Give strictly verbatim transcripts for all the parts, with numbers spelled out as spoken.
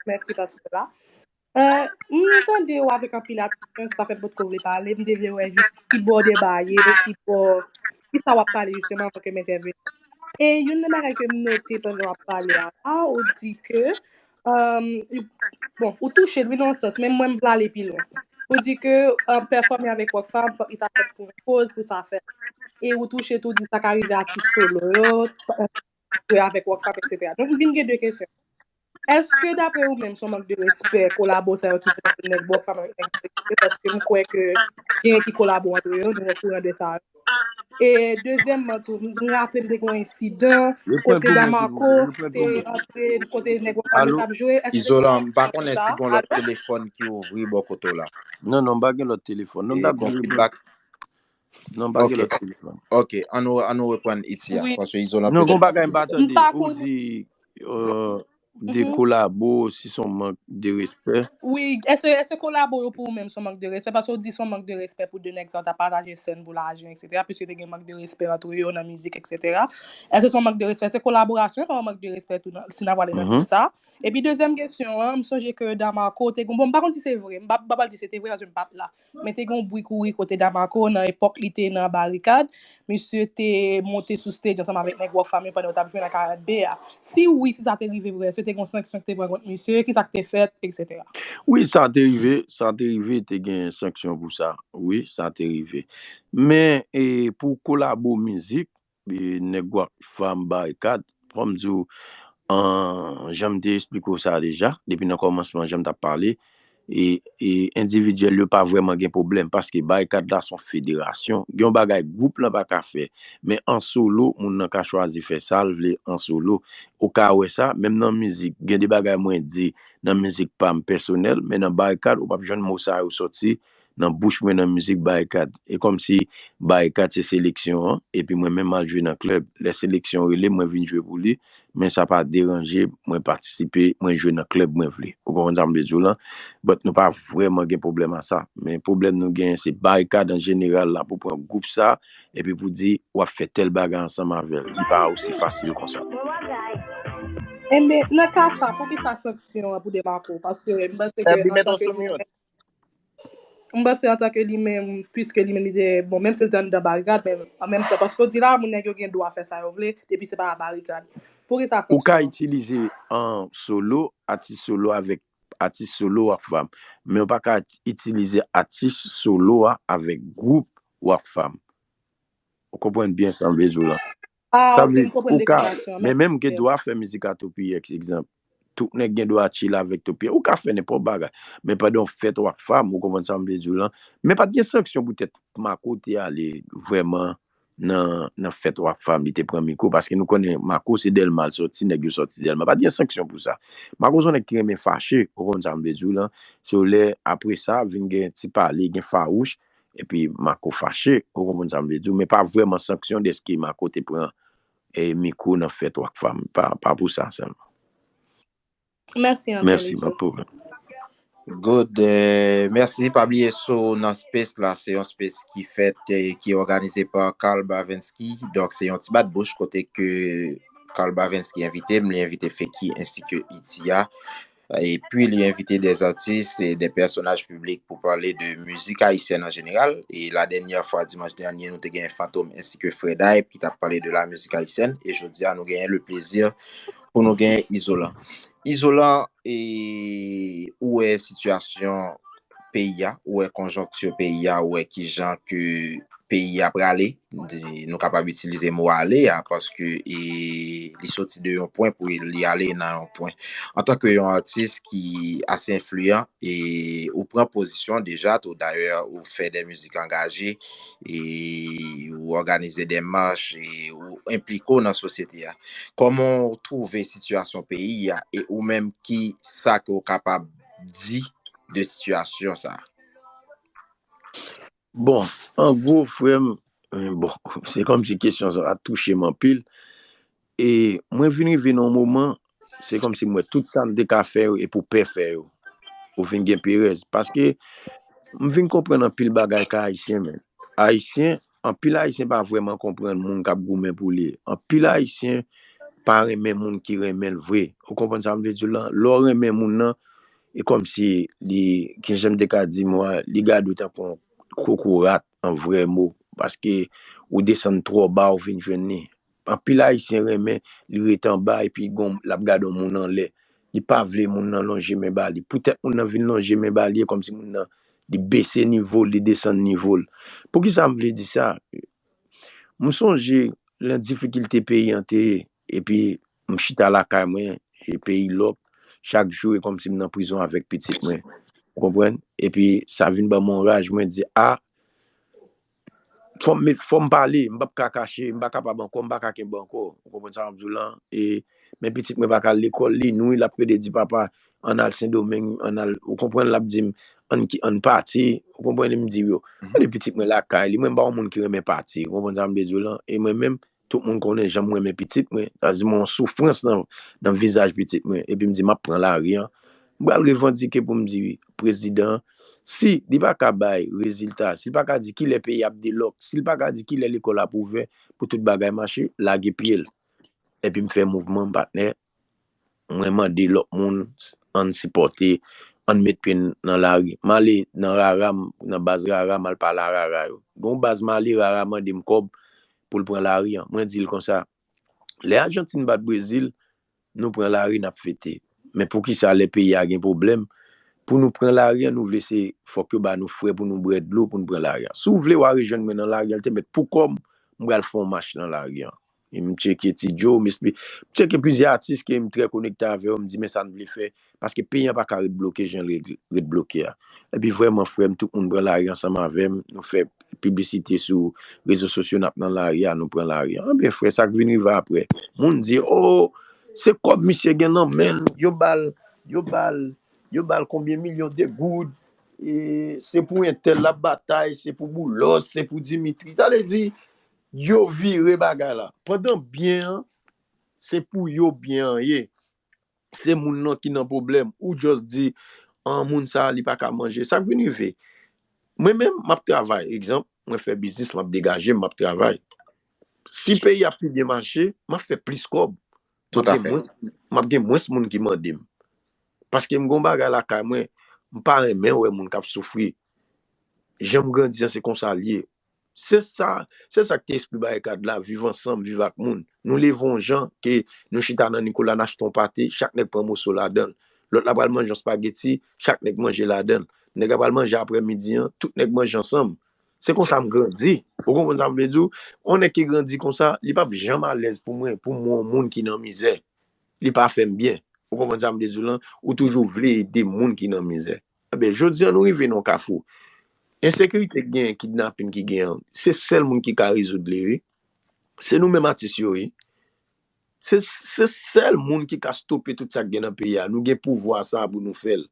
Mèsi paske w la. Euh, m tande w avèk anpil atansyon, sa fè m potko vle pale, m te vle wè jis ki bò deba ye, ki bò, ki sa w ap pale jisteman anvan ke m entèveni. E youn nan bagay ke m note pandan w ap pale a la, ou di ke, euh, bon, ou touche l wi nan yon sans, men mwen m vle ale pi lwen. Ou di ke euh, pèfòme avèk Rockfam, fòk li ta fèt pou yon koz, pou sa fèt. E ou touche tou, di sa ka rive atis solo yo, euh, avèk Rockfam, et cetera. Donk, m vin gen de kesyon. Èske daprè ou menm, se yon mank de respè kolabo sa yo ki pran nèg Rockfam avèk nèg P P? Paske m kwè ke gen ki kolabo antre yo, nou okouran de sa. E dezyèmman tou, m raple m te gen yon ensidan kote Damarco te antre kote nèg Rockfam yo t ap jwe. Èske Izolan, m pa konnen si gen lòt telefòn ki ouvri bò kote w la. Non, non, m pa gen lòt telefòn. Non, m t ap di fidbak. Non, m pa gen lòt telefòn. Ok, an nou, an nou reprann Iti a. Paske Izolan non, gon bagay m pa tande. Ou di euh, de kolabo, si se yon mank de respè. Wi, èske, èske kolabo yo pou ou menm se yon mank de respè? Paske ou di se yon mank de respè pou de nèg sa yo ta pataje sèn pou lajan, et cetera. Piske te gen mank de respè antre yo nan mizik, et cetera. Èske se yon mank de respè? Se kolaborasyon, pa yon mank de respè tou, si n ap pale nan sans sa. Epi dezyèm kesyon an, m sonje ke Damarco te gon, bon, m pa konn si se vre, m pa, m pa pral di se te vre paske m pa t la. Men te gen yon bri kouri kote Damarco nan epòk li te nan Barikad. Misye te monte sou stage ansanm avèk nèg Rockfam yo pandan yo t ap jwe nan karant B a. Si wi, si sa te rive vre, èske te gen yon sanksyon ki te pran kont misye? Kisa ki te fèt, et cetera? Wi, sa te rive, sa te rive, te gen sanksyon pou sa. Wi, sa te rive. Men e, pou kolabo mizik, e, nèg Rockfam Barikad, fò m di w, an, jan m te esplike w sa deja, depi nan kòmansman, jan m t ap pale, e, e endividyèl yo pa vrèman gen pwoblèm, paske Barikad la se yon federasyon. Gen yon bagay gwoup lan pa ka fè, men an solo, moun nan ka chwazi fè sa l vle an solo. Ou ka wè sa, menm nan mizik, gen de bagay mwen di nan mizik pa m pèsonèl, men nan Barikad, ou p ap jwenn mo sa yo sòti nan bouch mwen nan mizik Barikad. E kòmsi Barikad se seleksyon an, epi mwen menm m al jwe nan klèb. Lè seleksyon rele m, mwen vin jwe pou li, men sa pa deranje mwen patisipe, mwen jwe nan klèb mwen vle. Ou konprann sa m vle di w lan? But nou pa vrèman gen pwoblèm a sa. Men pwoblèm nou genyen se Barikad an jeneral la pou pran gwoup sa, epi pou di w ap fè tèl bagay ansanm avè l. Li pa osi fasil konsa. Enben, nan ka sa, poukisa sanksyon an pou Damarco? Paske m panse ke antanke li menm, m panse antanke li menm, piske li menm li te, bon, menm si l te anndan Barikad, men an menm tan, paske w di la, moun nèg yo gen dwa fè sa yo vle, depi se pa Barikad. Poukisa sanksyon an? Ou ka itilize an solo, atis solo avèk atis solo Rockfam, men ou pa ka itilize atis solo a avèk gwoup Rockfam. Ou konprann byen sa m vle di w lan? Ah, ok, m konprann deklarasyon an. Men menm gen dwa fè mizik a Topiyex, egzanp. Tout nèg gen dwa chill avèk Topiyex. Ou ka fè nenpòt bagay. Men pandan w fèt Rockfam, ou konprann sa m vle di w lan? Men pa t gen sanksyon poutèt Marco te ale vrèman nan, nan fèt Rockfam, li te pran mikwo, paske nou konnen Marco se Dèlma l sòti, nèg yo sòti Dèlma. Pa t gen sanksyon pou sa. Marco se yon nèg ki renmen fache, ou konn sa m vle di w lan. So, lè, apre sa, vin gen ti pale, gen fawouch, epi Marco fache, ou konprann sa m vle di w, men pa vrèman sanksyon dèske Marco te pran, eh, mikwo nan fèt Rockfam. Pa, pa pou sa sèlman. Mèsi anpil, Mèsi, pa de pwoblèm. Good. Eh, mèsi. Pa bliye sou nan space la, se yon space ki fèt, eh, ki òganize pa Carl Bavenski. Donk, se yon ti bat bouch kote ke Carl Bavenski envite m, li envite Feki ensi ke Itia. Epi, li envite des artistes et des personnages publics pou pale de mizik ayisyèn an jeneral. E la dènyè fwa, dimanch dènye, nou te gen Fantom ensi ke Freday ki t ap pale de la mizik ayisyèn. E jodi a, nou genyen le plezi pou nou gen Izolan. Izolan, e, ou wè sitiyasyon peyi a, ou wè konjonkti peyi a, ou wè kijan ke peyi a prale, nou kapab itilize mo ale a, paske, e, li soti de yon pwen pou li ale nan yon pwen. Antanke yon atis ki ase enfliyan, e ou pran pozisyon deja tou, dayè, ou fè de mizik angaje, e ou òganize de mach, e ou enplike w nan sosyete a. Kòman w twouve sitiyasyon peyi a, e ou menm ki sa ke w kapab di de sitiyasyon sa a? Bon, an gwo, frè m, eh, bon, se kòmsi kesyon sa a touche m anpil. E mwen vin rive nan yon moman, se kòmsi m wè tout sa m te ka fè yo, e pou pè fè yo. Ou vin gen perèz. Paske m vin konprann anpil bagay ka Ayisyen, men. Ayisyen, anpil Ayisyen pa vrèman konprann moun k ap goumen pou li. Anpil Ayisyen pa renmen moun ki renmen l vre. Ou konprann sa m vle di w lan? Lè w renmen moun nan, e kòmsi li, ki jan m te ka di mo a, li gade w tankou yon kokorat, an vrè mo. Paske ou desann twò ba, ou vin jwenn li. Anpil Ayisyen renmen li ret anba epi gon, l ap gade yon moun anlè. Li pa vle moun nan lonje men ba li. Poutèt moun nan vin lonje men ba li, e kòmsi moun nan, li bese nivo l, li desann nivo l. Poukisa m vle di sa? M sonje nan difikilte peyi an te ye, epi m chita lakay mwen, e peyi lòk, chak jou e kòmsi m nan prizon avèk pitit mwen. Ou konprann? Epi sa vin ban m yon raj, mwen di, a, fò m met, fò m pale, m p ap ka kache, m pa kapab ankò, m pa ka kenbe ankò. Ou konprann sa m ap di w lan? E, men pitit mwen pa ka al lekòl, li nouri, l ap rele di, papa, ann al Sendomeng, ann al, ou konprann, l ap di m, ann ki, ann pati, ou konprann, m di yo, gade pitit mwen lakay li, mwen m pa yon moun ki renmen pati, ou konprann sa m vle di w lan? E mwen menm, tout moun konnen jan m renmen pitit mwen, sa di mwen yon soufrans nan, nan vizaj pitit mwen, epi m di, m ap pran lari an, m pral revandike pou m di prezidan an, si li pa ka bay rezilta, si li pa ka di kilè peyi ap delòk, si li pa ka di kilè lekòl ap ouvè pou tout bagay mache, lage pye l. Epi m fè mouvman m, patnè. Mwen mande lòt moun, ann sipòte, ann met pye n nan lari. M ale nan Rara, m, nan baz Rara, m al pale a Rara yo. Gen yon baz m ale, Rara mande m kòb pou l pran lari an. Mwen di l konsa, lè Ajantin bat Brezil, nou pran lari, n ap fete. Men poukisa lè peyi a gen pwoblèm, pou nou pran lari an, nou vle se fòk yo ba nou frè pou nou bwè dlo, pou nou pran lari an? Si w vle, w a rejwenn mwen nan lari an, l te mèt pou kò m, m pral fè yon mach nan lari an. E m tcheke Ti Joe, m espli-, m tcheke plizyè atis ke m trè konekte avè yo, m di, men sa n vle fè, paske peyi an pa ka ret bloke jan l ret, ret bloke a. Epi vrèman, frè m, tout moun pran lari ansanm avè m, nou fè piblisite sou rezo sosyo, n ap nan lari a, nou pran lari a. Anben, frè, sa k vin rive apre? Moun di, o, se kòb misye gen nan men l, yo ba l, yo ba l, yo ba l konbyen milyon de goud, e se pou entèl l ap batay, se pou Boulos, se pou Dimitri. Sa vle di, yo vire bagay la. Pandan byen an, se pou yo byen an ye. Se moun nan ki nan pwoblèm. Ou just di, an, moun sa, li pa ka manje. Sa k vin rive? Mwen menm, m ap travay. Egzanp, mwen fè biznis, m ap degaje m, m ap travay. Si peyi a pi byen mache, m ap fè plis kòb. M ap gen mwens, m ap gen mwens moun ki mande m. Paske m gon bagay lakay mwen, m pa renmen wè moun k ap soufri. Jan m grandi an, se konsa l ye. Se sa, se sa k te espri Barikad la, viv ansanm, viv ak moun. Nou leve yon jan ke nou chita nan Nicolas, n achte yon pate, chak nèg pran moso ladan l. Lòt la pral manje yon spageti, chak nèg manje ladan l. Nèg la pral manje aprèmidi an, tout nèg manje ansanm. Se konsa m grandi. Ou konprann sa m vle di w? Yon nèg ki grandi konsa, li p ap janm alèz pou mwen, pou m wè yon moun ki nan mizè. Li pa fè m byen. Ou konprann sa m vle di w lan? Ou toujou vle ede moun ki nan mizè. Enben, jodi an, nou rive nan yon kafou. Ensekirite k genyen, kidnapin ki genyen an, se sèl moun ki ka rezoud li, wi. Se nou menm atis yo, wi. Se, se sèl moun ki ka stope tout sa k gen nan peyi a. Nou gen pouvwa sa a pou nou fè l.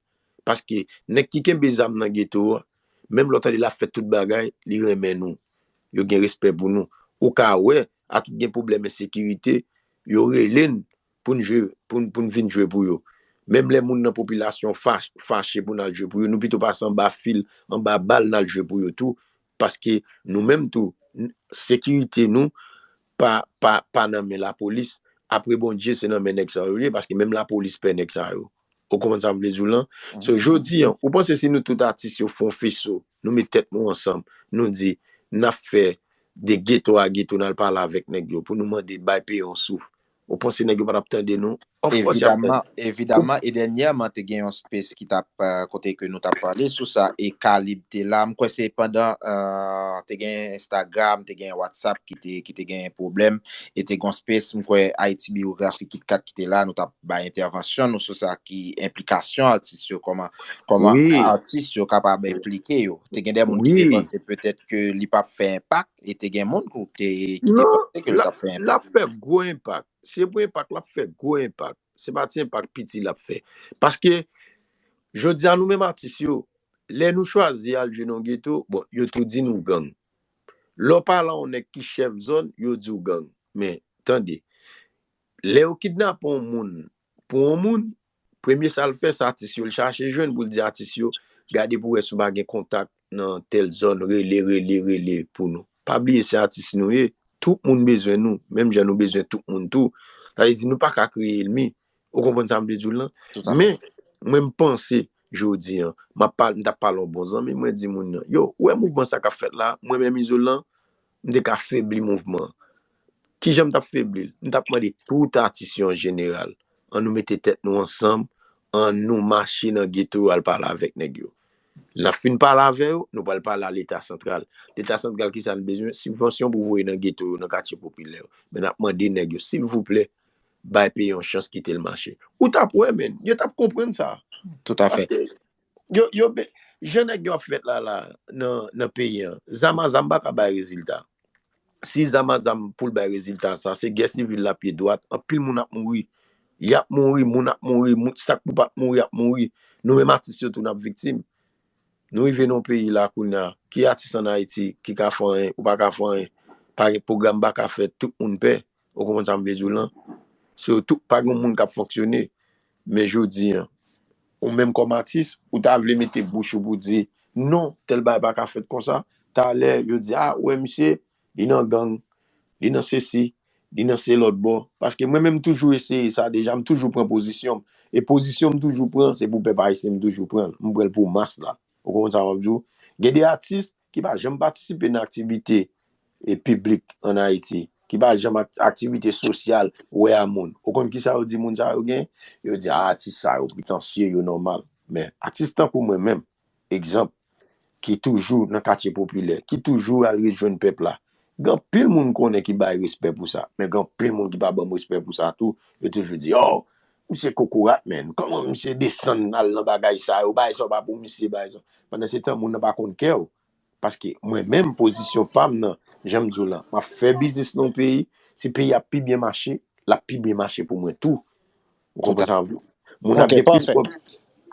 Paske nèg ki kenbe zam nan geto a, menm lè w tande l ap fè tout bagay, li renmen nou. Yo gen respè pou nou. Ou ka wè, atout gen pwoblèm ensekirite, yo rele n pou n jwe, pou n, pou n vin jwe pou yo. Menm lè moun nan popilasyon fach-, fache pou n al jwe pou yo, nou pito pase anba fil, anba bal, n al jwe pou yo tou, paske nou menm tou, n-, sekirite nou pa, pa, pa nan men lapolis. Apre Bondye, se nan men nèg sa yo ye, paske menm lapolis pè nèg sa yo. Ou konprann sa m vle di w lan? So, jodi an, ou panse si nou tout atis yo fè yon feso, nou met tèt nou ansanm, nou di, n ap fè de geto a geto, n al pale avèk nèg yo pou nou mande bay peyi yon souf. Ou panse nèg yo pa t ap tande nou? Of course y ap tande. Evidaman, evidaman, e dènyèman, te gen yon space ki t ap, eh, kote ke nou t ap pale sou sa, e Kalib te la. M kwè se pandan, eh, te gen Instagram, te gen WhatsApp ki te, ki te gen pwoblèm, e te gen yon space, m kwè Haiti Biographie Kit Kat ki te la, nou t ap bay entèvansyon nou sou sa ki enplikasyon atis yo, kòman, kòman atis yo kapab enplike yo. Te gen de moun ki te panse petèt ke li p ap fè enpak, e te gen moun ki te, ki te panse ke li t ap fè enpak. Non, l ap, l ap fè gwo enpak. Se pou enpak, l ap fè gwo enpak. Se pa ti enpak piti l ap fè. Paske, jodi a nou menm atis yo, lè nou chwazi al jwe nan yon geto, bon, yo tou di nou gang. Lè w pale a yon nèg ki chèf zòn, yo di w gang. Men, tande, lè yo kidnape yon moun, pou yon moun, premye sa l fè, se atis yo l chache jwenn pou l di atis yo, gade pou wè si w pa gen kontak nan tèl zòn, rele, rele, rele pou nou. Pa bliye se atis nou ye, tout moun bezwen nou, menm jan nou bezwen tout moun tou. Sa vle di, nou pa ka kreye ènmi. Ou konprann sa m vle di w lan? Men, mwen, m panse, jodi an, m ap pale, m t ap pale yon bon zanmi, mwen di moun nan, yo, ou wè mouvman sa k ap fèt la, mwen menm Izolan, m te ka febli mouvman an. Kijan m t ap febli l? M t ap mande tout atis yo an jeneral, ann nou mete tèt nou ansanm, ann nou mache nan geto yo al pale avèk nèg yo. N ap fin pale avè yo, nou pral pale a Leta santral. Leta santral, kisa n bezwen? Sibvansyon pou voye nan geto yo, nan katye popilè yo. Men n ap mande nèg yo, silvouplè, bay peyi yon chans, kite l mache. Ou t ap wè, menn, yo t ap konprann sa. Toutafè. Paske yo, yo, be- jan nèg yo ap fèt la, la, nan, nan peyi an, zam a zam pa ka bay rezilta. Si zam a zam pou l bay rezilta sa, se gè sivil la pye dwat, anpil moun ap mouri. Y ap mouri, moun ap mouri, moun, sa k pou pa t mouri ap mouri. Nou menm atis yo tou n ap viktim. Nou rive nan yon peyi la kounye a, ki atis ann Ayiti ki ka fè anyen, ou pa ka fè anyen, pa gen pwogram, pa ka fèt, tout moun pè. Ou konprann sa m vle di w lan? Se tout, pa gen moun k ap fonksyone. Men jodi an, ou menm kòm atis, ou ta vle mete bouch ou pou di, non, tèl bagay pa ka fèt konsa. Talè, yo di, a, ou wè misye, li nan gang, li nan sesi, li nan se lòt bò. Paske mwen menm, m toujou eseye sa deja, m toujou pran pozisyon m. E pozisyon m toujou pran, se pou pèp ayisyen m toujou pran l. M pran l pou mas la. Ou konprann sa m ap di w? Gen de atis ki pa janm patisipe nan aktivite e piblik ann Ayiti, ki pa janm ak- aktivite sosyal, wè a moun. Ou konn kisa yo di moun sa yo gen? Yo di, a, atis sa yo pretansye, yo nòmal. Men atis tankou mwen menm, egzanp, ki toujou nan katye popilè, ki toujou al rejwenn pèp la, gen anpil moun konnen ki bay respè pou sa, men gen anpil moun ki pa ban m respè pou sa tou. Yo toujou di, o, misye kokorat, menn, kòman misye desann al nan bagay sa yo, bagay sa yo pa pou misye, bagay sa. Pandan se tan, moun nan pa konn kè w. Paske mwen menm, pozisyon pa m nan, jan m di w lan, m ap fè biznis nan yon peyi, si peyi a ap pi byen mache, l ap pi byen mache pou mwen tou. Ou konprann sa m vle di w? Moun ap gen plis kòb,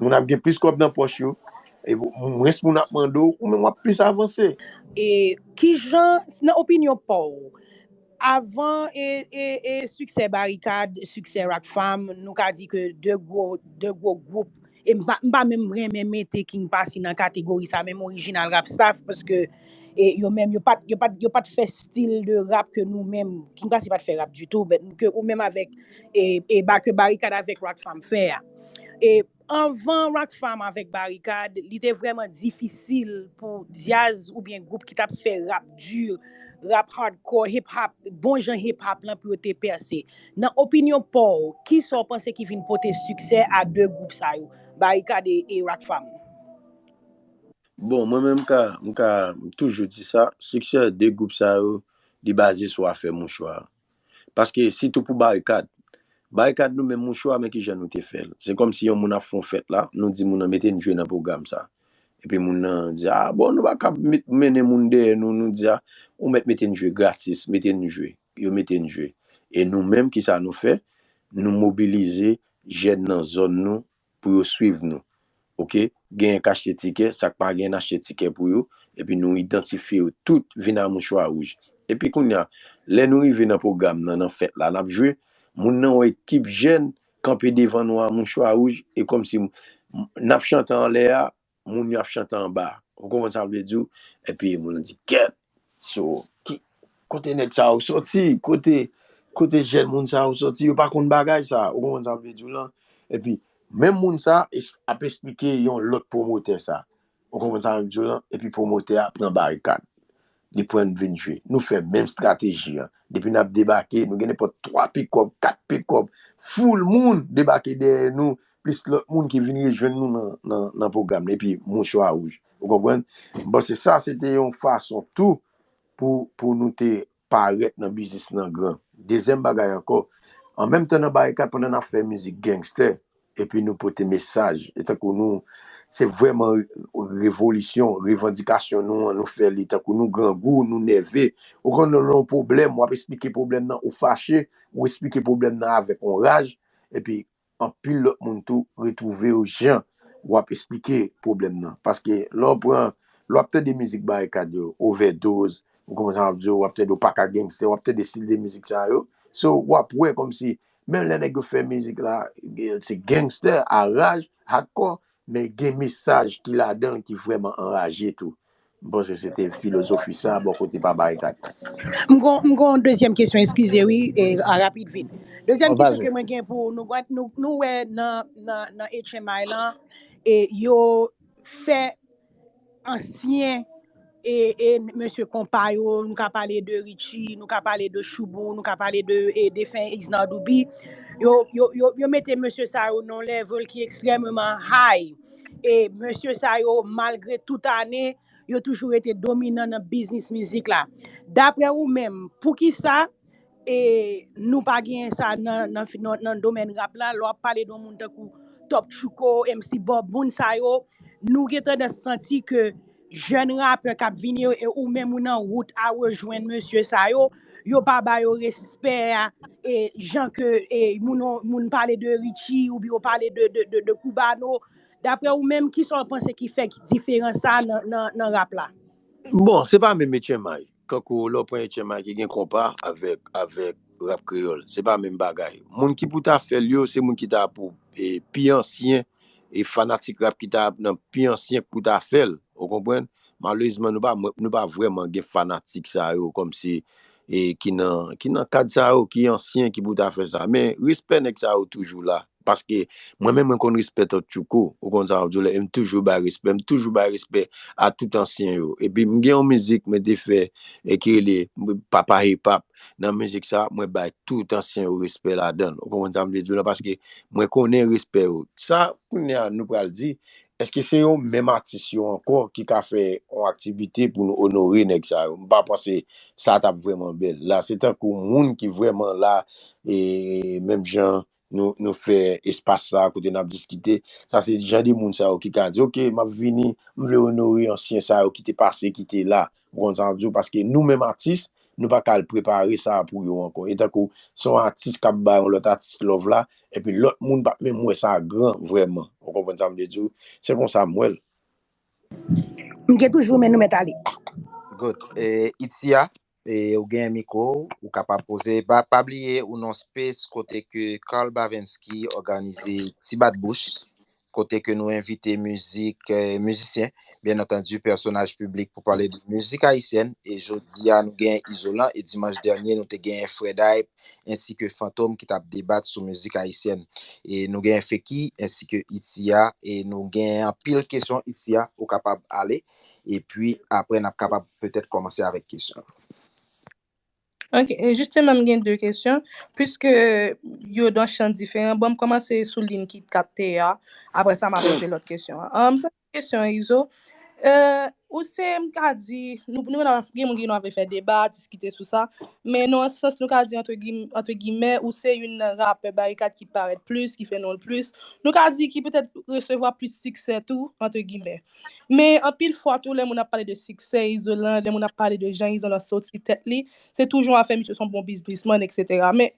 moun ap gen plis kòb nan pòch yo, e mwens moun ap mande w, ou menm w ap plis avanse. E kijan, nan opinyon pa w, avan e, e, e siksè Barikad, siksè Rockfam, nou ka di ke de gwo, de gwo gwoup, e m pa, m pa menm renmen mete King Passy nan kategori sa, menm orijinal rap staff, paske e yo menm, yo pa t, yo pa t, yo pa t fè stil de rap ke nou menm, King Passy pa t fè rap ditou, men ke ou menm avèk, e, e ba, ke Barikad avèk Rockfam fè a. E anvan Rockfam avèk Barikad, li te vrèman difisil pou dyaz oubyen gwoup ki t ap fè rap di, rap hardcore, hip hop, bon jan hip hop lan pou yo te pèse. Nan opinyon pa w, kisa w panse ki vin pote siksè a de gwoup sa yo, Barikad e, e Rockfam? Bon, mwen menm, m ka, m ka, m toujou di sa, siksè de gwoup sa yo, li baze sou afè mouchwa. Paske sitou pou Barikad, Barikad nou menm mouchwa, men kijan nou te fè l. Se kòmsi yon moun ap fè yon fèt la, nou di moun nan mete n jwe nan pwogram sa. Epi moun nan di, a, bon, nou pa ka met- mennen moun dèyè nou, nou di, a, ou mèt mete n jwe gratis, mete n jwe. Yo mete n jwe. E nou menm, kisa nou fè? Nou mobilize jèn nan zòn nou pou yo swiv nou. Oke? Genyen k achte tikè, sa k pa genyen n achte tikè pou yo, epi nou idantifye yo tout vin a Mouchwa Wouj. Epi kounye a, lè nou rive nan pwogram nan, nan fèt la, n ap jwe, moun nan wè ekip jèn kanpe devan nou a Mouchwa Wouj, e kòmsi m- n ap chante anlè a, moun yo ap chante anba. Ou konprann sa m vle di w? Epi moun yo di, kèt! So, ki, kote nèg sa yo soti? Kote, kote jèn moun sa yo soti? Yo pa konn bagay sa. Ou konprann sa m vle di w lan? Epi, menm moun sa es- ap esplike yon lòt pwomotè sa. Ou konprann sa m vle di w lan? Epi pwomotè a pran Barikad. Li pran n vin jwe. Nou fè menm estrateji an. Depi n ap debake, nou gen nenpòt twa pikòp, kat pikòp, foul moun debake dèyè nou, plis lòt moun ki vin rejwenn nou nan, nan, nan pwogram nan, epi Mouchwa Wouj. Ou konprann? M panse sa se te yon fason tou pou, pou nou te parèt nan biznis nan gran. Dezyèm bagay ankò, an menm tan nan Barikad, pandan n ap fè mizik gangstè, epi nou pote mesaj, e tankou nou, se vrèman revolisyon, revandikasyon nou an, nou fè li tankou nou grangou, nou nève. Ou konn lè w nan yon pwoblèm, w ap esplike pwoblèm nan, ou fache, ou esplike pwoblèm nan avèk yon raj, epi anpil lòt moun tou retwouve yo jan w ap esplike pwoblèm nan. Paske lè w pran, lè w ap tande mizik Barikad yo, Overdose, ou konprann sa m ap di w, w ap tande Opaka Gangster, w ap tande stil de mizik sa yo. So, w ap wè kòmsi, menm lè nèg yo fè mizik la, se gangster, a raj, hardcore, men gen mesaj ki ladan l ki vrèman anraje tou. M panse se te filozofi sa bò kote pa Barikat. M gon, m gon dezyèm kesyon, eskize wi, e, a, rapid vit. Dezyèm kesyon ke mwen gen pou nou, nou, nou wè nan, nan, nan H M I lan, e yo fè ansyen e, e mesye konpa yo, nou ka pale de Richie, nou ka pale de Choubou, nou ka pale de e, defen Isnard Doubi. Yo, yo, yo, yo mete mesye sa yo nan level ki ekstrèmeman high. E mesye sa yo, malgre tout ane, yo toujou rete dominan nan biznis mizik la. Daprè ou menm, poukisa e nou pa genyen sa nan, nan, nan, nan domèn rap la? Lè w ap pale de yon moun tankou Top Tchouko, M C Bob, moun sa yo, nou gen tandans santi ke jèn rapè k ap vini yo, e ou menm ou nan wout a rejwenn mesye sa yo, yo pa ba yo respè a, e jan ke e moun, moun pale de Richie oubyen yo pale de, de, de, de Cubano. Daprè ou menm, kisa w panse ki fè diferans sa nan, nan, nan rap la? Bon, se pa menm H M I. Kankou lè w pran H M I ki gen konpa avèk, avèk rap kreyòl, se pa menm bagay. Moun ki pou ta fè l yo, se moun ki ta pou e, pi ansyen, e fanatik rap ki ta nan pi ansyen k pou ta fè l. Ou konprann? Malerezman, nou pa, nou pa vrèman gen fanatik sa yo kòmsi e, ki nan, ki nan kad sa yo, ki ansyen, ki pou ta fè sa. Men respè nèg sa yo toujou la. Paske mwen menm, mwen konn respè Top Tchouko. Ou konn sa m ap di w la, e m toujou bay respè. M toujou bay respè a tout ansyen yo. Epi m gen yon mizik mwen te fè e ki rele Papa Hip Hop. Nan mizik sa, mwen bay tout ansyen yo respè ladan l. Ou konprann sa m vle di w la? Paske mwen konnen respè yo. Sa, kounye a, nou pral di, èske se yo menm atis yo ankò ki ka fè yon aktivite pou nou onore nèg sa yo? M pa panse sa t ap vrèman bèl. La, se tankou moun ki vrèman la, e menm jan nou, nou fè espas sa kote n ap diskite. Sa se jan de moun sa yo ki ka di, oke, m ap vini, m vle onore ansyen sa yo ki te pase, ki te la. Ou konn sa m ap di w? Paske nou menm atis, nou pa ka al prepare sa pou yo ankò. E tankou se yon atis k ap bay yon lòt atis love la, epi lòt moun p ap menm wè sa gran vrèman. Ou konprann sa m vle di w? Se konsa m wè l. M gen toujou, men nou mèt ale. Good. E, Itia, e, ou gen mikwo, ou kapab poze. Pa, pa bliye, ou nan space kote ke Carl Bavensky òganize Ti Bat Bouch, kote ke nou envite mizik, e, mizisyen, byen antandi, pèsonaj piblik pou pale de mizik ayisyèn. E jodi a, nou gen Izolan, e dimanch dènye, nou te gen Fred Hype, ensi ke Fantom ki t ap debat sou mizik ayisyèn. E nou gen Feki ensi ke Itia, e nou gen anpil kesyon Itia, ou kapab ale. Epi apre, n ap kapab petèt kòmanse avèk kesyon. Ok, e jisteman, m gen de kesyon. Piske yo nan chan diferan, bon, m kòmanse sou liy Kit Kat te ye a. Apre sa, m a poze lòt kesyon an. Kesyon, Izo. Euh, ou se, m ka di, nou, nou, gen moun ki nou ap fè deba, diskite sou sa, men nan yon sans, nou ka di, antre gim-, antre gimè, ou se youn nan rapè Barikad ki parèt plis, ki fè non l plis. Nou ka di ki petèt resevwa plis siksè tou, antre gimè. Men anpil fwa tou, lè moun ap pale de siksè Izolan, lè moun ap pale de jan Izolan soti tèt li, se toujou afè misye se yon bon biznismann, etsetera. Men,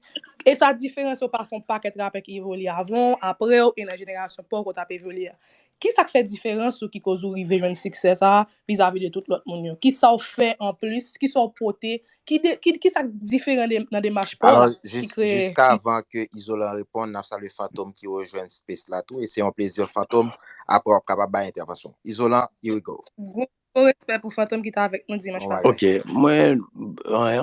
e sa diferans yo pase yon pakèt rapè ki evolye avan w, apre w, e nan jenerasyon pa w ke w t ap evolye a. Kisa k fè diferans ou ki koz ou rive jwenn siksè sa a vizavi de tout lòt moun yo? Kisa w fè anplis? Kisa w pote? Ki de, ki, kisa k diferan de, nan demach pa w la ki kreye? Alò, jis, jiskavan ke Izolan reponn, n ap salye Fantom ki rejwenn space la tou, e se yon plezi Fantom, apre w ap kapab bay entèvansyon. Izolan, here we go. Gwo, gwo respè pou Fantom ki te avèk nou dimanch pase. Ok, mwen,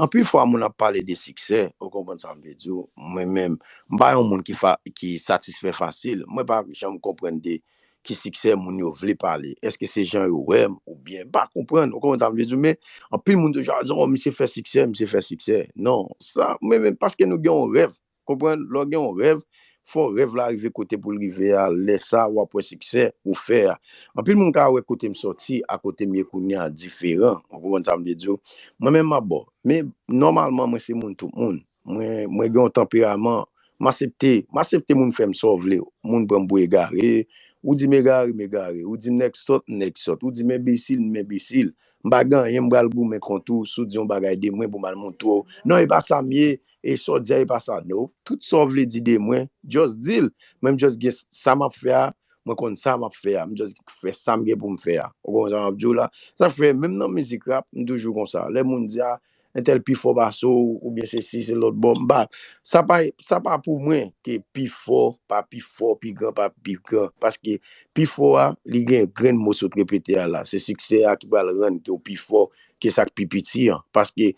anpil fwa moun ap pale de siksè, ou konprann sa m vle di w, mwen menm, m pa yon moun ki fa, ki satisfè fasil, mwen pa janm konprann de ki siksè moun yo vle pale. Èske se jan yo wè m oubyen m pa konprann? Ou konprann sa m vle di w? Men anpil moun toujou ap di, oh, misye fè siksè, misye fè siksè. Non, sa, men, men paske nou gen yon rèv. Konprann? Lè w gen yon rèv, fò rèv la rive kote pou l rive a. Lè sa, w ap wè siksè ou fè a. Anpil moun ka wè kote m sòti a kote m ye kounye a diferan. Ou konprann sa m vle di w? Mwen menm m ap bo. Men nòmalman, mwen se moun tout moun. Mwen, mwen gen yon tanperaman. M aksepte, m aksepte moun fè m sa w vle. Moun pran m pou egare. Ou di m egare, m egare. Ou di m nèg sòt, m nèg sòt. Ou di m enbesil, m enbesil. M pa gen anyen, m pral goumen kont ou. Si w di yon bagay de mwen pou m al montre w. Non, e pa sa m ye. E sa w di a, e pa sa. No. Tout sa w vle di de mwen, just di l. Mwen, m just gen sa m ap fè a. Mwen konn sa m ap fè a. M just fè sa m gen pou m fè a. Ou konprann sa m ap di w la? Sa fè, menm nan mizik rap, m toujou konsa. Lè moun di a, entèl pi fò pase w, oubyen se si, se lòt bò. M pa, sa pa, sa pa pou mwen ke pi fò, pa pi fò, pi gran, pa pi gran. Paske pi fò a, li gen grenn mo sot repete a la. Se siksè a ki pral rann ke w pi fò ke sa k pi piti an. Paske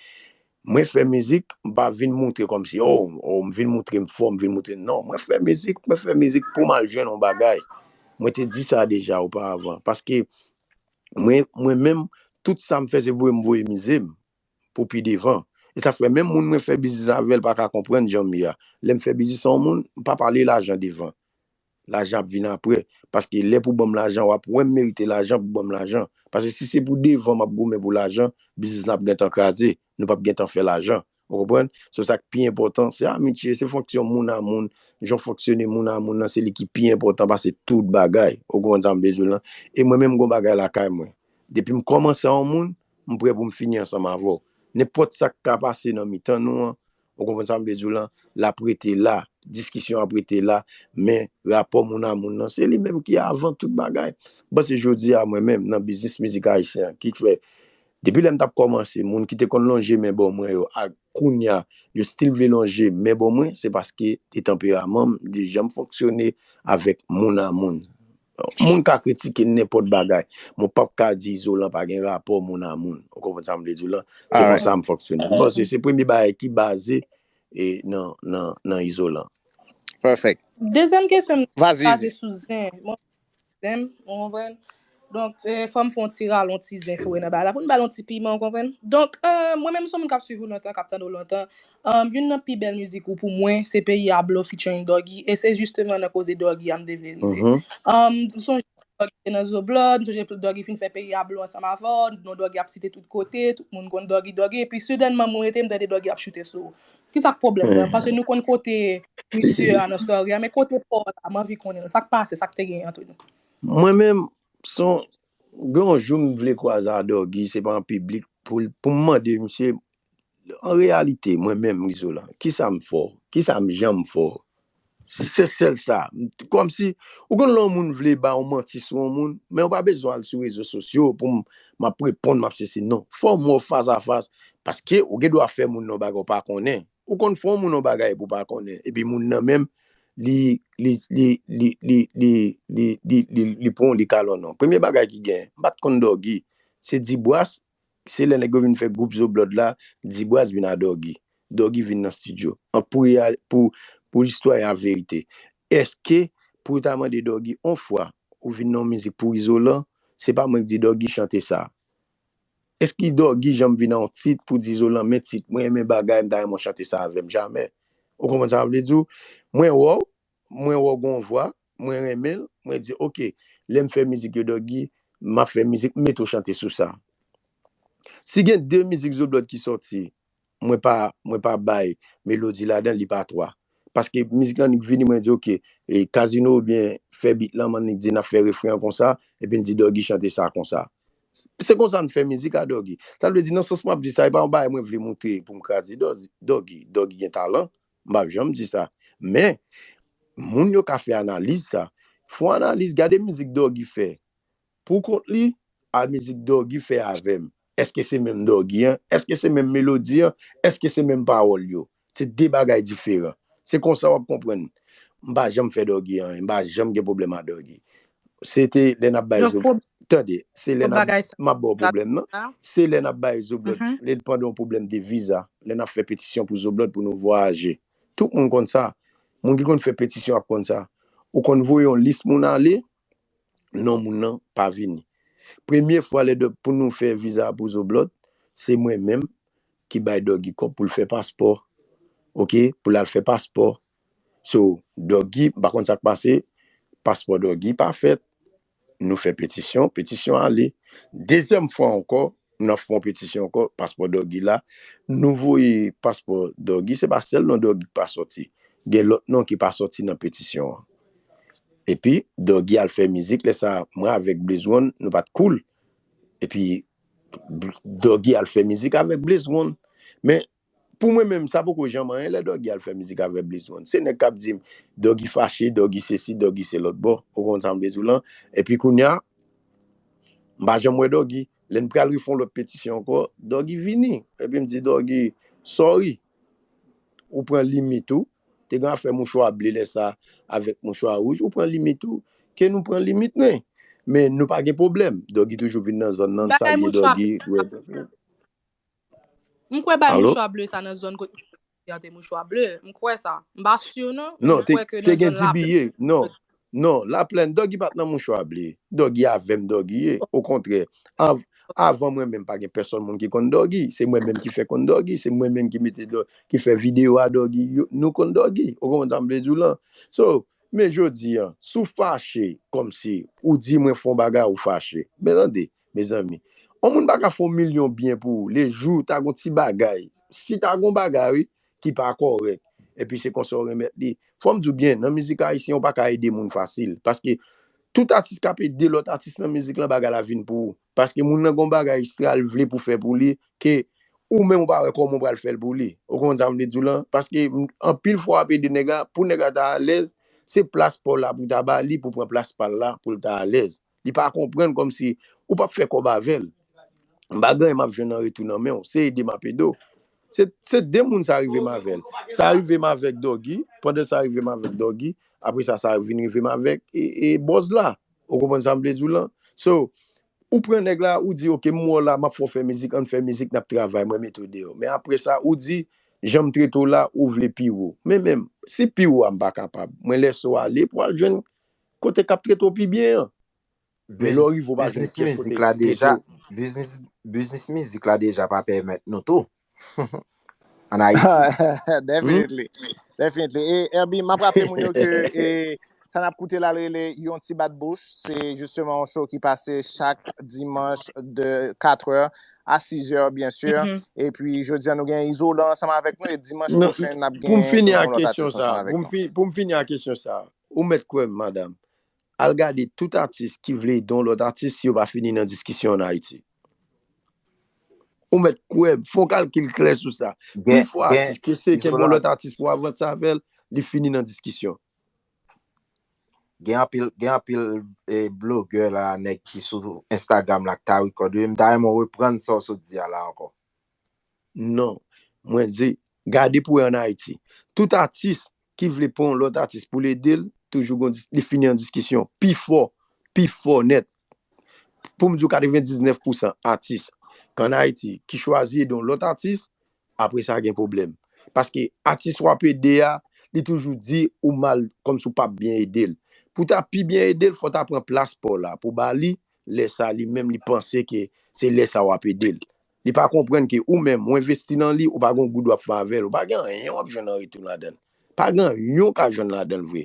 mwen fè mizik, m pa vin moutre kòmsi, oh, oh, m vin moutre m fò, m vin moutre, non, mwen fè mizik, mwen fè mizik pou m al jwenn yon bagay. Mwen te di sa deja oparavan. Paske mwen, mwen menm, tout sa m fè, se pou m voye mize m pou pi devan. E sa fè menm moun mwen fè biznis avè l pa ka konprann jan m ye a. Lè m fè biznis a yon moun, m pa pale lajan devan. Lajan ap vin apre. Paske lè pou ban m lajan, w ap wè m merite lajan pou ban m lajan. Paske si se pou devan m ap goumen pou lajan, biznis lan ap gentan kraze. Nou p ap gentan fè lajan. Ou konprann? So sa k pi enpòtan, se amitye, se fonksyon moun a moun. Jan w fonksyone moun a moun nan, se li ki pi enpòtan pase tout bagay. Ou konprann sa m vle di w lan? E mwen menm, m gon bagay lakay mwen. Depi m kòmanse a yon moun, m prè pou m fini ansanm avè w. Nenpòt sa k ka pase nan mitan nou an, ou konprann sa m vle di w lan, l ap rete la. Diskisyon ap rete la, men rapò moun a moun nan, se li menm ki avan tout bagay. M panse jodi a, mwen menm, nan biznis mizik ayisyen an, ki fè, depi lè m t ap kòmanse, moun ki te konn lonje men bò mwen yo, ak kounya, yo still vle lonje men bò mwen, se paske de tanperaman m, de jan m fonksyone avèk moun a moun. Moun ka kritike nenpòt bagay, men w p ap ka di Izolan pa gen rapò moun a moun. Ou konprann sa m vle di w lan? Se konsa m fonksyone. M panse se premye bagay ki baze e nan, nan, nan Izolan. Perfect. Dezyèm kesyon m Vas-y, baze Izzy. Sou zen. Mwen, zen, ou konprann? Donk, eh, fò m fè yon ti rale, yon ti zen foure nan bagay la. Pou n ba l yon ti piman, ou konprann? Donk, eh, mwen menm, se yon moun k ap swiv ou lontan, k ap tande w lontan. Um, youn nan pi bèl mizik ou pou mwen, se Peyi a Blo featuring Doggy. E se jisteman nan koze Doggy a m te vle rive. Mhm. Um, m sonje Doggy te nan Zoblòd, m sonje Doggy fin fè Peyi a Blo ansanm avè w, non Doggy ap site tout kote, tout moun konn Doggy, Doggy, epi soudènman mwen rete m tande Doggy ap choute sou ou. Kisa k pwoblèm nan? Paske nou konn kote misye a nan story a, men kote pa w la, m anvi konnen sa k pase, sa k te gen ant nou. Mwen menm, son, gen yon jou m vle kwaze a Doggy, se pa an piblik, pou, pou m mande misye, an reyalite, mwen menm, Izolan, kisa m fè w? Kisa m janm fè w? Se sèl sa. Kòmsi, ou konn lè yon moun vle ba yon manti sou yon moun, men ou pa bezwen al sou rezo sosyo pou m, m ap reponn, m ap sesi. Non. Fò m wè w fas a fas, paske ou gen dwa fè moun nan bagay ou pa konnen. Ou konn fè yon moun yon bagay pou w pa konnen. Epi moun nan menm, li, li, li, li, li, li, li, li, li, li pran w, li kale w non. Premye bagay ki gen, m pa t konn Doggy. Se Dibwas, se lè nèg yo vin fè gwoup Zoblòd la, Dibwas vin a Doggy. Doggy vin nan estidyo. An pou, pou, pou listwa e a verite. Èske pou yo ta mande Doggy on fwa, ou vin nan yon mizik pou Izolan, se pa mwen k di Doggy chante sa? Èske Doggy janm vin nan yon tit pou di Izolan, men tit mwen, men bagay, m ta renmen w chante sa avè m? Jamè. Ou konprann sa m vle di w? Mwen wè w, mwen wè w gon vwa, mwen renmen l, mwen di, oke, lè m fè mizik yo Doggy, m ap fè mizik, m mete w chante sou sa. Si gen de mizik Zoblòd ki sòti, mwen pa, mwen pa bay melodi ladan, li pa twa. Paske mizik lan nik vini, mwen di, oke, e Kazino oubyen fè bit lan, man nik di n ap fè refren an konsa, epi n di Doggy chante sa konsa. Se konsa n fè mizik a Doggy. Sa vle di, nan sans mwen ap di sa, e pa yon bagay mwen vle moutre pou m kraze Doggy. Doggy, Doggy gen talan, m p ap janm di sa. Men, moun yo ka fè analiz sa. Fè yon analiz, gade mizik Doggy fè pou kont li, a mizik Doggy fè avè m. Èske se menm Doggy an? Èske se menm melodi an? Èske se menm pawòl yo? Se de bagay diferan. Se konsa w ap konprann. M pa janm fè Doggy anyen, m pa janm gen pwoblèm a Doggy. Se te lè n ap bay Donk, zo. pwob- Tande, se lè n ap, bagay sa m ap ba w pwoblèm nan. la. Se lè n ap bay Zoblòd, Mhm. lè l pandan yon pwoblèm de viza, lè n ap fè petisyon pou Zoblòd pou nou vwayaje. Tout moun konn sa. Moun ki konn fè petisyon ap konn sa. Ou konn voye yon lis moun ale, non moun nan pa vini. Premye fwa lè do-, pou nou fè viza pou Zoblòd, se mwen menm ki bay Doggy kòb pou l fè paspò. Oke, pou l al fè paspò. So, Doggy, m pa konn sa k pase, paspò Doggy pa fèt. Nou fè petisyon, petisyon ale. Dezyèm fwa ankò, n ap fè yon petisyon ankò, paspò Doggy la. Nou voye paspò Doggy, se pa sèl non Doggy k pa sòti. Gen lòt non ki pa sòti nan petisyon an. Epi, Doggy al fè mizik, lè sa, mwen avèk Blaze One, nou pa t cool. Epi, Doggy al fè mizik avèk Blaze One. Men, pou mwen menm, sa poko janm anyen lè Doggy al fè mizik avèk Blaze One. Se nèg k ap di m, Doggy fache, Doggy sesi, Doggy se lòt bò. Ou konn sa m vle di w lan? Epi kounye a, m pa janm wè Doggy. Lè n pral refè yon lòt petisyon ankò, Doggy vini. Epi m di Doggy, sorry, ou pran limit ou. Te gen afè mouchwa ble lè sa avèk mouchwa wouj, ou pran limit ou. Ke nou pran limit nou. Men nou pa gen pwoblèm. Doggy toujou vin nan zòn nan, n Bagay salye mouchwa Doggy. ble sa, m kwè bagay Alo? Mouchwa ble sa nan zòn kote yo te mouchwa ble. M kwè sa. M pa si non, men Non, m te, kwè ke te nan gen zòn Laplèn. D B A. Non, non, Laplèn, Doggy pa t nan mouchwa ble. Doggy avè m, Doggy ye. Okontrè, av, avan mwen menm, pa gen pèsòn moun ki konn Doggy. Se mwen menm ki fè konn Doggy. Se mwen menm ki mete Doggy, ki fè videyo a Doggy. Yo, nou konn Doggy. Ou konprann sa m vle di w lan? So, men jodi a, si w fache, kòmsi, ou di mwen fè yon bagay, ou fache. Men tande, mezanmi, yon moun pa ka fè yon milyon byen pou ou. Le jou, ta gon ti bagay. Si ta gon bagay, wi, ki pa kòrèk. Epi se konsa w renmèt li. Fò m di w byen, nan mizik ayisyen, ou pa ka ede moun fasil. Paske tout atis k ap ede lòt atis nan mizik lan, bagay la vin pou ou. Paske moun nan gon bagay ekstra l vle pou fè pou li, ke ou menm ou pa wè kòman w pral fè l pou li. Ou konprann sa m vle di w lan? Paske m- anpil fwa w ap ede nèg la, pou nèg la ta alèz, se plas pa w la pou w ta ba li, pou pran plas pa l la, pou l ta alèz. Li pa konprann kòmsi ou p ap fè kòb avè l. M pa gen anyen m ap jwenn an retou nan men w. Se ede m ap ede w. Se, se de moun sa rive m avè l. Sa rive m avèk Doggy. Pandan sa rive m avèk Doggy, apre sa, sa vin rive m avèk e, e bòz la. Ou konprann sa m vle di w lan? So, ou pran nèg la, ou di, oke, m wè w la, m ap fè w fè mizik, ann fè mizik, n ap travay, mwen mete w deyò. Men apre sa, ou di, jan m trete w la, ou vle pi wo. Men menm, si pi wo a m pa kapab, mwen lèse w ale pou w al jwenn kote k ap trete w pi byen an. Men lè w rive, w pa jwenn Biznis pyès mizik kote la trete deja, w. biznis biznis mizik la deja pa pèmèt nou tou. Ann Ayiti. Definitely. Definitely. E Herbie, m ap raple moun yo ke e, sa n ap koute la l rele Yon Ti Bat Bouch. Se jisteman yon show ki pase chak dimanch de katrè a sizè, byen si. Mhm. Epi jodi a nou gen Izolan ansanm avèk nou. E dimanch Non, pwochen n ap pou m gen fini yon ak lòt kesyon atis sa, ansanm avèk pou m nou. fi, pou m fini ak kesyon sa, ou mèt kwè m, madanm. Al gade tout atis ki vle ede yon lòt atis si yo pa fini nan diskisyon ann Ayiti. Ou mèt kwè m, fè yon kalkil klè sou sa. Pi Gen fò gen atis ke se kenbe yon Izolan, lòt atis pou avanse avè l, li fini nan diskisyon. Gen anpil gen anpil e, blogè la, nèg ki sou Instagram la k ta rekòd wi. M ta renmen w reprann sa w sot di a la ankò. Non. Mwen di, gade pou wè ann Ayiti. Tout atis ki vle pran yon lòt atis pou l ede l, toujou gon dis- li fini an diskisyon. Pi fò, pi fò nèt. Pou m di w katrevendiznèf pousan atis k ann Ayiti ki chwazi ede yon lòt atis, apre sa gen pwoblèm. Paske atis w ap ede a, li toujou di ou mal, kòmsi w p ap byen ede l. Pou w ta pi byen ede l, fò w ta pran plas pa w la pou w ba li, lè sa li menm li panse ke se lè sa w ap ede l. Li pa konprann ke ou menm, ou envesti nan li, ou pa gen yon goud w ap fè avè l, ou pa gen anyen w ap jwenn an retou ladan l. Pa gen anyen w ka jwenn ladan l vre.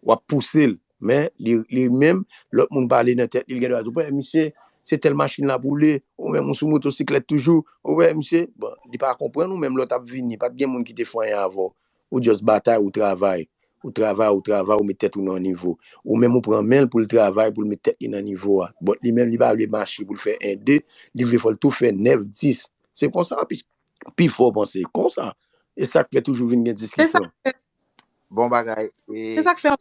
W ap pouse l. Men li, li menm, lòt moun pale nan tèt li, l gen dwa di, "Ou wè, misye, se tèl machin l ap woule, ou menm ou sou motosiklèt toujou, ou wè, misye." Bon, li pa konprann ou menm lè w t ap vini, pa t gen moun ki te fè anyen avè w. Ou just batay, ou travay. Ou travay, ou travay, ou met tèt ou nan yon nivo. Ou menm ou pran men l pou l travay, pou l met tèt li nan nivo a. But li menm, li pa vle mache pou l fè en, de, li vle fò l tou fè nèf, dis. Se konsa, pi, pi fò panse. Konsa. E sa k fè toujou vin gen Se sa diskisyon. k fè, Bon bagay. se E, sa k fè yon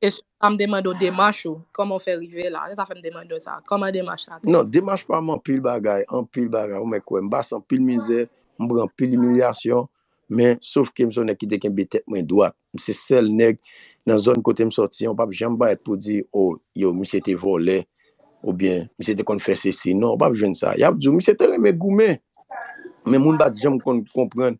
kesyon sa, m te mande w demach ou, kòman w fè rive la. Se sa fè m te mande w sa. Kòman demach la te? Non, demach pa m anpil bagay, anpil bagay. Ou mèt kwè, m pase anpil mizè, m pran anpil imilyasyon, men sof ke m se yon nèg ki te kenbe tèt mwen dwat. M se sèl nèg nan zòn kote m sòti an, w p ap janm parèt pou di, o, yo, misye te vòlè, oubyen misye te konn fè sesi. Non, w p ap jwenn sa. Y ap di w, misye te renmen goumen. Men moun pa t janm konn konprann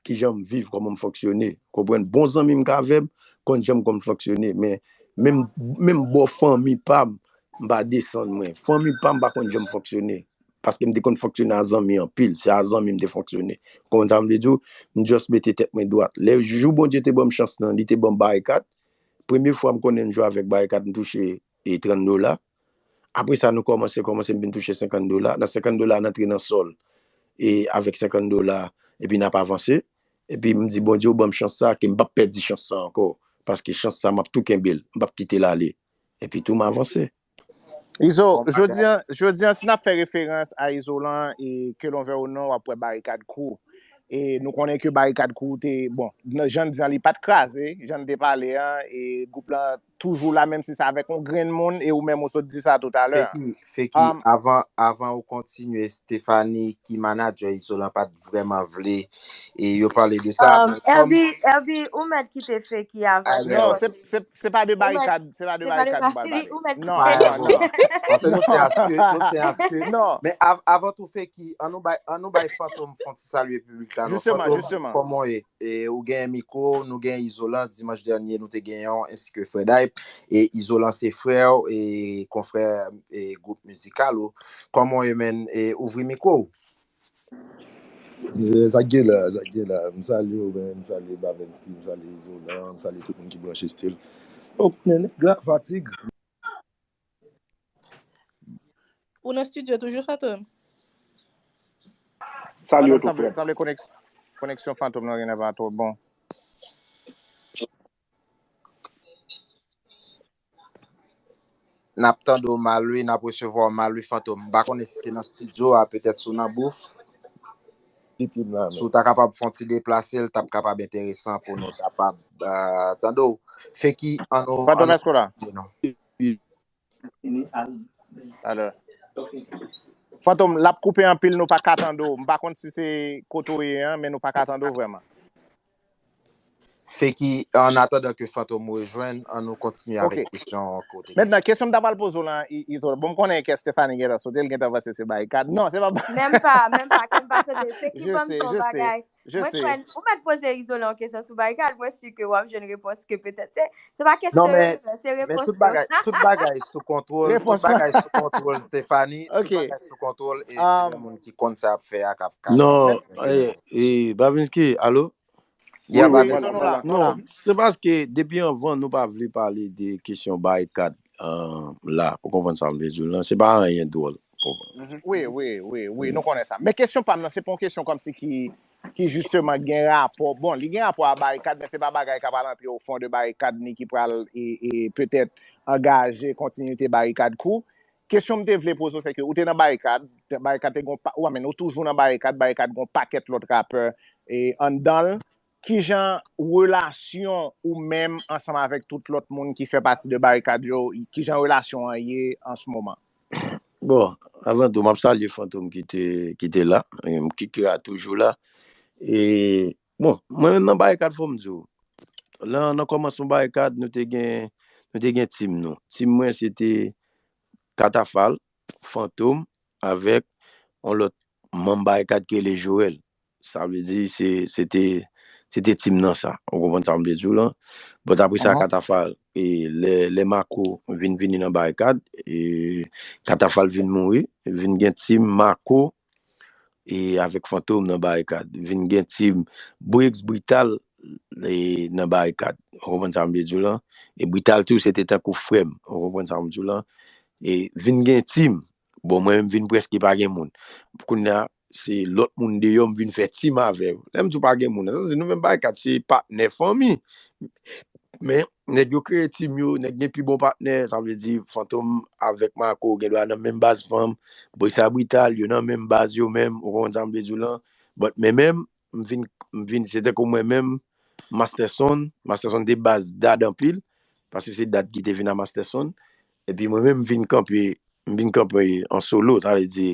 kijan m viv, kòman m fonksyone. Konprann? Bon zanmi m k avè m, konn jan m konn fonksyone. Men menm, menm bò fanmi pa m, m pa desann mwen. Fanmi pa m pa konn jan m fonksyone. Paske m te konn fonksyone a zanmi anpil. Se a zanmi m te fonksyone. Konprann sa m vle di w? M just mete tèt mwen dwat. Lè jou Bondye te ban m chans lan, li te ban m Barikad. Premye fwa m konnen m jwe avèk Barikad, m touche e, trant dola. Apre sa, nou kòmanse, kòmanse, m vin touche senkant dola. Nan senkant dola, n antre nan sòl. E avèk senkant dola, epi n ap avanse. Epi m di, Bondye, ou ban m chans sa, ke m p ap pèdi chans sa ankò. Paske chans sa, m ap tou kenbe l. M p ap kite l ale. Epi tou, m avanse. Izo, Bon jodi bagay. An, jodi an, si n ap fè referans a Izolan e ke l on vè ou non, w ap wè Barikad Crew. E nou konnen ke Barikad Crew te, bon, nan jan n di an, li pa t kraze, jan n te pale an, e gwoup lan toujou la, menm si se avèk yon grenn moun, e ou menm ou sot di sa toutalè. Feki, Feki, avan, avan ou kontinye, Stephanie, ki manadjè Izolan, pa t vrèman vle, e yo pale de sa. Elbi, Elbi, ou mèt kite Feki avan. Non, se, se, se pa de barikad, se pa de barikad nou pral pale. Ou mèt Non, kite non, non. Paske nou tyen aske, nou tyen aske. Non. Men av- avan tou, Feki, an nou bay, an nou bay Fantom fon ti salye piblik la. Non, Jisteman, Fantom, jisteman. Kòman w ye? E, ou gen mikwo, nou gen Izolan, Dimanche Dernier, nou te gen yon, ensi ke Frè Dayp. E Izolan se frè w, e konfrè, e gwoup mizikal ou. Kòman w ye, menn? E ouvri mikwo w. Eh, sa k gen la, sa k gen la. M salye w, men, m salye Bavensky, m salye Izolan, m salye tout moun ki branche still. Ou konnen nèg la, fatig. Ou nan studio toujou, Fantom? Salye Fantom w tou, sanble, frè. Sanble konèks- koneksyon Fantom nan genlè pa twò bon. N ap tande w mal, wi, n ap resevwa w mal, wi, Fantom. M pa konnen si se nan estidyo a, petèt si w nan bouf. Pipi m la, Si men. w ta kapab fè yon ti deplase, l t ap kapab enteresan pou nou kapab, euh, tande w. Feki, an nou, Fantom, an nou èske w la? non. Alò. Fantom, l ap koupe anpil, nou pa ka tande w. M pa konn si se kote w ye an, men nou pa ka tande w vrèman. Feki, an atandan ke Fantom rejwenn, an nou kontinye avèk Ok. Kesyon kote. Mentnan, kesyon m ta pral poze w lan, I- Izolan. Bon, m konnen kè Stephanie gentan soti, l gentan panse se barikad. Non, se pa ba- Menm pa, menm pa, ke m pa sante. Feki Je ban m sais, son je sais, bagay. je Mwen sais. kwè, ou mèt poze Izolan yon kesyon sou barikad, mwen si ke w ap jwenn repons ke petèt. Se, se pa Non, kesyon yo men, li fè, se men repons tout yo. bagay, tout bagay sou kontwòl, tout Repons lan. Bagay sou kontwòl, Stephanie, tout Ok. Bagay sou kontwòl, e se Um, yon moun ki konn sa ap fè a k ap ka Non, fè. eh, eh, Babensky, alo? Yeah, wi, wi, Babensky. Fantom, nou la, nou Non, la. se paske depi anvan nou pa vle pale de kesyon barikad euh, la, ou konprann sa m vle di w lan, se pa anyen dwòl. Ou konprann? Wi, wi, wi, wi, nou konnen sa. Men kesyon pa m nan, se pa yon kesyon kòmsi ki, ki jisteman gen rapò. Bon, li gen rapò a barikad, men se pa bagay k ap al antre o fon de barikad, ni ki pral, e, e, petèt angaje kontinite barikad kou. Kesyon m te vle poze w, se ke ou te nan barikad, barikad te gon pa, ou, I mean, ou toujou nan barikad, barikad gon pakèt lòt rapè, e, anndan l. Kijan relasyon ou menm ansanm avèk tout lòt moun ki fè pati de barikad yo, kijan relasyon an ye an se moman? Bon, avan tou, m ap salye Fantom ki te, ki te la, em, Kikira toujou la. E, bon, mwen menm nan barikad, fò m di w, lan, nan kòmansman barikad, nou te gen, nou te gen tim nou. Tim mwen, se te Katafal, Fantom, avèk yon lòt manm barikad ki rele Joel. Sa vle di, se, se te, se te tim nan sa. Ou konprann sa m vle di w lan? But apre sa, Mhm. Katafal, e lè, lè Mako vin vini nan barikad, e Katafal vin mouri, vin gen tim Mako, e avèk Fantom nan barikad. Vin gen tim Briggs, Brital, e nan barikad. Ou konprann sa m vle di w lan? E Brital tou, se te tankou frè m. Ou konprann sa m di w lan? E vin gen tim. Bon, mwen menm vin prèske pa gen moun. Kounye a, se lòt moun deyò m vin fè tim avè yo. Lè m di w pa gen moun, sa vle di nou menm barikad, se patnè fanmi. Men, nèg yo kreye tim yo, nèg gen pi bon patnè, sa vle di Fantom avèk Mako gen dwa nan menm baz pa m, Briggs a Brital, yo nan menm baz yo menm, ou konprann sa m vle di w lan. But men menm, m vin, m vin, se tankou mwen menm, Masterson, Masterson te baz Dad anpil, paske se Dad ki te vin a Masterson. Epi mwen menm, m vin kanpe, m vin kanpe an solo, sa vle di,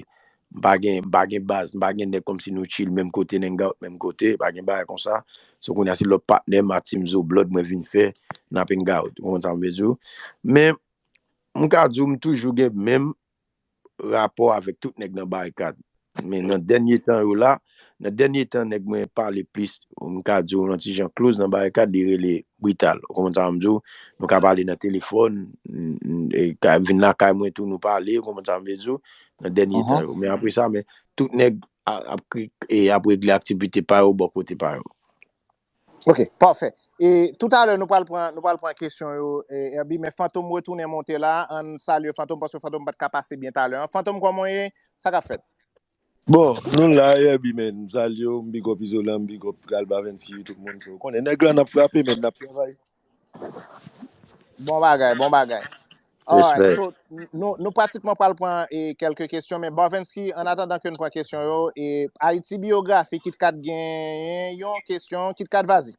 m pa gen, m pa gen baz, m pa gen nèg kòmsi nou chill menm kote, n hangout menm kote, pa gen bagay konsa. So, kounye a, se lòt patnè m a Team Zo Blood mwen vin fè, n ap hangout. Ou konprann sa m vle di w? Men, m ka di w, m toujou gen menm rapò avèk tout nèg nan barikad. Men nan dènye tan yo la, nan dènye tan, nèg mwen pale plis, m ka di w, yon ti jan close nan barikad, li rele Brital. Ou konprann sa m di w? Nou ka pale nan telefòn, n- n- e ka vin lakay mwen tou, nou pale, ou konprann sa m vle di w? Nan dènye tan yo. Men apre sa, men tout nèg a- ap, kri- e ap regle aktivite pa yo bò kote pa yo. Ok, pafè. E toutalè, nou pral pran, nou pral pran kesyon yo, e, Herby, men Fantom retounen monte la. Ann salye Fantom, paske Fantom pa t ka pase byen talè. Fantom, kòman w ye? Sa k ap fèt? Bon, nou la, Herby, men. M salye w, m big up Izolan, m big up Galbavensky, tout moun. So, konnen nèg la n ap frape, men n ap travay. Bon bagay, bon bagay. Alright, Respect. So, n- nou, nou pratikman pral pran e, kèlke kesyon, men Bavensky, an atandan ke n pran kesyon yo, e Ayiti Biyografi, KitKat genyen yon kesyon, KitKat, vazi.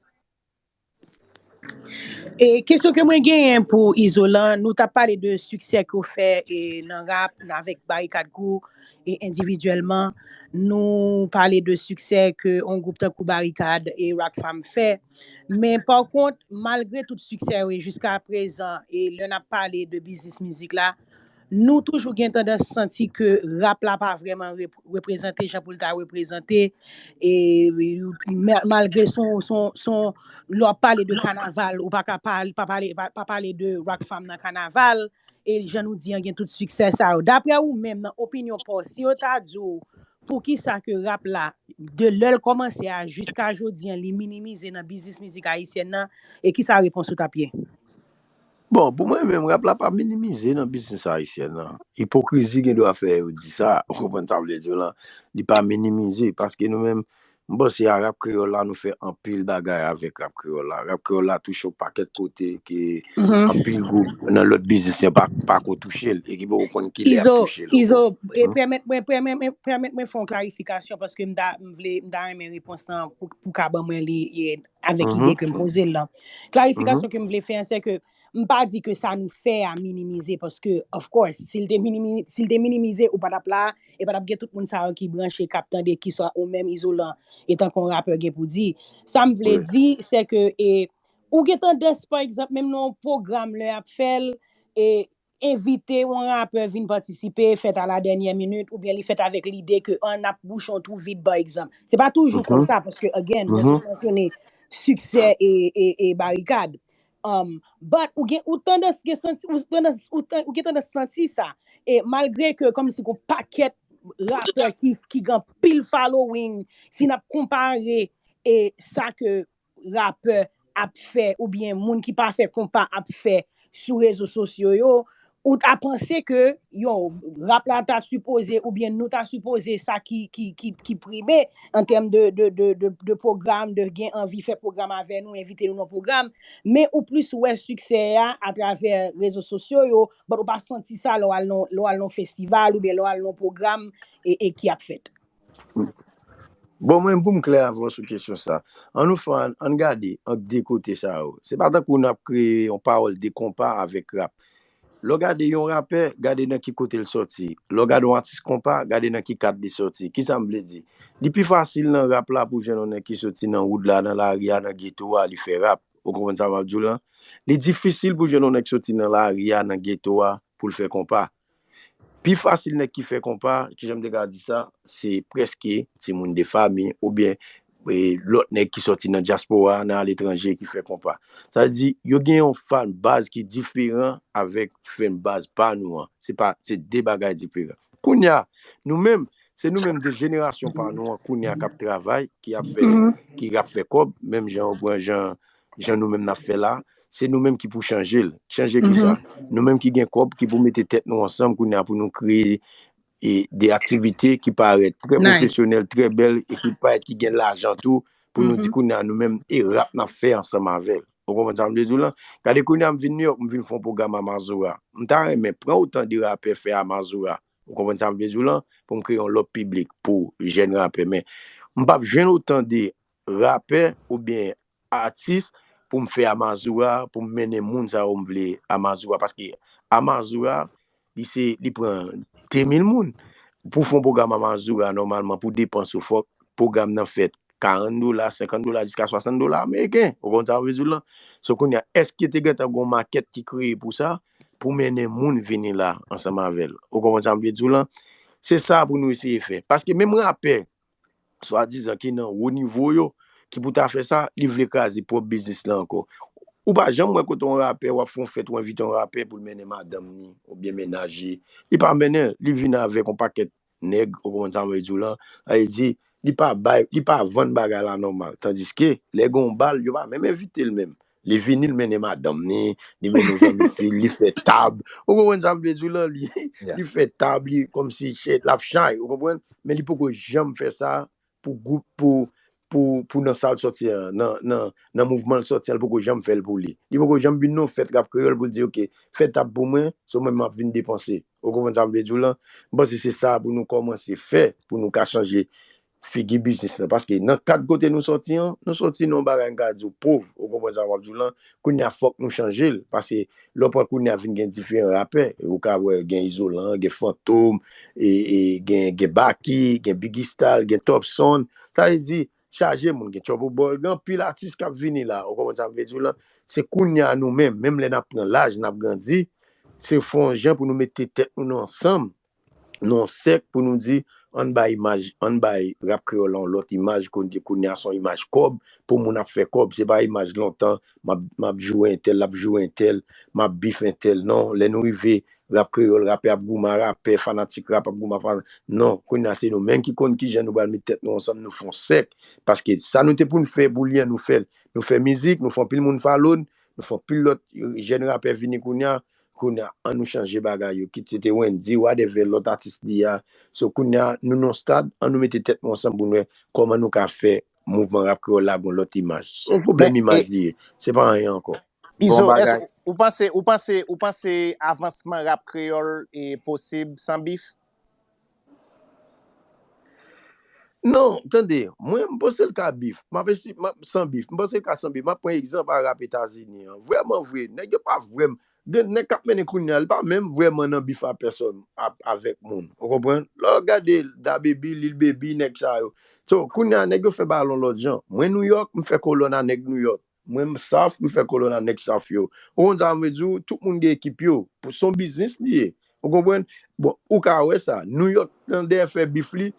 E kesyon ke mwen genyen pou Izolan, nou t ap pale de siksè ke w fè e nan rap, avèk Barikad Crew, e endividyèlman, nou pale de siksè ke yon gwoup tankou Barikad e Rockfam fè. Men pa kont, malgre tout siksè yo, e jiska prezan, e lè n ap pale de biznis mizik la, nou toujou gen tandans santi ke rap la pa vrèman rep- reprezante jan pou l ta reprezante. E ma- malgre son, son, son, lè w ap pale de kanaval, ou pa ka pale, pa pale, pa, pa pale de Rockfam nan kanaval, e jan nou di an gen tout siksè sa yo. Daprè ou menm, nan opinyon pa w, si yo ta di w, poukisa ke rap la, de lè l kòmanse a jiska jodi an, li minimize nan biznis mizik ayisyèn nan, e kisa repons ou t ap ye? Bon, pou mwen menm, rap la pa minimize nan biznis ayisyèn nan. Ipokrizi gen dwa fè yo di sa, ou konprann sa m vle di w lan. Li pa minimize, paske nou menm, m panse a rap kreyòl la, nou fè anpil bagay avèk rap kreyòl la. Rap kreyòl la touche yon pakèt kote ke anpil gwoup nan lòt biznis yo pa, pa ko touche l, e ki poko konn kilè y ap Izo, touche l. Izo, e pèmèt mwen, pèmèt mwen, pèmèt mwen fè yon klarifikasyon, paske m ta, m vle, m ta renmen repons lan pou, pou ka ban mwen li e, avèk ide ke m poze l lan. Klarifikasyon ke m vle fè an, se ke m pa di ke sa nou fè a minimize, paske, of course, si l te minimi, si l te minimize, ou pa t ap la, e pa t ap gen tout moun sa yo ki branche, k ap tande kisa ou menm Izolan, etanke yon rapè, gen pou di. Sa m vle di, se ke, e, ou gen tandans, pa egzanp, menm nan yon pwogram, lè y ap fè l, e, envite yon rapè vin patisipe, fèt a la dènyè minit, oubyen li fèt avèk lide ke an n ap bouche yon twou vid, pa egzanp. Se pa toujou konsa, paske, again, mwen sot mansyone siksè e, e, e Barikad. Um, but ou gen, ou tandans gen santi, ou tandans, ou, tan- ou gen tandans santi sa. E malgre ke kòmsi gon pakèt rapè ki, ki gen pil following, si n ap konpare e sa ke rapè ap fè oubyen moun ki pa fè konpa ap fè sou rezo sosyo yo, ou ta panse ke, yo, rap la ta sipoze oubyen nou ta sipoze sa ki, ki, ki, ki prime an tèm de, de, de, de, de pwogram, de gen anvi fè pwogram avè nou, envite nou nan pwogram, men ou plis wè siksè a atravè rezo sosyo yo, but ou pa santi sa lè w al nan, lè w al nan festival oubyen lè w al nan pwogram e, e ki ap fèt. Bon, mwen, pou m klè avè w sou kesyon sa, an nou fè, an gade ant de kote sa yo. Se pa tankou n ap kreye yon pawòl de konpa avèk rap. Lè w gade yon rapè, gade nan ki kote l sòti. Lè w gade yon atis konpa, gade nan ki kad li sòti. Kisa m vle di? Li pi fasil nan rap la pou jwenn yon nèg ki soti nan wood la, nan lari a, nan geto a, li fè rap. Ou konprann sa m ap di w lan? Li difisil pou jwenn yon nèg soti nan lari a, nan geto a, pou l fè konpa. Pi fasil nèg ki fè konpa, kijan m te ka di sa, se prèske timoun de fanmi oubyen e, lòt nèg ki sòti nan dyaspora, nan aletranje ki fè konpa. Sa vle di, yo gen yon fan baz ki diferan avèk fan baz pa nou an. Se pa, se de bagay diferan. Kounye a, nou menm, se nou menm de jenerasyon pa nou an kounye a k ap travay, ki ap fè, ki ap fè kòb, menm jan yo pran jan, jan nou menm n ap fè la. Se nou menm ki pou chanje l. Chanje kisa? Nou menm ki gen kòb, ki pou mete tèt nou ansanm kounye a pou nou kreye e de aktivite ki parèt trè pwofesyonèl, trè bèl e ki parèt ki gen lajan tou, pou nou di kounye a nou menm e rap n ap fè ansanm avè l. Ou konprann sa m vle di w lan? Gade kounye a m vin New York, m vin fè yon pwogram a Mazora. M ta renmen pran otan de rapè fè a Mazora. Ou konprann sa m vle di w lan? Pou m kreye yon lòt piblik pou jèn rapè. Men m p ap jwenn otan de rapè oubyen atis pou m fè a Mazora, pou m mennen moun sa yo m vle a Mazora. Paske a Mazora, li se, li pran de mil moun. Pou fè yon pwogram a Mazora, nòmalman, pou depans ou, fòk pwogram nan fèt karant dola, senkant dola, jiska swasant dola ameriken. Ou konprann sa m vle di w lan? So, kounye a, èske te gentan gen yon makèt ki kreye pou sa, pou mennen moun vini la ansanm avè l? Ou konprann sa m vle di w lan? Se sa pou nou eseye fè. Paske menm rapè, swadizan ki nan wo nivo yo, ki pou ta fè sa, li vle kraze pwòp biznis la ankò. Ou pa janm wè kote yon rapè, w ap fè yon fèt, ou envite yon rapè pou l mennen madanm ni, oubyen mennaj li. Li pa mennen l, li vin avèk yon pakèt nèg, ou konprann sa m vle di w lan. Sa vle di, li pa bay, li pa vann bagay la nòmal. Tandiske, lè gen yon bal, yo pa menm envite l menm. Li vini, li mennen madanm ni, li mennen zanmi fi l, li fè tab. Ou konprann sa m vle di w lan? Li, li fè tab, li kòmsi l ap chay, ou konprann? Men li poko janm fè sa pou gwoup, pou, pou, pou nan sa l sòti an, nan, nan, nan mouvman l sòti an, li poko janm fè l pou li. Li poko janm vin nan yon fèt rap kreyòl pou l di, oke, fè tab pou mwen, se mwen m ap vin depanse. Ou konprann sa m vle di w lan? M panse se sa pou nou kòmanse fè, pou nou ka chanje figi biznis lan. Paske nan kad kote nou sòti an, nou sòti nan yon bagay m ka di w pòv, ou konprann sa m ap di w lan, kounye a fòk nou chanje l. Paske lè w pran kounye a vin gen diferan rapè, ou ka wè gen Izolan, gen Fantom, e, e, gen, gen Baky, gen Biggy Style, gen Topson. Sa vle di, chaje moun, gen Trouble Boy, gen anpil atis k ap vini la, ou konprann sa m vle di w lan? Se kounye a nou menm, menm lè n ap pran laj, n ap grandi, se fè yon jan pou nou mete tèt nou ansanm, nan yon sèk pou nou di, ann bay imaj, ann bay rap kreyòl la yon lòt imaj, kote kounye a se yon imaj kòb, pou moun ap fè kòb, se pa imaj lontan, m ap, m ap joure entèl, l ap joure entèl, m ap bif entèl, non, lè nou rive rap kreyòl, rapè ap goumen a rapè, fanatik rap ap goumen a fanatik, non, kounye a se nou menm ki konn kijan nou pral met tèt nou ansanm, nou fè yon sèk, paske sa nou te pou n fè pou li an, nou fè l, nou fè mizik, nou fè anpil moun follow n, nou fè anpil lòt jèn rapè vini kounye a, kounye a, ann nou chanje bagay yo, kit se te Wendyy, whatever, lòt atis li a. So, kounye a, nou nan yon stad, ann nou mete tèt nou ansanm pou n wè kòman nou ka fè mouvman rap kreyòl la gon lòt imaj. Se yon pwoblèm imaj li ye. Se pa anyen ankò. Bon Izo, bagay. Èske ou panse, ou panse, ou panse avansman rap kreyòl e posib san bif? Non, tande, mwen m panse l ka bif. M ap esi, m ap, san bif. M panse l ka san bif. M ap pran egzanp a rap Etazini an. Vrèman vre, nèg yo pa vrèm, gen nèg k ap mennen kounye a, li pa menm vrèman nan bif a pèsòn ap, avèk moun. Ou konprann? Lè w gade Da Baby, Lil Baby, nèg sa yo. So, kounye a, nèg yo fè bagay yon lòt jan. Mwen Nouyòk, m fè kolòn a nèg Nouyòk. Mwen m South, m fè kolòn a nèg South yo. Ou konn sa m vle di w? Tout moun gen ekip yo. Pou se yon biznis li ye. Ou konprann? Bon, ou ka wè sa. Nouyòk nan dèyè fè bif li,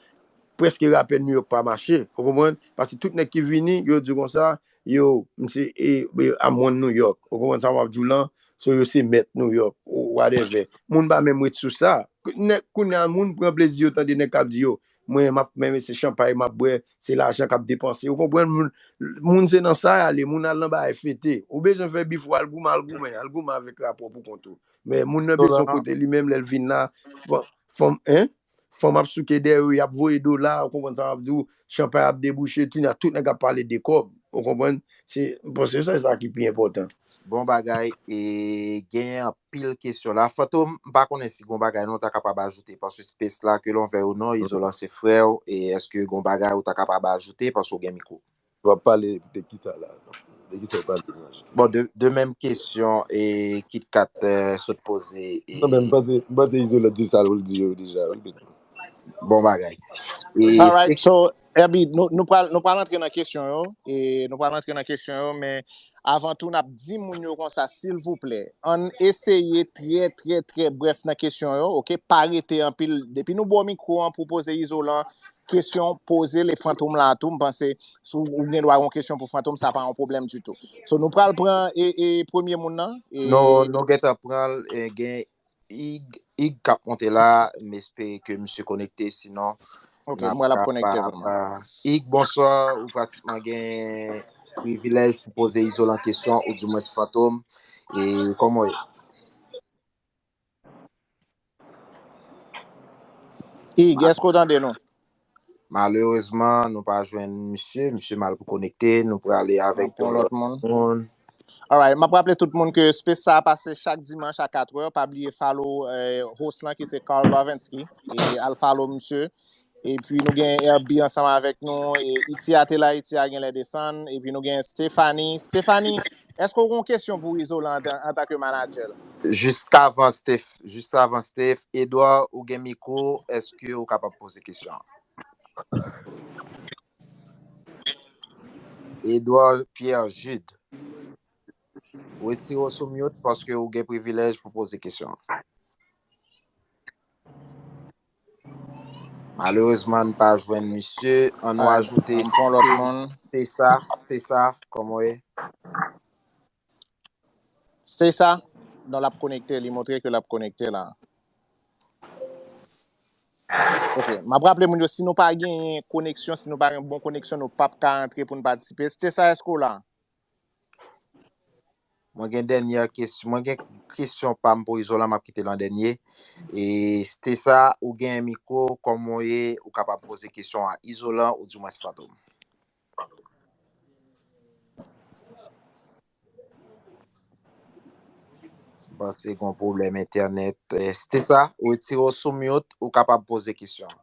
prèske rapè Nouyòk pa mache. Ou konprann? Paske tout nèg ki vini, yo di konsa, yo, misye, e, e, I'm one Nouyòk. Ou konprann sa m ap di w lan? So yo se mèt Nouyòk, ou whatever. Moun pa menm ret sou sa. Nèg, kounye a, moun pran plezi yo tande nèg k ap di yo, mwen, m ap, men se chanpay m ap bwè, se lajan k ap depanse. Ou konprann? Moun, moun se nan sa y ale, moun al nan bagay fete. Ou bezwen fè bif ou al goumen, al goumen, al goumen avèk rapò pou kont ou. Men moun nan bezwen yon kote li menm lè l vin la, fanm, en? Fanm ap souke dèyè yo, y ap voye dola, ou konprann sa m ap di w, chanpay ap debouche, kounye a tout nèg ap pale de kòb, ou konprann? Se, m panse se sa ki pi enpòtan. Bon bagay, e genyen anpil kesyon la. Fantom, m pa konnen si gon bagay non w ta kapab ajoute, paske space la, que l'on veuille ou non, Izolan se frè w, e èske gon bagay ou ta kapab ajoute, paske w gen mikwo? W ap pale de kisa la? De kisa w pale menm? Bon, de, de menm kesyon e Kit Kat eh, sot poze. E... Non, men m panse, m panse Izolan di sa l di yo deja, wi, Big. Bon bagay. E, Alright, so, Herbie, nou, nou pral, nou pral antre nan kesyon yo. E nou pral antre nan kesyon yo, men avan tou, n ap di moun yo konsa, silvouplè, ann eseye trè, trè, trè brèf nan kesyon yo, oke? Pa rete anpil. Depi nou ba w mikwo an pou poze Izolan kesyon, poze l e Fantom la tou, m panse si w gen dwa yon kesyon pou Fantom, sa pa yon pwoblèm ditou. So, nou pral pran e, e premye moun nan. E... Nou, nou gentan pran l, e, gen Ig, Ig k ap monte la, m espere ke misye konekte, sinon... Ok, m wè l ap konekte vrèman. Ig, bonswa, ou pratikman gen privilèj pou poze Izolan kesyon, oudimwens Fantom, e kòman w ye? Ig, èske w tande nou? Malerezman, nou pa jwenn misye. Misye mal pou konekte. Nou prale avèk yon lòt moun. Alright, m ap raple tout moun ke space sa a pase chak dimanch a katrè. Pa bliye follow eh, host lan ki se Carl Barvensky. E al follow misye. Epi nou gen Herbie ansanm avèk nou. E Itia te la, Itia genlè desann. Epi nou gen Stephanie. Stephanie, èske w gen yon kesyon pou Izolan antan, antanke manadjè l? Jis avan Steph, jis avan Steph, Edouard, ou gen mikwo, èske ou kapab poze kesyon an? Edouard Pierre Jude. Retire w sou mute paske ou gen privilèj pou poze kesyon an. Malerezman, n pa jwenn misye. Ann nou ajoute Stesa, Stesa, kòman w ye? Stesa, non, l ap konekte, li montre ke l ap konekte la. Ok, m ap raple moun yo, si nou pa genyen koneksyon, si nou pa gen bon koneksyon, nou p ap ka antre pou n patisipe. Stesa, èske w la? Mwen gen dènye kesyon, mwen gen kesyon pa m pou Izolan, m ap kite l an dènye. E Stesa, ou gen mikwo, kòman w ye, ou kapab poze kesyon a Izolan oudimwens Fantom. M panse gen yon pwoblèm entènèt. Eh, Stesa, ou retire w sou mute, ou kapab poze kesyon an.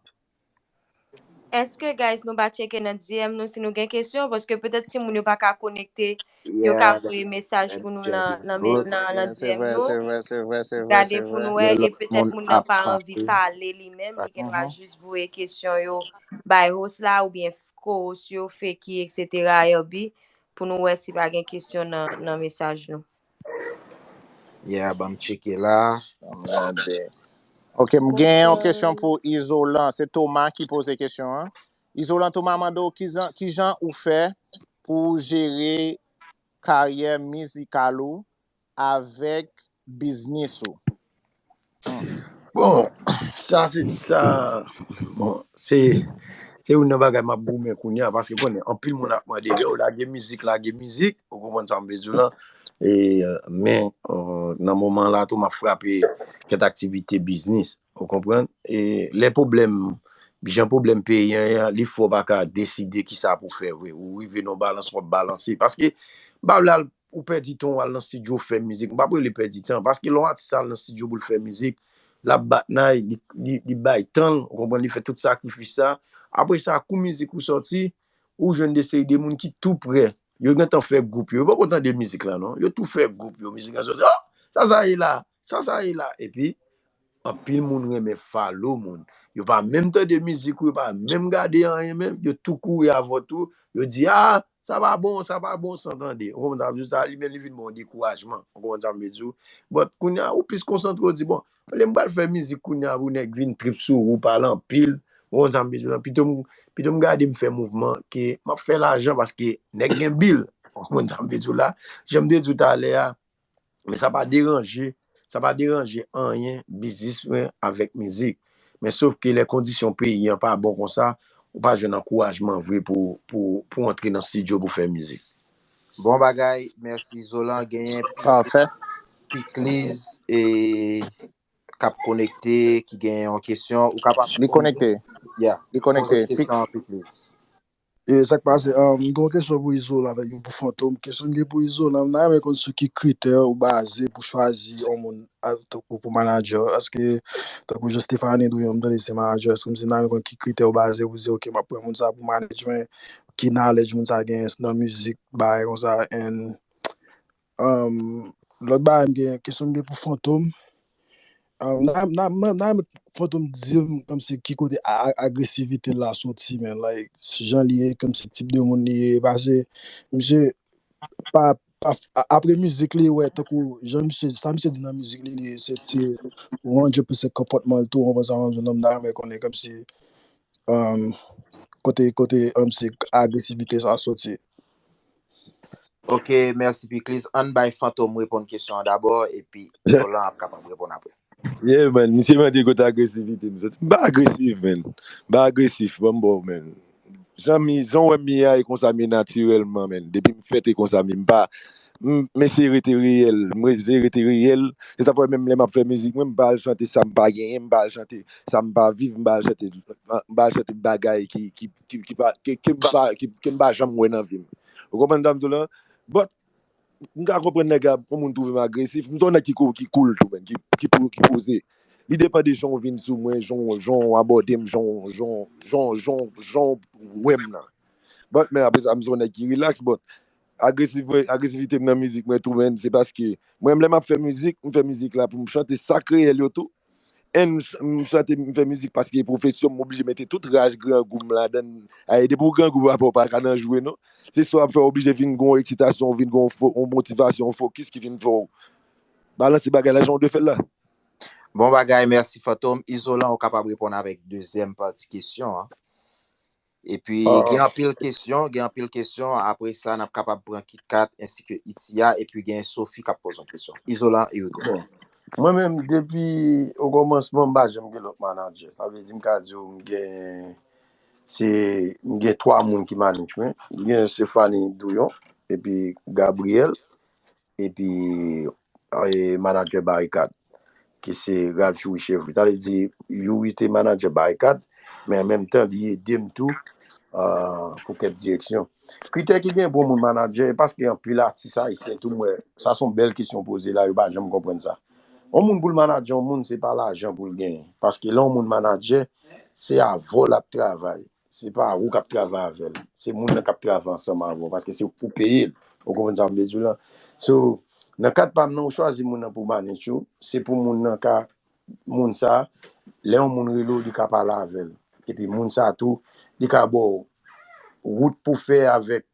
Èske, guys, nou pa tcheke nan D M nou si nou gen kesyon? Paske petèt si moun yo pa ka konekte, yo ka voye mesaj pou nou nan, nan, nan D M nou. Gade pou nou wè, e petèt moun nan pa anvi pale li menm, li gen dwa jis voye kesyon yo bay host la, oubyen co-host yo, Feki, et cetera, Elby, pou nou wè si pa gen kesyon nan, nan mesaj nou. Yeah, ban m tcheke la. Ok, m gen yon kesyon pou Izolan. Se Thomas ki poze kesyon an. Izolan Thomas mande w kijan, kijan ou fè pou w jere karyè mizikal ou avèk biznis ou. Bon, sa se sa, bon, se se youn nan bagay m ap goumen kounye a, paske konnen anpil moun ap mande lè w lage mizik, lage mizik, ou konprann sa m vle di w lan. E, men, nan moman la tou, m ap frape kèk aktivite biznis, ou konprann? E lè pwoblèm, jan pwoblèm peyi an ye a, li fè w pa ka deside kisa pou fè vre. Ou rive nan balans, w ap balanse. Paske, m pa vle al ou pèdi tan w al nan estidyo fè mizik. M p ap rele pèdi tan, paske lè yon atis al nan estidyo pou l fè mizik, l ap bat nay, li, li, li bay tan l, ou konprann, li fè tout sakrifis sa. Apre sa, kou mizik ou sòti, ou jwenn de seri de moun ki tou prè. Yo gentan fè gwoup yo. Yo poko tande mizik la non. Yo tou fè gwoup yo. Mizik la sòti. Oh! Sa sa ye la? Sa sa ye la? Epi, anpil moun renmen follow moun. Yo pa menm tande mizik ou, yo pa menm gade anyen menm. Yo tou kouri avè w tou. Yo di, ah, sa pa bon, sa pa bon, san tande. Ou konprann sa m vle di w? Sa li menm li vin ba w dekourajman. Ou konprann sa m vle di w? But kounye a, ou plis konsantre, w di, bon, olye m pral fè mizik kounye a pou nèg vin trip sou ou, pale anpil. Ou konprann sa m vle di w lan? Pito m, pito m gade m fè mouvman ke m ap fè lajan paske nèg gen bil. Ou konprann sa m vle di w la? Jan m te di w talè a, men sa pa deranje, sa pa deranje anyen biznis mwen avèk mizik. Men sof ke lè kondisyon peyi an pa bon konsa, ou pa jwenn ankourajman vre pou, pou, pou antre nan estidyo pou fè mizik. Bon bagay, mèsi Zolan. Genyen Parfait. Pikliz e k ap konekte, ki gen yon kesyon, ou kapab Li konekte. Yeah. Li konekte. Poze kesyon an Pikliz. E sa k pase, um, m gen yon kesyon pou Izolan avèk yon pou Fantom. Kesyon m gen pou Izolan, m ta renmen konn sou ki kritè ou baze pou chwazi yon moun a, tankou pou manager. Èske, tankou jan Stephanie di w, m tande se manager, èske m se ta renmen konn ki kritè ou baze pou di, ok, m ap pran moun sa pou manage mwen, ki knowledge moun sa gen nan mizik, bagay konsa, and, um, lòt bagay m gen, kesyon m gen pou Fantom, um, nan, nan, nan, nan, Fantom di m kòmsi ki kote a, a, agresivite l la soti, man, like, jan li ye, kòmsi tip de moun li ye, paske misye pa, pa, a, apre mizik li, wè, tankou jan misye, sa misye di nan mizik li, li, se te one hundred percent konpòtman l tou, ou konprann sa m ap di w, m ta renmen konnen kòmsi, um, kote, kote, um, se agresivite sa soti. Ok, mèsi Pikliz. Ann bay Fantom reponn kesyon an dabò, epi Zolan ap kapab reponn apre. Yeah, man, misye mande kote agresivite m soti. M pa agresif, man. M pa agresif, ban m ba w, man. Jan mi, jan w wè m ye a, e konsa m ye natirèlman, man. Depi m fèt, e konsa m ye. M pa, m, m eseye rete reyèl. M eseye rete reyèl. Se sa fè menm lè m ap fè mizik mwen, m pa al chante sa m pa genyen, m pa al chante sa m pa viv, m pa al chante, m pa al chante bagay ki, ki, ki, ki pa, ke, ke m pa, ki, ke m pa janm wè nan vi m. Ou konprann sa m di w lan? But, m ka konprann nèg la, yon moun twouve m agresif. M se yon nèg ki ko-, ki cool tou, man, ki, ki, pou, ki poze. Li depann de jan w vin sou mwen, jan w, jan w abòde m, jan w, jan w, jan w, jan w, jan w wè m nan. But, men apre sa, m se yon nèg ki relax, but agresif, agresivite m nan mizik mwen tou, man, se paske mwen, lè m ap fè mizik, m fè mizik la pou m chante sa k reyèl yo tou. And m ch-, m chante, m fè mizik paske pwofesyon m, m oblije mete tout raj grangou m ladan. Ay, depi w grangou, papa, w pa ka nan jwe, non. Se sa w ap fè, w oblije vin gon eksitasyon, vin gon fo-, yon motivasyon, yon fokis ki vin fè w balanse bagay la jan w dwe fè l la. Bon bagay, mèsi Fantom. Izolan, ou kapab reponn avèk dezyèm pati kesyon an. Epi, gen anpil kesyon, gen anpil kesyon. Apre sa, n ap kapab pran KitKat ensi ke Itia, epi gen Sophie k ap poze yon kesyon. Izolan, you go. Bon. Mwen menm, depi okòmansman, m pa janm gen lòt manager. Sa vle di, m ka di w, m gen, se, m gen twa moun ki manage mwen. M gen Stéphanie Douyon, epi Gabriel, epi, e, manager Barikad, ki se Ralph Youri Chevry. Sa vle di, Youri te manager Barikad, men an menm tan, li ede m tou, ah, pou kèk direksyon. Kritè ki gen pou yon moun manager, e paske anpil atis ayisyen tou, m wè, sa se yon bèl kesyon w poze la, yo pa janm konprann sa. Yon moun pou l manager yon moun, se pa lajan pou l genyen. Paske lè yon moun manager, se avè w l ap travay. se pa ou k ap travay avè l. Se moun nan k ap travay ansanm avè w, paske se ou k pou peye l. Ou konprann sa m vle di w lan? So, nan kad pa m nan, ou chwazi moun nan pou manage ou, se pou moun nan ka, moun sa, lè yon moun rele w, li ka pale avè l. Epi moun sa tou, li ka ba w wout pou fè avèk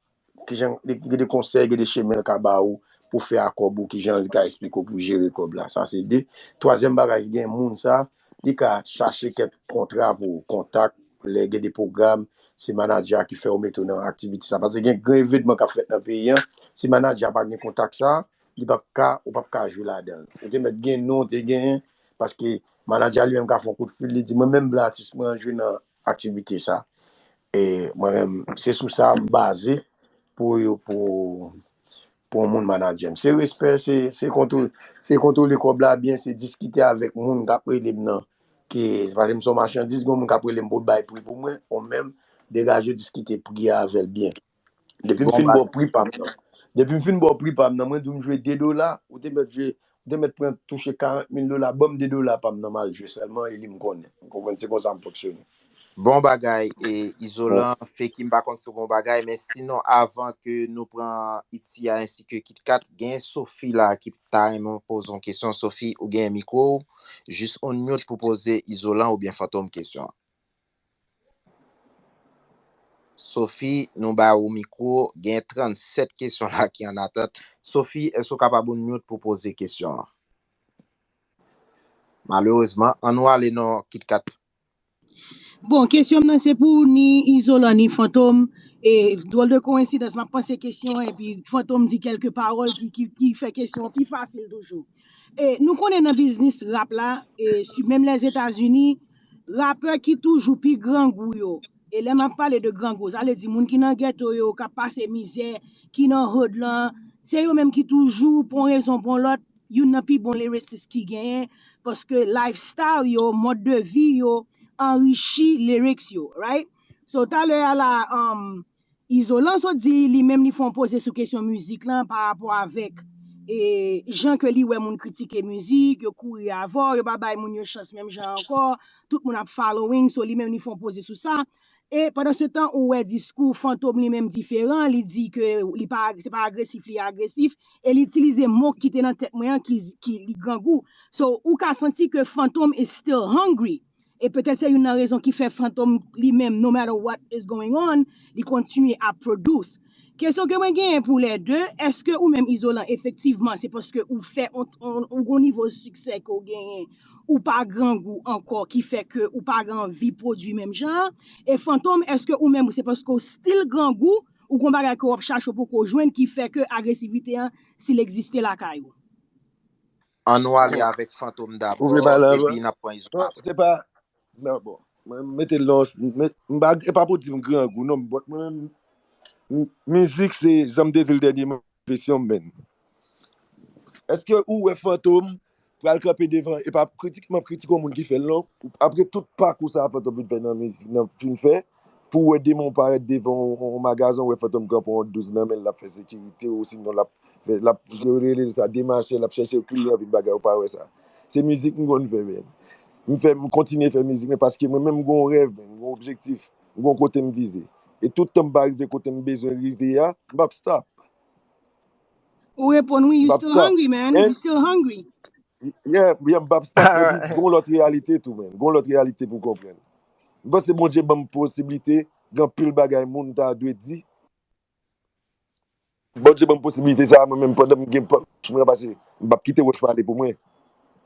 kijan, gen de konsèy, gen de chemen l ka ba ou pou fè a kòb ou, kijan li ka eksplike w pou jere kòb la. Sa se de. Twazyèm bagay ki gen moun sa, li ka chache kèk kontra pou kontak, lè gen de pwogram, se manadjè a ki fè yo mete w nan aktivite sa. Paske gen gran evènman k ap fèt nan peyi an, si manadjè a pa gen kontak sa, li p ap ka, ou p ap ka jwe ladan l. Ou te mèt gen non, ou te genyen, paske manadjè a li menm ka fè yon kout fil, li di, mwen menm m vle atis mwen an jwe nan aktivite sa. E mwen menm, se sou sa m baze pou yo, pou, pou yon moun manadjè m. Se respè, se, se kontwole, se kontwole kòb la byen, se diskite avèk moun k ap rele m nan. Ke, se paske m se yon machandiz, gen yon moun k ap rele m pou l bay pri pou mwen, ou menm, degaje w diskite pri a avè l byen. Depi m fin ba w pri pa m nan. Depi m fin ba w pri pa m nan, mwen di w m jwe de dola, ou te mèt jwe, ou te mèt pran touche karant mil dola, ban m de dola pa m nan, m al jwe sèlman, e li m konnen. Ou konprann, se konsa m fonksyone. Bon bagay, e Izolan, Feki, m pa konn si w gen yon bagay, men sinon, avan ke nou pran Itya ensi ke Kitkat, gen Sophie la ki ta renmen poze yon kesyon. Sophie, ou gen mikwo w, jis unmute pou poze Izolan oubyen Fantom kesyon an. Sophie, nou ba ou mikwo, gen trannsèt kesyon la ki an atant. Sophie, èske w kapab unmute pou poze kesyon an? Malerezman, ann nou ale nan Kitkat. Bon, kesyon m nan se pou ni Izolan ni Fantom. E dwòl de kowensidans, m ap panse kesyon an, epi Fantom di kèlke pawòl ki, ki, ki fè kesyon an pi fasil toujou. E nou konnen nan biznis rap la, e si, menm Lèzetazini, rapè ki toujou pi grangou yo. E lè m ap pale de grangou, sa vle di moun ki nan ghetto yo, k ap pase mizè, ki nan hood lan, se yo menm ki toujou, pou yon rezon, pou yon lòt, youn nan pi bon lyricist ki genyen, paske lifestyle yo, mòd de vi yo, anrichi lyrics yo, right? So, talè a la, um, Izolan sot di li menm li fè yon poze sou kesyon mizik lan pa rapò avèk e jan ke li wè moun kritike mizik, yo kouri avè w, yo pa bay moun yo chans menm jan ankò, tout moun ap following, so li menm li fè yon poze sou sa. E pandan se tan, ou wè diskou Fantom li menm diferan, li di ke li pa, se pa agresif, li agresif, e li itilize mo ki te nan tèt mwen an ki, ki li grangou. So, ou ka santi ke Fantom is still hungry. E petèt se youn nan rezon ki fè Fantom li menm, no matter what is going on, li kontinye ap produce. Kesyon ke mwen genyen pou lè de, èske ou menm Izolan, efektivman, se paske ou fè on, on, on gon nivo siksè ke w genyen, ou pa grangou ankò, ki fè ke ou pa gen anvi pwodui menm jan an? E Fantom, èske ou menm, se paske w still grangou, ou gon bagay ke w ap chache w poko jwenn, ki fè ke agresivite an still egziste lakay ou? Ann nou ale avèk Fantom dabò, epi n ap pran Izolan apre. Se pa, non, bon, mwen mete l nan, m pa, e pa pou di m grangou, non, but mwen menm, mizik se, jan m te di l dènyèman, pwofesyon m, menn. Èske ou wè Fantom pral kanpe devan, e pa kritik, m ap kritike yon moun ki fè l, non. Apre tout pakou sa Fantom fin fè nan mizik, nan fin fè, pou w wè demen w parèt devan yon, yon magazen, w wè Fantom kanpe yon douz nan men l, l ap fè sekirite, osinon l ap fè, l ap rele sa demache, l ap chèche koulè, vin bagay, ou pa wè sa. Se mizik m konn fè, menn. M fè, m kontinye fè mizik, men paske mwen menm m gon rèv, menn, m gon objektif, m gon kote m vize. E tout tan m pa rive kote m bezwen rive a, m p ap stop. Ou reponn wi, you still hungry, man. You still hungry. Yeah, yeah, m p ap stop. Epi, gon lòt reyalite tou, menn. Gon lòt reyalite pou w konprann. M panse Bondye ban m posiblite, gen anpil bagay moun ta dwe di. Bondye ban m posiblite sa, mwen menm pandan m gen bouch mwen pase, m p ap kite wòch pale pou mwen.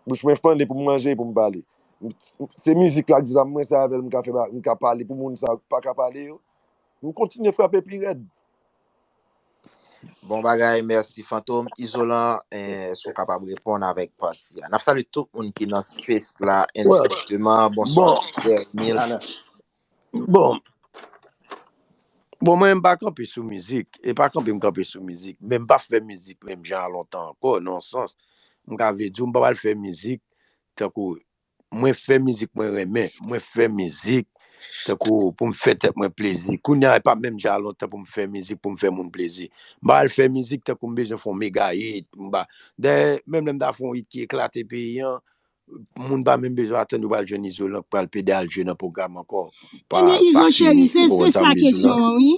Bouch mwen fane pou m manje, pou m pale. Se mizik la k zam mwen, se avè l m ka fè, m ka pale pou moun sa pa ka pale yo. M kontinye frape pi rèd. Bon bagay, mèsi Fantom. Izolan, èske w kapab reponn avèk pati a? N ap salye tout moun ki nan space la endistinkteman. Bonswa, Pierre Emile. Bon, bon, mwen, m pa kanpe sou mizik. E pa kanpe m kanpe sou mizik. Men m pa fè mizik menm jan a lontan ankò, nan yon sans. M ka vle di w, m pa pral fè mizik tankou mwen fè mizik mwen renmen. Mwen fè mizik tankou pou m fè tèt mwen plezi. Kounye a, e pa menm jan a lontan pou m fè mizik pou m fè moun plezi. M pa pral fè mizik tankou m bezwen fè yon mega hit. M pa, dayè, menm lè m ta fè yon hit ki eklate peyi an, moun pa menm bezwen atann yo pral jwenn Izolan k pral pede al jwe nan pwogram ankò. Ebyen Izo cheri, se se sa kesyon an wi.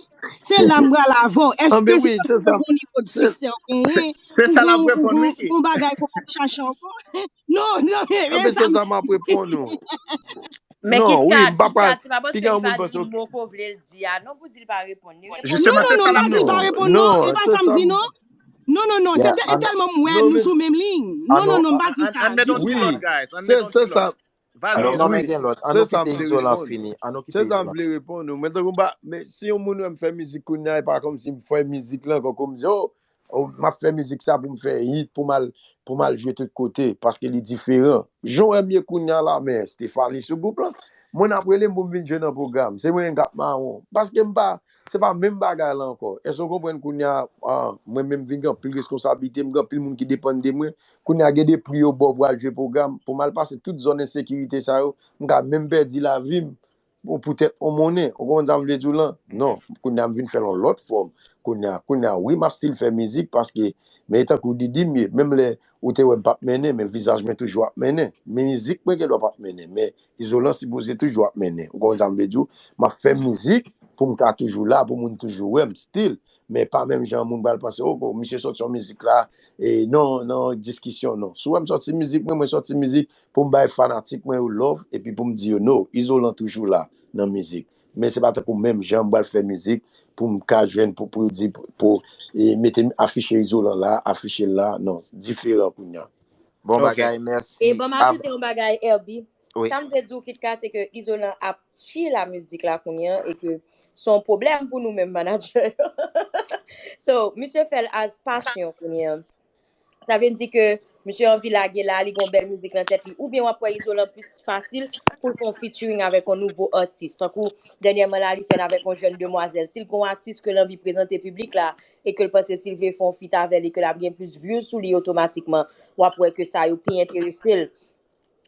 Se la m pral avè w. Èske se pa pou nivo de siksè w genyen? Se sa l ap reponn wi. Pou bagay pou w ap chache ankò. Non, non, men se sa m ap reponn ou. Men KitKat, KitKat, se pa paske li pa di mo ke w vle l di a non pou di li pa reponn. Li reponn. Non, non, non, m pa di l pa reponn non. E pa sa m di non. Non, non, non, se tèlman m wè nou sou menm liy. Non, non, non, m pa di sa. Wi, se sa. Non, men gen lòt. An nou kite Izolan fini. An nou kite Izolan. Se sa m vle reponn ou. Men tankou m pa, men si yon moun wè m fè mizik kounye a, e pa kòmsi m fè mizik lan, kòm m di, o, m ap fè mizik sa pou m fè hit, pou m al, pou m al jwe tout kote, paske li diferan. Jan w wè m ye kounye a la, men Stephanie sou gwoup lan. Moun ap rele m pou m vin jwe nan pwogram. Se mwen k ap mawon. Paske m pa, se pa menm bagay la ankò. Èske w konprann kounye a, ah, mwen menm vin gen anpil reskonsablite, m gen anpil moun ki depann de mwen. Kounye a gen de pri yo ba w pou al jwe pwogram, pou m al pase tout zòn ensekirite sa yo, m ka menm pèdi lavi m pou poutèt yon monnen. Ou konprann sa m vle di w lan? Non. Kounye a m vin fè l yon lòt fòm. Kounye a, kounye a wi, m ap still fè mizik paske, men e tankou Didi m ye. Menm lè ou te wè m p ap mennen, men vizaj mwen toujou ap mennen. Mizik mwen gendwa p ap mennen, men Izolan sipoze toujou ap mennen. Ou konprann sa m vle di w? M ap fè mizik pou m ka toujou la, pou moun toujou wè m still. Men pa menm jan moun pral panse, o, misye sòti yon mizik la, e non, non, diskisyon, non. Si w wè m sòti mizik, mwen, mwen sòti mizik pou m bay fanatik mwen yo love, epi pou m di yo, no, Izolan toujou la nan mizik. Men se pa tankou menm jan m pral fè mizik pou m ka jwenn, pou, pou yo di, pou, pou, e, mete, afiche Izolan la, afiche l la, non, diferan kounye a. Bon bagay, mèsi. E ban m ajoute yon bagay, Herby. Sa m vle di w, KitKat, se ke Izolan ap chill a mizik la kounye a, e ke se yon pwoblèm pou nou menm manadjè yo. So, misye fè l as pasyon kounye a. Sa vle di ke misye anvi lage la, li gen yon bèl mizik nan tèt li. Oubyen w ap wè Izolan plis fasil pou l fè yon featuring avèk yon nouvo atis. Tankou dènyèman la, li fè l avèk yon jèn demwazèl. Si l gen yon atis ke l anvi prezante piblik la, e ke l panse si l vle fè yon feat avè l e ke l ap gen plis views sou li otomatikman, w ap wè ke sa yo pi enterese l.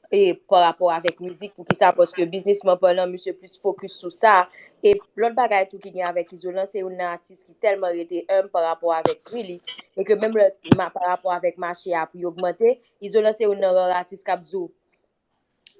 E pa rapò avèk mizik, poukisa? Paske biznisman palan, misye plis fokis sou sa. E lòt bagay tou ki gen avèk Izolan, se youn nan atis ki tèlman rete humble pa rapò avèk pri li, e ke menm lè pa rapò avèk mache a pri ogmante, Izolan se youn nan rare atis k ap di w,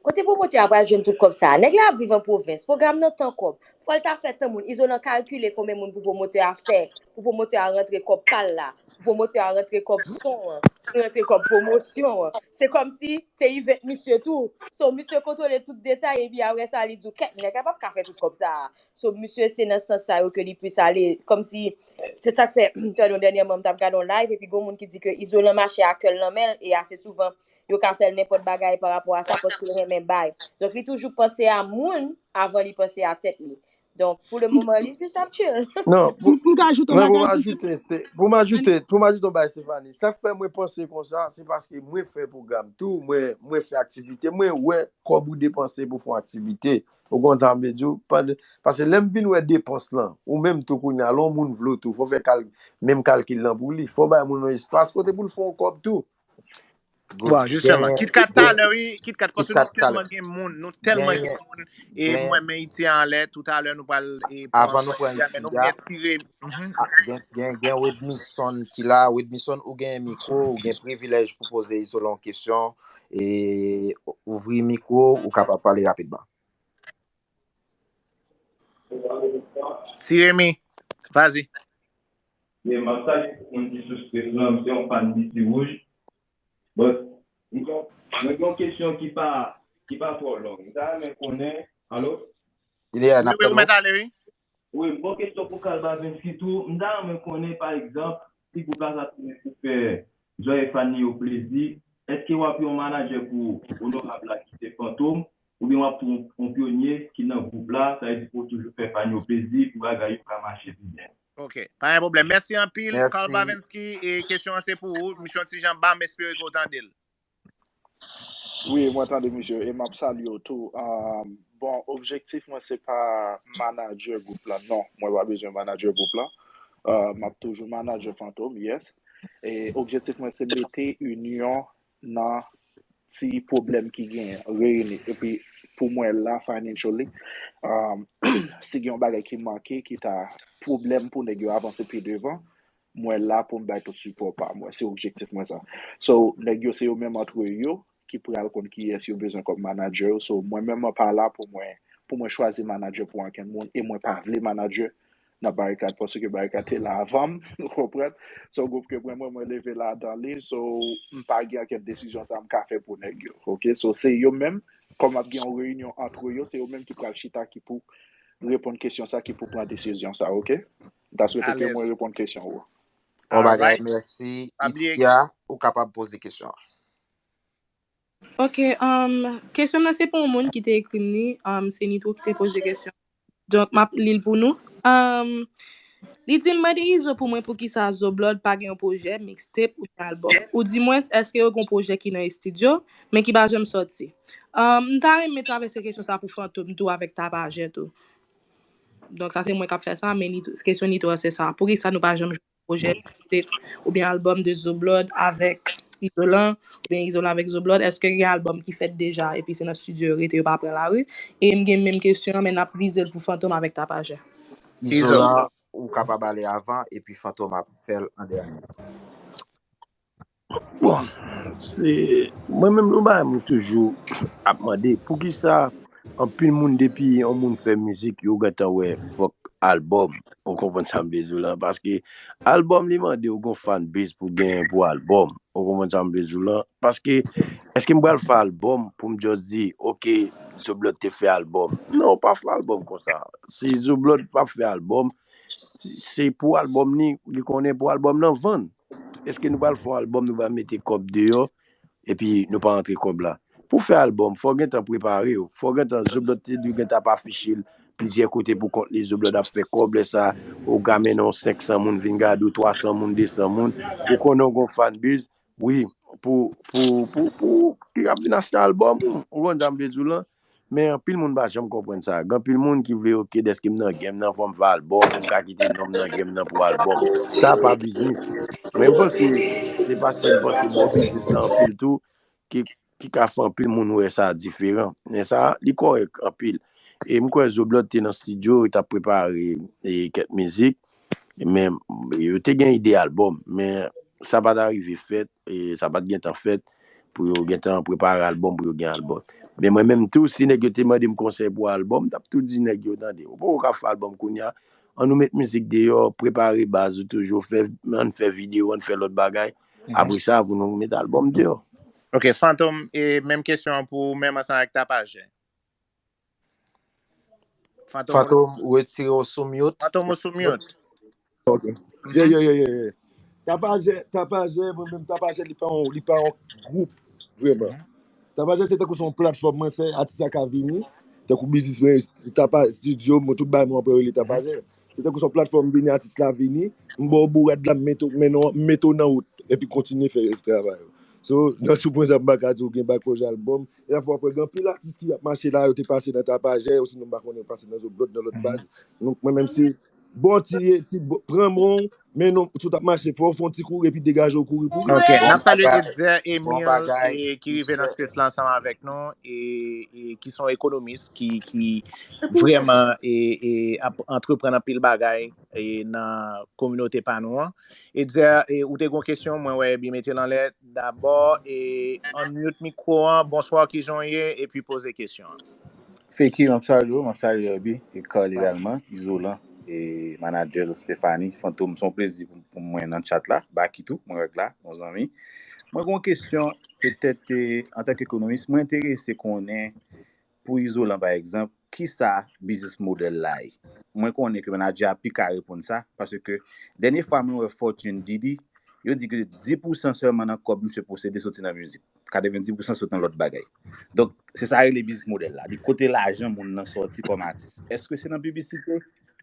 kote pwomotè a pral jwenn tout kòb sa a? Nèg la ap viv an pwovens, pwogram nan tan kòb. Fò l ta fè tan moun. Izolan kalkile konbyen moun pou pwomotè a fè, pou pwomotè a rantre kòb pa l la, pou pwomotè a rantre kòb son an, pou rantre kòb pwomosyon an. Se kòmsi se event misye tou. So, misye kontwole tout detay, epi apre sa, li di w, kèt, nèg la p ap ka fè tout kòb sa a. So, misye, se nan sans sa yo ke li plis ale. Kòmsi, se sa k fè, pèdon, dènyèman, m t ap gade yon live, epi gen yon moun ki di ke Izolan mache a kè l nan men l, e ase souvan, yo ka fè l nenpòt bagay pa rapò a sa, paske l renmen bay. Donk, li toujou panse a moun avan li panse a tèt li. Donk, pou le moman, li jis ap chill. Non, pou, m ka ajoute yon bagay pou m ajoute, pou m ajoute, pou m ajoute yon bagay, Stephanie. Sa k fè mwen panse konsa, se paske mwen fè pwogram tou, mwen, mwen fè aktivite, mwen wè kòb ou depanse pou fè yon aktivite. Ou konn sa m vle di w? Paske lè m vin wè depans lan, ou menm tou kounye a, lè yon moun vle w tou, fò w fè kal, menm kalkil lan pou li. Fò w bay moun nan espas kote pou l fè yon kòb tou. Bon, jisteman, KitKat talè, wi, KitKat, paske nou tèlman gen moun, nou tèlman gen moun, e mwen men iti anlè, toutalè nou pral pran pati a, men nou gen tire. Gen, gen Wedmison ki la, Wedmison ou gen mikwo, ou gen privilèj pou poze Izolan yon kesyon, e ouvri mikwo, ou kapab pale rapidman. Ti Remy, vas-y. Yeah, m ap salye tout moun ki sou stage lan, m se yon fan Misi Wouj. But, mwen gen, mwen gen yon kesyon ki pa, ki pa twò long. M ta renmen konnen, alo? Yeah, n ap tande w. Wi, wi, ou mèt ale, wi. Wi, m gen yon kesyon pou Carl Bavenski tou. M ta renmen konnen, pa egzanp, si gwoup la sa tounen pou fè Joy e Fanny yo plezi, èske w ap yon manadjè pou onorab la ki se Fantom, oubyen w ap tou yon, yon pyonye ki nan gwoup la, sa vle di pou w toujou fè fan yo plezi, pou bagay yo ka mache pi byen? Ok, pa gen pwoblèm. Mèsi anpil, Carl Bavenski, e kesyon an se pou ou. Misye yon ti jan ba, m espere ke w tande l. Wi, mwen tande misye, e m ap salye w tou. Ahn, bon, objektif mwen se pa manadjè gwoup la, non. Mwen pa bezwen manadjè gwoup la. Ahn, m ap toujou manadjè Fantom, yes. E objektif mwen se mete inyon nan ti pwoblèm ki genyen, reyini. Epi pou mwen la, financially, ahn, si gen yon bagay ki manke, ki ta pwoblèm pou nèg yo avanse pi devan, mwen la pou m bay tout sipò pa mwen. Se objektif mwen sa. So, nèg yo se yo menm antre yo, ki pral konn kiyès yo bezwen kòm manager yo. So, mwen menm, mwen pa la pou mwen, pou mwen chwazi manager pou ankenn moun, e mwen pa vle manager nan Barikad, paske Barikad te la avan m, ou konprann? Se yon gwoup ke mwen, mwen, mwen leve ladan li, so, m pa gen ankenn desizyon sa m ka fè pou nèg yo, oke? So, se yo menm, kòm ap gen yon reyinyon antre yo, se yo menm ki pral chita ki pou reponn kesyon sa, ki pou pran desizyon sa, oke? M ta swete ke mwen reponn kesyon ou. Bon bagay, mèsi. Itia, ou kapab poze kesyon an. Ok, um, kesyon nan se pou yon moun ki te ekri m li, um, se Nitro ki te poze kesyon. Donk, m ap li l pou nou. Um, li di m mande Izo pou mwen poukisa Zoblòd pa gen yon pwojè, mixtape oubyen albòm. Ou di mwen, èske yo gen yon pwojè ki nan estidyo, men ki pa janm sòti. Um, m ta renmen travèse kesyon sa pou Fantom tou avèk Tapajè tou. Donk, sa se mwen k ap fè sa, men kesyon Nitro se sa. Poukisa nou pa janm pwojè, mixtape, oubyen albòm de Zoblòd avèk Izolan, oubyen Izolan avèk Zoblòd, èske gen albòm ki fèt deja epi se nan estidyo yo rete, yo pa pran lari? E m gen menm kesyon an, men n ap vize l pou Fantom avèk Tapajè. Izolan, ou kapab ale avan, epi Fantom ap fè l an dènye. Bon, se mwen menm, yon bagay mwen toujou ap mande, poukisa anpil moun, depi yon moun fè mizik, yo gentan wè fòk albòm? Ou konprann sa m vle di w lan? Paske albòm, li mande w gon fan base pou genyen pou albòm. Ou konprann sa m vle di w lan? Paske èske m pral fè albòm pou m just di, ok, Zoblòd te fè albòm? Non, w pa fè albòm konsa. Si Zoblòd pa fè albòm, se pou albòm li, li konnen pou albòm nan vann. Èske nou pral fè yon albòm, nou pral mete kòb deyò, epi nou pa rantre kòb la? Pou fè albòm, fò w gentan prepare w. Fò w gentan, Zoblòd te dwe gentan ap afiche l plizyè kote pou kont li. Zoblòd ap fè kòb, lè sa, ou ka mennen yon senk san moun vin gade w, twa san moun, de san moun. Ou konnen w gon fan base, wi, pou, pou, pou, pou, ki ap vin achte albòm ou. Ou konn sa m vle di w lan? Men anpil moun pa janm konprann sa. Gen anpil moun ki vle, ok, dèske m nan game nan, fò m fè albòm, m ka kite non m nan game nan pou albòm. Sa pa biznis. Men m panse, se paske m panse bon biznis la anpil tou, ki, ki ka fè anpil moun wè sa diferan. Men sa, li kòrèk anpil. E m kwè Zoblòd te nan estidyo, yo t ap prepare e, kèk mizik. Men yo te gen ide albòm, men sa pa t arive fèt, e sa pa t gentan fèt pou yo gentan prepare albòm, pou yo gen albòm. Men mwen menm tou, si nèg yo te mande m konsèy pou albòm, m t ap tou di nèg yo, tande, ou poko ka fè albòm kounye a, ann nou met mizik deyò, prepare baz ou toujou, fè, ann fè videyo, ann fè lòt bagay. Apre sa, pou nou met albòm deyò. Ok, Fantom, e menm kesyon an pou ou menm ansanm avèk Tapajè. Fantom, ou retire w sou mute. Fantom, ou sou mute. Ok. Yeah, yeah, yeah, yeah, yeah. Tapajè, Tapajè, mwen menm, Tapajè, li pa yon, li pa yon gwoup, vrèman. Tapajè, se tankou se yon platfòm mwen fè, atis la ka vini, tankou biznis mwen, Tapajè, estidyo, mwen, tout bagay mwen, mwen rele Tapajè. Se tankou se yon platfòm vini, atis la vini, m ba w bourad la, m mete w, men non, m mete w nan wout, epi kontinye fè rès travay ou. So, nan sou pwen sa, m pa ka di w gen bak pwojè albòm. E la fwa, gen anpil atis ki ap mache la, yo te pase nan Tapajè, osinon m pa konnen yo pase nan Zoblòd, nan lòt baz. Donk, mwen menm se, bon, ti, ti, pran bon, men non, tout ap mache, fò w fè yon ti kouri, epi degaje w kouri pou. Ok, n ap salye Etzer Emile, e, ki rive nan space la ansanm avèk nou, e, e ki se yon ekonomis, ki, ki vrèman, e, e, ap antreprann anpil bagay, e, nan kominote pa nou an. Etzer, e, ou te gen yon kesyon, mwen wè Herbie mete l anlè. Dabò, e, unmute mikwo an, bonswa, kijan w ye, epi poze kesyon an. Feki, m ap salye w, m ap salye Herbie, e Carl egalman, Izolan, e manadjè l Stephanie, Fantom, se yon plezi pou, pou mwen nan chat la, Baky tou, mwen wè k la, yon zanmi. Mwen gen yon kesyon, petèt, e, antanke ekonomis, mwen enterese konnen, pou Izolan, pa egzanp, kisa business model la ye? Mwen konnen ke manadjè a pi ka reponn sa, paske dènye fwa mwen wè Fortune Diddy, yo di ke dis pousan sèlman nan kòb misye posede soti nan mizik. Katrevendis pousan soti nan lòt bagay. Donk, se sa rele business model la. Li kote lajan moun nan sòti kòm atis. Èske se nan piblisite,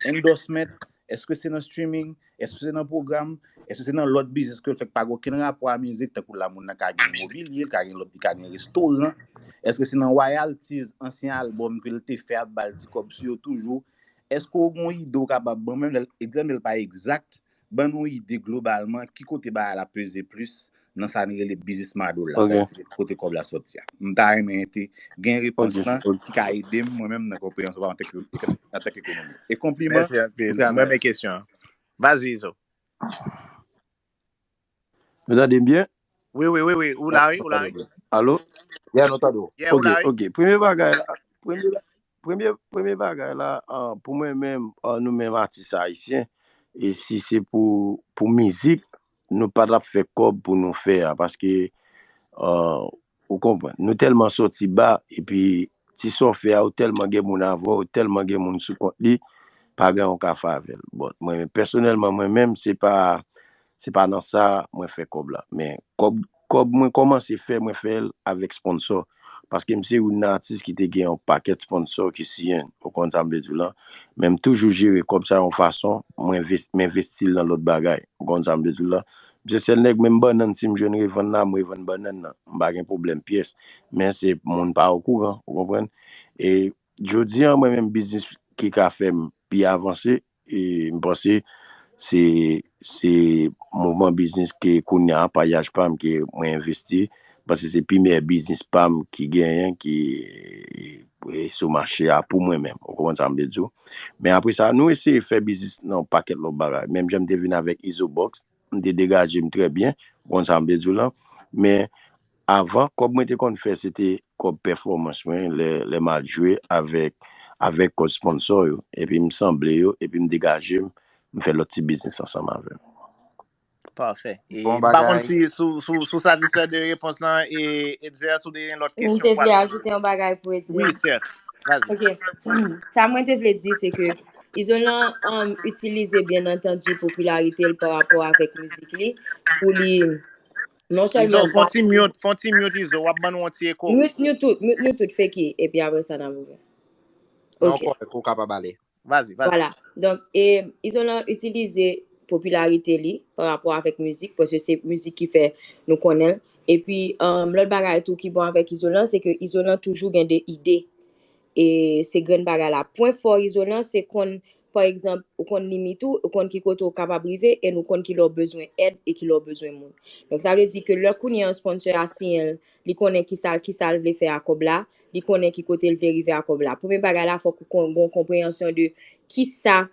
endorsement, èske se nan streaming, èske se nan pwogram, èske se nan lòt biznis ke l fè k pa gen okenn rapò a mizik, tankou la moun nan ka gen imobilye, l ka gen lòt, li ka gen restoran, èske se nan royalties ansyen albòm ke l te fè ap ba l ti kòb sou yo toujou, èske w gen yon ide w kapab ban m, menm lè egzanp l pa egzak, ban nou yon ide globalman ki kote bagay la peze plis nan sa n rele business model la, sa kote kòb la sòti a. M ta renmen te gen repons lan ki ka ede m mwen menm nan konpreyansyon pa antanke ekonomi. E konpliman. Mèsi anpil. Mwen renmen kesyon an. Vas-y, Izo. Nou tande m byen? Wi, wi, wi, wi. Ou la, wi, ou la, wi. Alo? Yeah, nou tande w. Yeah, ou Ok, la, wi. Ok. Premye bagay la, premye, premye, premye bagay la, ah, pou mwen menm, ah, nou menm atis ayisyen, e si se pou, pou mizik, nou pa t ap fè kòb pou nou fè a, paske, ah, ou konprann, nou tèlman sòti ba, epi ti sa w fè a, ou tèlman gen moun avè w, ou tèlman gen moun sou kont li, pa gen yon ka fè avè l. Bon, mwen, pèsonèlman, mwen menm, se pa, se pa nan sa mwen fè kòb la. Men kòb, kòb mwen kòmanse fè, mwen fè l avèk sponsò. Paske m se youn nan atis ki te gen yon pakèt sponsò ki siyen, ou konn sa m vle di w lan. Men m toujou jere kòb sa yon fason, mwen enves- m envesti l nan lòt bagay, ou konn sa m vle di w lan. M se sèl nèg, menm bannann, si m jwenn revann la, m revann bannann nan. M pa gen pwoblèm pyès. Men se moun pa okouran, ou konprann? E jodi a, mwen menm, biznis ki ka fè m pi avanse, e m panse se, se mouvman biznis ke kounye a, paryaj pa m ke mwen envesti, m panse se premyè biznis pa m ki genyen, ki e, sou mache a pou mwen menm. Ou konprann sa m vle di w? Men apre sa, nou eseye fè biznis nan yon pakèt lòt bagay. Menm jan m te vin avèk Izobox, m te degaje m trè byen, ou konn sa m vle di w lan. Men avan, kòb mwen te konn fè, se te kòb pèfòmans mwen, lè, lè m al jwe avèk, avèk kòb sponsò yo, epi m sanble yo, epi m degaje m, m fè lòt ti biznis ansanm avè yo. Pafè. E Bon m pa konn bagay. Si, si, si, si w satisfè de repons lan, e Etzer, si w te gen lòt M kesyon, te ou pral vle poze. Ajoute yon bagay pou Wi, Etzer. Seth. Vas-y. Ok. Sa mwen te vle di, se ke Izolan um, itilize, byen antandi, popilarite l pa rapò avèk mizik li pou li non Izo, sèlman fon ti bati. Mute, fon ti mute, Izo, w ap ban nou yon ti eko. Mute nou tout, mute nou tout, Feki, epi apre sa, n ap ouvè. Non, Ok. Kòrèk, ou kapab ale. Vas-y, vas-y. Vwala. Donk, e, Izolan itilize popilarite li pa rapò avèk mizik, paske se mizik ki fè nou konnen l. Epi, um, lòt bagay tou ki bon avèk Izolan, se ke Izolan toujou gen de ide. E se grenn bagay la. Pwen fò Izolan, se konn, pa egzanp, ou konn limit ou, ou konn ki kote ou kapab rive, e nou konn ki lè w bezwen èd e ki lè w bezwen moun. Donk, sa vle di ke lè kounye a sponsò a siyen l, li konnen ki sa, ki sa l vle fè a kòb la, li konnen ki kote l vle rive a kòb la. Premye bagay la, fòk ou kon- gon konpreyansyon de ki sa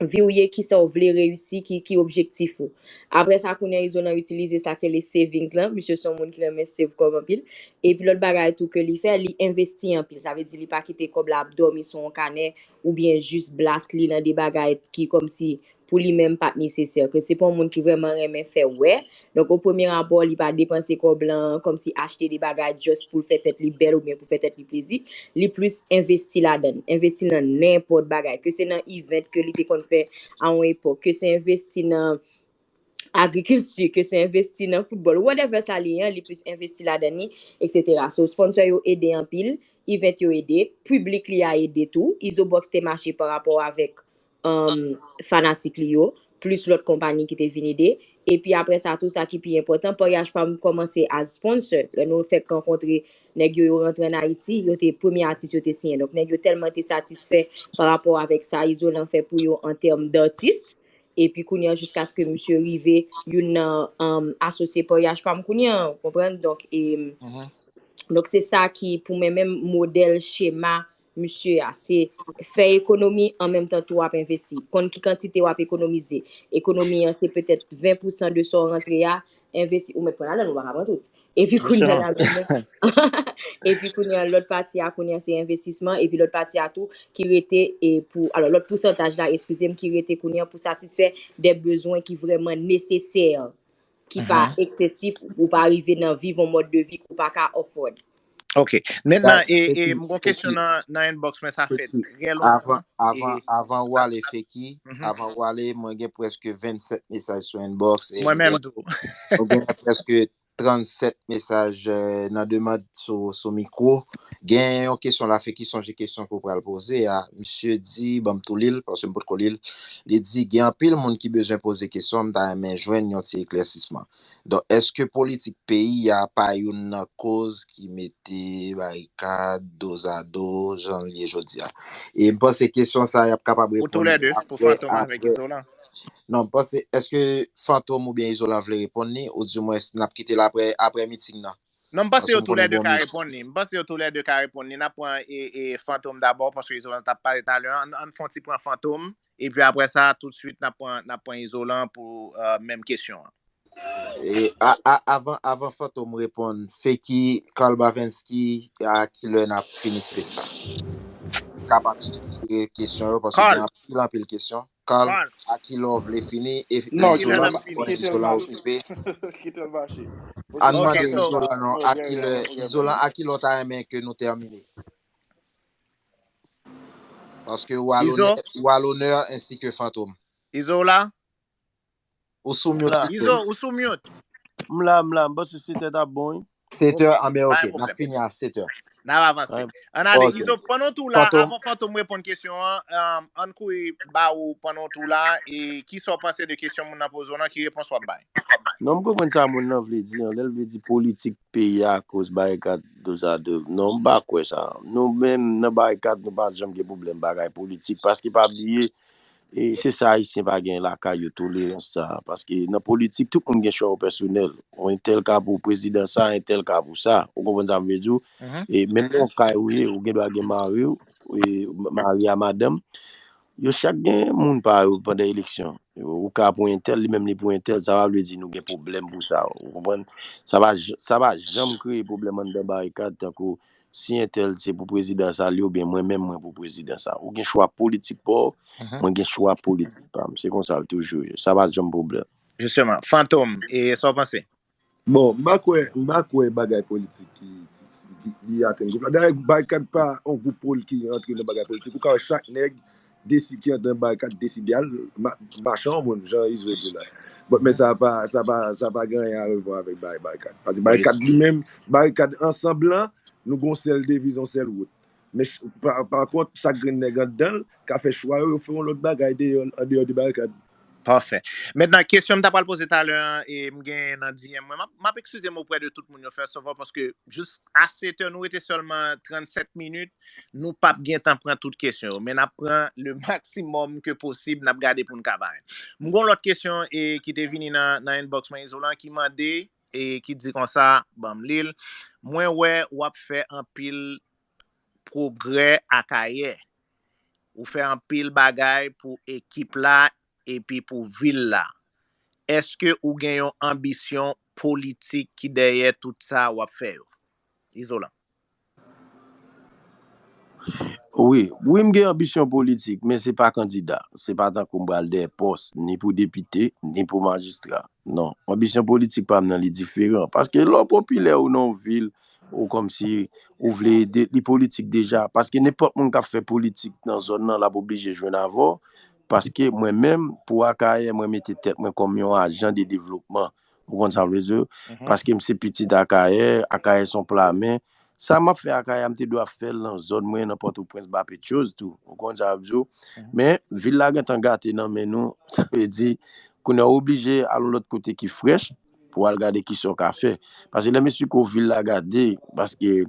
vi w ye, ki sa w vle reyisi, ki, ki objektif ou. Apre sa, kounye a, Izolan itilize sa ke le savings lan. Misye se yon moun ki renmen save kòb anpil. Epi lòt bagay tou ke li fè, li envesti anpil. Sa vle di li pa kite kòb la ap dòmi sou yon kanè oubyen jis blas li nan de bagay ki kòmsi pou li menm pa t nesesè. Ke se pa yon moun ki vrèman renmen fè wè. Donk, o premye abò, li pa depanse kòb lan kòmsi achte de bagay just pou l fè tèt li bèl oubyen pou fè tèt li plezi. Li plis envesti ladan l. Envesti nan nenpòt bagay. Ke se nan event ke li te konn fè a yon epòk. Ke se envesti nan agrikilti, ke se envesti nan foutbòl, whatever sa li ye, li plis envesti ladan li, et cetera. So, sponsò yo ede anpil, event yo ede, piblik li a ede tou. Izobox te mache pa rapò avèk um, fanatik li yo, plis lòt konpayi ki te vin ede. Epi apre sa, tou sa ki pi enpòtan, Paryaj pa m kòmanse as sponsor. Lè nou fèk rankontre nèg yo, yo rantre ann Ayiti, yo te premye atis yo te siyen. Donk, nèg yo tèlman te satisfè pa rapò avèk sa Izolan fè pou yo an tèm datis. Epi kounye a, jiskaske misye rive youn nan um, asosye Paryaj pa m kounye a, ou konprann? Donk, e, Mhm. donk se sa ki, pou mwen menm, modèl chema misye a. Se fè ekonomi an menm tan tou w ap envesti. Konn ki kantite w ap ekonomize. Ekonomi an, se petèt ven pousan de sa w rantre a, envesti, ou mèt pran ladan l, ou pa ka pran tout. Epi kounye a Jisteman. ladan, epi kounye a lòt pati a, kounye a se envestisman, epi lòt pati a tou ki rete e pou, alò, lòt pousantaj la, eskize m, ki rete kounye a pou satisfè de bezwen ki vrèman nesesè, ki pa Mhm. eksesif, ou pa rive nan viv yon mòd de vi ke w pa ka afford. Ok. Mentnan, Guys, e, e, Feki, m gon kesyon Feki, nan, nan inbox, men sa fè Feki, trè avan, lontan. avan, E, avan ou ale, Feki, mhm. Avan ou ale, mwen gen prèske vennsèt mesaj sou inbox e Mwen m menm gen, tou. mwen gen prèske trannsèt mesaj eh, nan demann sou, sou mikwo. Gen yon kesyon la, Feki, sonje kesyon ke w pral poze a. Misye di, ban m tou li l, paske m potko li l. Li di, gen anpil moun ki bezwen poze kesyon, m ta renmen jwenn yon ti eklèsisman. Donk, èske politik peyi a pa youn nan koz ki mete barikad dozado jan l ye jodi a? E m panse kesyon sa y ap kapab Ou toulè reponn de, pou apre, Fantom avèk apre. Izolan. Non, m panse, èske Fantom oubyen Izolan vle reponn li, oudimwens n ap kite l apre, apre miting nan? Non, m panse Paske yo m toulè konnen de gon ka miting. Reponn li. M panse yo toulè de ka reponn li. N ap pran e, e Fantom dabò, paske Izolan t ap pale talè. Ann, ann fè yon ti pran Fantom. Epi apre sa, toutswit, n ap pran, n ap pran Izolan pou uh, menm kesyon an. E, a, a, avan, avan Fantom reponn, Feki, Carl Bavenski, a kilè n ap fini space la? Kapab stipile kesyon yo, paske gen anpil, anpil kesyon. Carl, a kilè w vle fini? E, e Izolan, m konnen Izolan okipe. Kite l mache. Ann mande Izolan non, a kilè, Izolan, a kilè w ta renmen ke nou tèmine? Paske ou a lonè, ou a lonè ensi ke Fantom. Izolan? Ou sou mute. Izo, ou sou mute. M la, m la, m panse se tèt ap bon, wi. Sèt è, anben, ok, n ap fini a sèt è. N ap avanse. Ann ale, Izo, pandan w tou la, avan Fantom reponn kesyon an, um, ann kouri ba ou pandan w tou la, e kisa w panse de kesyon moun nan poze w lan, ki repons w ap bay? Non, m konprann sa moun nan vle di an, lè l vle di politik peyi a akoz barikat dozadè. Non, m pa kwè sa. Nou menm nan barikat, nou pa janm gen pwoblèm bagay politik, paske pa bliye, e se sa Ayisyen pa gen lakay yo, tolerans sa. Paske nan politik, tout moun gen chwa yo pèsonèl. Yon entèl ka pou prezidan sa, entèl ka pou sa. Ou konprann sa m vle di w? E menm yon kay ou ye, ou gen dwa gen mari w, e mari a madanm. Yo chak gen moun pa yo pandan eleksyon. Ou ka pou entèl, li menm li pou entèl. Sa pa vle di nou gen pwoblèm pou sa. Ou konprann? Sa pa, j- sa pa janm kreye pwoblèm anndan barikad, tankou si entèl se pou prezidan sa li, oubyen mwen menm mwen pou prezidan sa. Ou gen chwa politik pa w, mwen gen chwa politik pa m. Se konsa l toujou ye. Sa pa janm pwoblèm. Jisteman. Fantom, e sa w panse? Bon, m pa kwè, m pa kwè bagay politik ki, ki, ki, ki atenn gwoup la. Dayè, barikad pa yon gwoup pol- ki rantre nan bagay politik. Ou ka wè chak nèg desi- ki antre nan barikad deside al ma- mache yon moun, jan Izo di la. Bon, men sa pa, sa pa, sa pa gen anyen a revwa avèk bagay barikad. Paske barikad li menm, barikad ansanm lan, nou gon sèl deviz, yon sèl wout. Men ch- pa, pa kont, chak grenn nèg anndan l ka fè chwa yo, yo fè yon lòt bagay deyò, andeyò de barikad. Pafè. Mentnan, kesyon m ta pral poze talè an, e m gen nan D M mwen, m ap, m ap eskize m oprè de tout moun yo, first of all, paske jis a sèt è, nou rete sèlman trannsèt minit, nou p ap gen tan pran tout kesyon yo, men n ap pran le maksimòm ke posib, n ap gade pou n ka bay. M gon lòt kesyon e ki te vini nan, nan inbox mwen, Izolan, ki mande, e ki di konsa, ban m li l, mwen wè w ap fè anpil pwogrè Akayè. Ou fè anpil bagay pou ekip la epi pou vil la. Èske ou gen yon anbisyon politik ki dèyè tout sa w ap fè yo? Izolan. Wi, wi, m gen anbisyon politik, men se pa kandida. Se pa tankou m pral dèyè pòs, ni pou depite, ni pou majistra. Non, anbisyon politik pa m nan, li diferan. Paske lè w popilè ou nan yon vil, ou kòmsi ou vle ede, li politik deja. Paske nenpòt moun k ap fè politik nan zòn nan, l ap oblije jwenn avè w. Paske mwen menm, pou Akayè, mwen mete tèt mwen kòm yon ajan de devlopman. Ou konn sa m vle di w? Paske m se pitit Akayè, Akayè se yon pla men. Sa m ap fè Akayè a, m te dwe ap fè l nan zòn mwen, nan Pòtoprens, ba Petchoz tou. Ou konn sa m ap di w? Men, vil la gentan gate nan men nou. Sa vle di, kounye a w oblije al yon lòt kote ki frèch pou w al gade kisa w ka fè. Paske lè m esplike w vil la gate, paske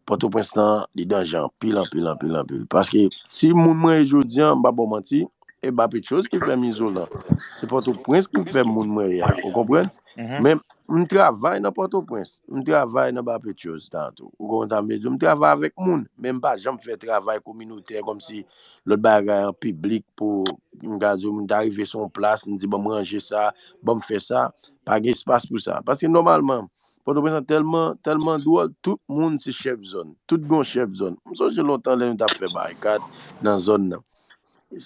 Pòtoprens lan, li danje anpil, anpil, anpil, anpil. Paske si moun mwen ye jodi a, m pa ba w manti, e ba Petchoz ki fè m Izolan. Se Pòtoprens ki fè m moun mwen ye a. Ou konprann? Men m travay nan Pòtoprens. M travay nan ba Petchoz, tantou. Ou konprann sa m vle di w? M travay avèk moun, men m pa janm fè travay kominotè kòmsi lòt bagay an piblik pou m ka di w, m ta rive sou yon plas, m di, "Ban m ranje sa, ban m fè sa." Pa gen espas pou sa. Paske nòmalman, Pòtoprens lan tèlman, tèlman dwòl, tout moun se chèf zòn. Tout gon chèf zòn. M sonje lontan lè nou t ap fè barikad nan zòn nan.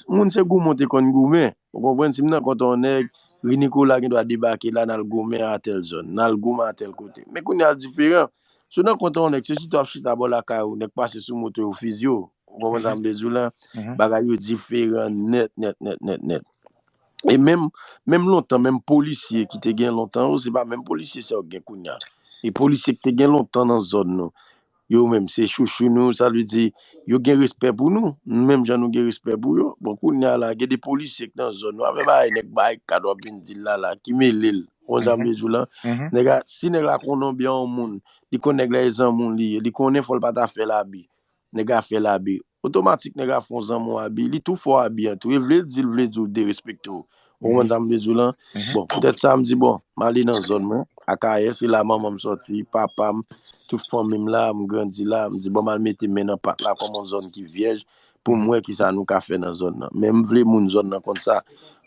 Moun se goumen w te konn goumen. Ou konprann? Si m nan kont yon nèg, Ri Nikola gen dwa debake la, n al goumen a tèl zòn, n al goumen a tèl kote. Men kounye a l diferan. Si w nan kont yon nèg, se chita w ap chita bò lakay ou, nèg pase sou moto, yo fiziye w. Ou konprann sa m vle di w la? Bagay yo diferan nèt, nèt, nèt, nèt, nèt. E menm, menm lontan, menm polisye ki te gen lontan yo, se pa menm polisye sa yo gen kounye a. E polisye ki te gen lontan nan zòn nou, yo menm, se chouchou nou, sa vle di, yo gen respè pou nou, menm jan nou gen respè pou yo. Bon, kounye a la, gen de polisye ki nan zòn nou, avè bagay nèg bay kad w ap vin di l la, la, ki mele l. Ou konn sa m vle di w la? Nèg a, si nèg la konnen w byen yon moun, li konn nèg la e zanmi w li ye, li konnen fò l pa ta fè l abi. Nèg la fè l abi. Otomatik nèg la fè w zanmi w abi, li tou fè w abi an tou. E vle l di l vle di w derespekte w. Ou konprann sa m vle di w lan? Bon, poutèt sa, m di, bon, m ale nan zòn mwen. Akayè, se la manman m sòti, papa m, tout fanmi m la, m grandi la. M di, bon, m al mete men nan pat la kòm yon zòn ki vyèj pou m wè kisa nou ka fè nan zòn nan. Men m vle moun zòn nan konn sa.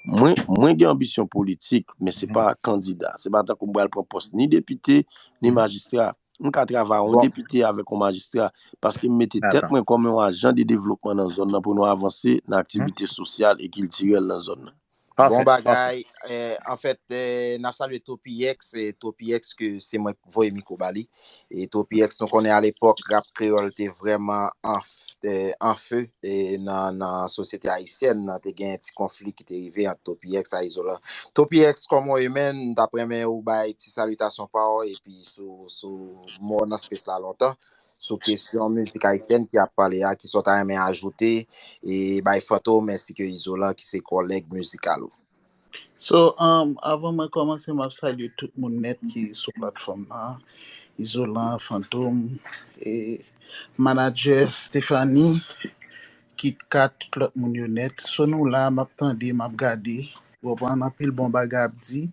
Mwen, mwen gen anbisyon politik, men se pa kandida. Se pa tankou m pral pran pòs ni depite, ni majistra. M ka travay yon depite avèk yon majistra, paske m mete tèt mwen kòm yon ajan de devlopman nan zòn nan pou nou avanse nan aktivite sosyal e kiltirèl nan zòn nan. Bon bagay. Eh, anfèt, eh, n ap salye Topiyex, eh, Topiyex ke se mwen k voye mikwo ba li. E Topiyex, nou konnen alepòk, rap kreyòl te vrèman an, eh, an fe, eh, nan, nan sosyete ayisyèn nan. Te gen ti konfli ki te rive ant Topiyex a Izolan. Topiyex, kòman w ye, menn? M t ap renmen ou bay ti salitasyon pa w, epi sou, sou mò nan space la lontan, sou kesyon mizik ayisyèn ki ap pale a, ki sa w ta renmen ajoute, e bay Fantom ensi ke Izolan ki se kòlèg mizikal ou. So, um, avan mwen kòmanse, m ap salye tout moun nèt ki sou platfòm nan. Izolan, Fantom, e manadjè Stephanie, Kit Kat, tout lòt moun yo nèt. So, nou la, m ap tande, m ap gade. Ou konprann, anpil bon bagay ap di.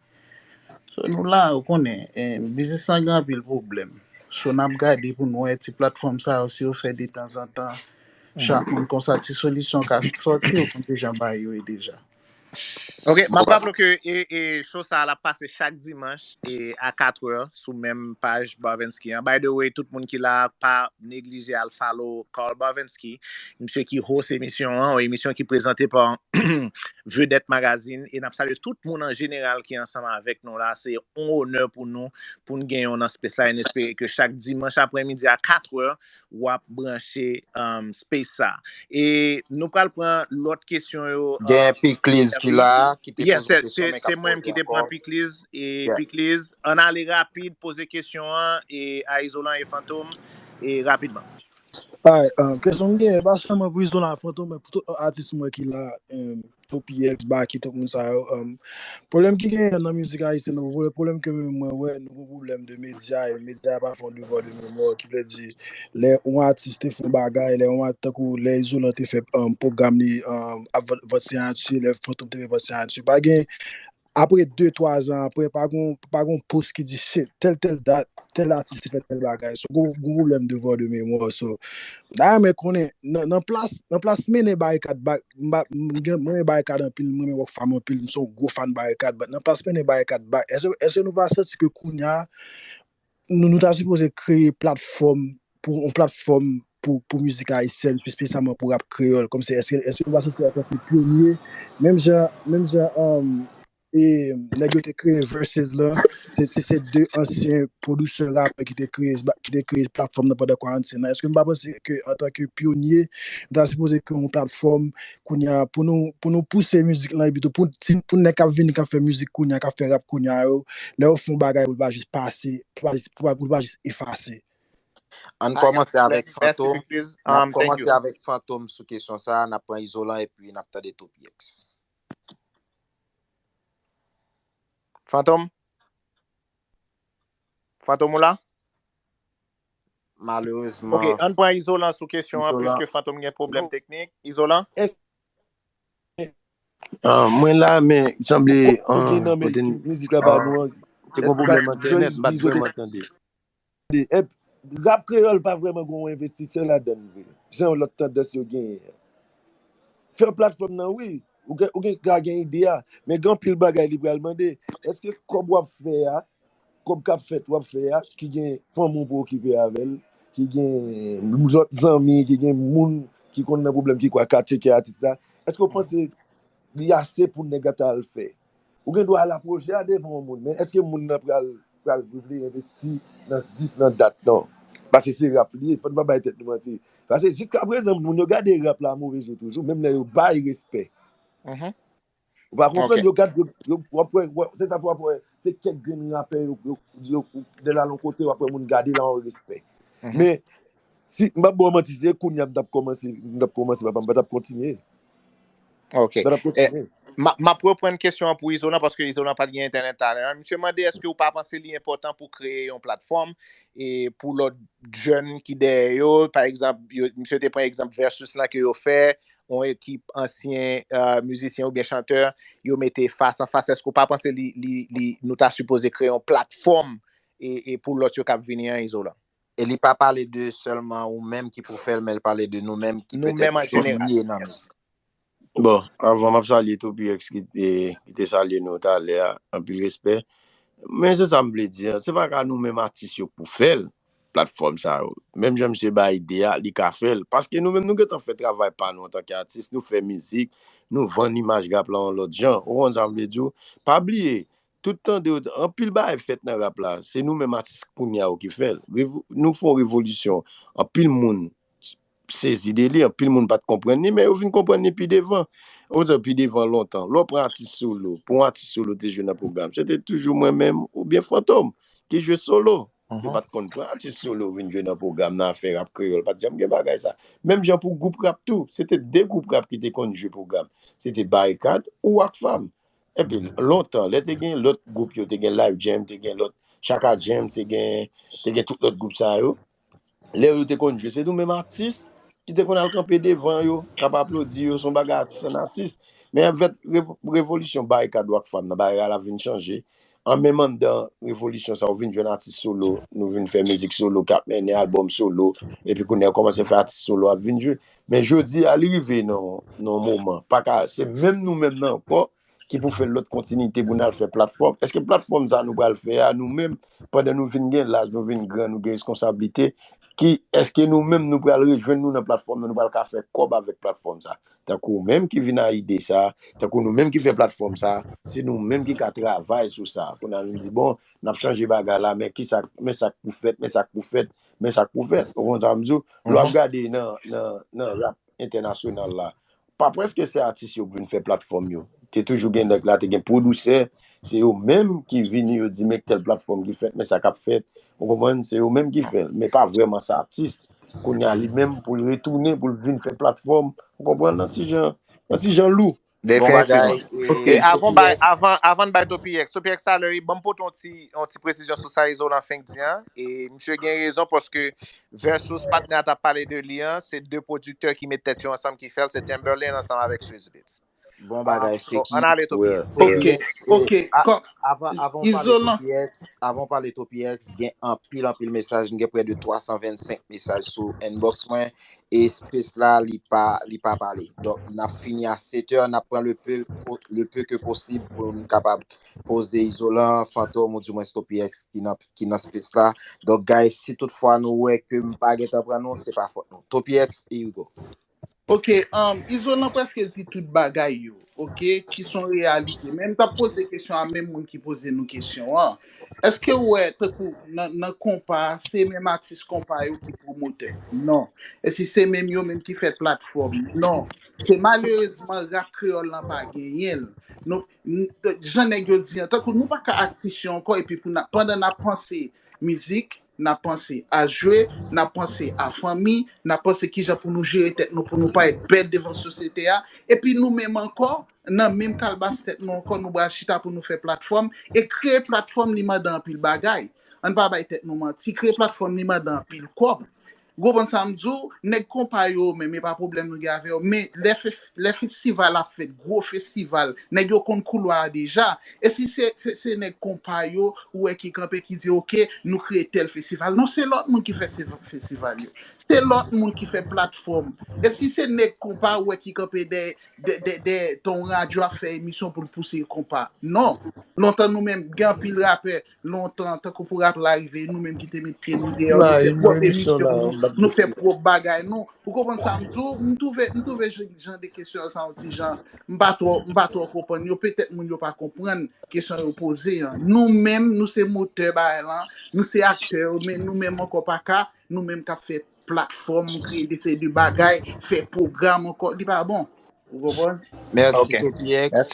So, nou la, ou konnen, eh, biznis lan gen anpil pwoblèm. So, n ap gade pou nou wè ti platfòm sa yo, si yo fè detanzantan, chak moun konsa, ti solisyon ka sòti, ou konn deja bay yo e deja. Ok, m ap raple ke e, e, show sa a l ap pase chak dimanch e a katrè sou menm paj Barvensky an. By the way, tout moun ki la, pa neglije al follow Carl Barvensky, misye ki host emisyon an, yon emisyon ki prezante pa Vedette Magazine, e n ap salye tout moun an jeneral ki ansanm avèk nou la. Se yon onè pou nou, pou n gen yon nan space la, e n espere ke chak dimanch aprèmidi a katrè, w ap branche um, space sa. E nou pral pran lòt kesyon yo. Gen Pikliz ki la, ki te poze kesyon, men k ap poze ankò. Pikliz, e Pikliz, ann ale rapid, poze kesyon an, e a Izolan e Fantom, e rapidman. Alright, um, kesyon m gen, pa sèlman pou Izolan ak Fantom, men pou tout atis mwen ki la, um, Topiyex, Baky, tout moun sa yo. Um, pwoblèm ki genyen nan mizik ayisyèn nan, pwoblèm, pwoblèm ke mwen, mwen wè, nou gen pwoblèm de medya, e medya pa fè yon devwa de memwa, ki vle di, lè yon atis te fè yon bagay, lè yon atis, tankou lè Izolan te fè um, pwogram li um, ap vant, vant siyati, lè Fantom te fè vant siyati, pa gen, apre de, twa zan apre, pa gen, pa gen yon post ki di, shit, tèl, tèl dat, tèl atis te fè tèl bagay. So, gon, gon pwoblèm devwa de memwa. So, dayè, mwen konnen, nan, nan plas, nan plas mennen barikad, ba, m ba, m gen, mwen renmen barikad anpil, mwen renmen Rockfam anpil, m se yon gwo fan barikad, but nan plas mennen barikad, ba, èske, èske nou pa santi ke kounye a, nou, nou ta sipoze kreye platfòm, pou, yon platfòm pou, pou mizik ayisyèn, espesyalman pou rap kreyòl, kòmsi, èske, èske nou pa santi antanke pyonye, menm jan, menm jan, um, e nèg yo te kreye Verzuz lan, se, se, se de ansyen pwodisè rapè ki te kreye, ki te kreye platfòm nan pandan karannsenk an. Èske nou pa panse ke antanke pyonye, nou ta sipoze kreye yon platfòm kounye a pou nou, pou nou pouse mizik lan, epi tou pou, pou nèg k ap vini, k ap fè mizik kounye a, k ap fè rap kounye a yo, lè yo fè yon bagay pou l pa jis pase, pou l pa jis, pou l pa jis efase? Ann kòmanse avèk Fantom. N ap kòmanse avèk Fantom sou kesyon sa a, n ap pran Izolan epi n ap tande Topiyex. Fantom? Fantom ou la? Malerezman. Ok, ann pran Izolan sou kesyon an, piske Fantom gen pwoblèm teknik. Izolan? Ah, mwen la, men sanble ah, kote n- mizik la ba nou an. Te gen pwoblèm entènèt, m pa t vrèman tande. Rap kreyòl pa vrèman gen yon envestisè ladan l vre. Jan lòt tandans yo genyen an. Fè platfòm nan, wi. Ou gen, ou gen ka gen ide a, men gen anpil bagay li pral mande. Èske kòb w ap fè a, kòb k ap fèt w ap fè a, ki gen fanmi w pou okipe avè l, ki gen lòt zanmi, ki gen moun ki konn nan pwoblèm, ki kwa ka tcheke atis la, èske w panse li ase pou nèg la ta al fè? Ou gen dwa al apwoche a devan yon moun, men èske moun nan pral pral vle envesti nan dis nan dat non. Paske se rap li ye, fò n pa bay tèt nou manti. Paske jiskaprezan, moun yo gade rap la move je toujou, menm lè yo bay respè. Ou pa konprann, yo gad, yo, yo, w ap wè, wè, se sa fè w ap wè, se kèk grenn rapè yo, yo, yo, yo, de la lon kote, w ap wè moun gade la yon respè. Men, si, m p ap ba w manti, si se kounye a m t ap kòmanse, m t ap kòmanse, papa, m pa t ap kontinye. Ok. M ap reprann kesyon an pou Izolan, paske Izolan pa t gen entènèt talè a. Misye mande èske ou pa panse li enpòtan pou kreye yon platfòm e pou lòt jèn ki dèyè yo, pa egzanp, misye te pran egzanp Verzuz lan ke yo fè, yon ekip ansyen mizisyen oubyen chantè, yo mete fas an fas. Èske ou pa panse li, li, li, nou ta sipoze kreye yon platfòm e, e pou lòt yo k ap vini an, Izolan? E li pa pale de sèlman ou menm ki pou fè l, men l pale de nou menm ki petèt pyonye nan mizik. Bon, avan m ap salye Topirex ki, eh, ki te salye nou talè a, anpil respè. Men se sa m vle di a, se pa ka nou menm atis yo pou fè l, platfòm sa yo. Menm jan misye bay ide a, li ka fè l. Paske nou menm nou gentan fè travay pa nou antanke atis, nou fè mizik, nou vann imaj rap la yon lòt jan. Ou konn sa m vle di w? Pa bliye, tout tande yo, anpil bagay fèt nan rap la, se nou menm atis kounye a yo ki fè l. Revo-, nou fè yon revolisyon, anpil moun sezi de li, anpil moun pa t konprann li, men yo vin konprann li pi devan. Ou di pi devan lontan. Lè w pran atis solo, pou yon atis solo te jwe nan pwogram, se te toujou mwen menm oubyen Fantom ki jwe solo. Yo pa t konn pran atis solo vin jwe nan pwogram nan afè rap kreyòl. Pa t janm gen bagay sa. Menm jan pou gwoup rap tou, se te de gwoup rap ki te konn jwe pwogram. Se te Barikad ou Rockfam. Epi lontan, lè te gen lòt gwoup yo, te gen Live Jam, te gen lòt Chaka Jam, te gen, te gen tout lòt gwoup sa yo. Lè yo te konn jwe, se nou menm atis ki te konn al kanpe devan yo, k ap aplodi yo, se yon bagay atis an atis. Men avèk rev-, revolisyon Barikad Rockfam nan, bagay la vin chanje. An menm anndan revolisyon sa, ou vin jwenn atis solo, nou vin fè mizik solo, k ap mennen albòm solo, epi kounye a kòmanse fè atis solo ap vin jwe. Men jodi a, li rive nan, nan yon moman, pa ka, se menm nou menm nan ankò, ki pou fè lòt kontinite pou n al fè platfòm. Èske platfòm sa nou pral fè a, nou menm, pandan nou vin gen laj, nou vin gran, nou gen reskonsablite, ki, èske nou menm nou pral rejwenn nou nan platfòm nan, nou pral ka fè kòb avèk platfòm sa? Tankou ou menm ki vin a ide sa, tankou nou menm ki fè platfòm sa, se nou menm ki ka travay sou sa. Kounye a nou di, bon, n ap chanje bagay la, men kisa, men sa k pou fèt, men sa k pou fèt, men sa k pou fèt. Ou konn sa m di w? Lè w ap gade nan, nan, nan rap entènasyonal la, pa prèske se atis yo k vin fè platfòm yo. Te toujou gen nèg la, te gen pwodisè, se yo menm ki vini, yo di, men tèl platfòm ki fèt, men sa k ap fèt. Ou konprann? Se yo menm ki fè l, men pa vrèman se atis. Kounye a, li menm, pou l retounen, pou l vin fè platfòm, ou konprann, nan ti jan, nan ti jan lou. Bon bagay. E avan bay, avan, avan n bay Topirex, Topirex talè, ban m pote yon ti, yon ti presizyon sou sa Izolan fenk di an. E misye gen rezon paske Versus patnè a t ap pale de li an, se de pwodiktè ki met tèt yo ansanm ki fè l, se Timberland ansanm avèk Swizz Beatz. Bon bagay, Feki. Ann ale Topirex. Ok, ok. Avan, avan w pale Topirex, avan w pale Topirex, gen anpil, anpil mesaj. M gen prè de twa san vennsenk mesaj sou inbox mwen. E space la, li pa, li pa pale. Donk, n ap fini a sèt è, n ap pran le peu, le peu que possible pou n kapab poze Izolan, Fantom, ou dimwens Topirex ki nan, ki nan space la. Donk, guys, si toutfwa nou wè ke m pa gentan pran nou, se pa fòt nou. Topirex, here we go. Ok, um, Izolan prèske di tout bagay yo, ok, ki son reyalite. Men m t ap poze kesyon a menm moun ki poze nou kesyon an. Èske w wè, tankou nan, nan konpa, se menm atis konpa yo ki pwomotè? Non. E si se menm yo menm ki fè platfòm? Non. Se malerezman rap kreyòl lan pa genyen l. Nou, n- jan nèg yo di an, tankou nou pa ka atis yo ankò, epi pou n ap, pandan n ap panse mizik, n ap panse a jwe, n ap panse a fanmi, n ap panse kijan pou nou jere tèt nou, pou nou parèt bèl devan sosyete a. Epi nou menm ankò, nan menm kalbas tèt nou ankò, nou pral chita pou nou fè platfòm, e kreye platfòm li mande anpil bagay. Ann pa bay tèt nou manti, kreye platfòm li mande anpil kòb. Ou konprann sa m di w? Nèg konpa yo menm, e pa pwoblèm nou gen avè yo. Men lè, fe, lè festival ap fèt, gwo festival, nèg yo konn koulwa a deja. E si se, se, se nèg konpa yo, ou wè ki kanpe, ki di, oke, nou kreye tèl festival. Non, se lòt moun ki fè se, festival yo. Se lòt moun ki fè platfòm. E si se nèg konpa, ou wè ki kanpe dèyè, dèyè, dèyè, dèyè ton radyo ap fè emisyon pou l pouse konpa. Non. Lontan nou menm, gen anpil rapè, lontan, tankou pou rap la rive, nou menm ki te met pye nou deyò, nou fè pwòp emisyon nou, nou fè pwòp bagay nou. Ou konprann sa m di w? M twouve, m twouve jan, jan de kesyon sa yon ti jan, m pa twò, m pa twò konprann yo. Petèt moun yo pa konprann kesyon yo poze an. Nou menm, nou se motè bagay lan, nou se aktè yo, men nou menm ankò pa ka, nou menm k ap fè platfòm, kreye de seri de bagay, fè pwogram ankò, li pa bon. Ou konprann? Mèsi Topirex.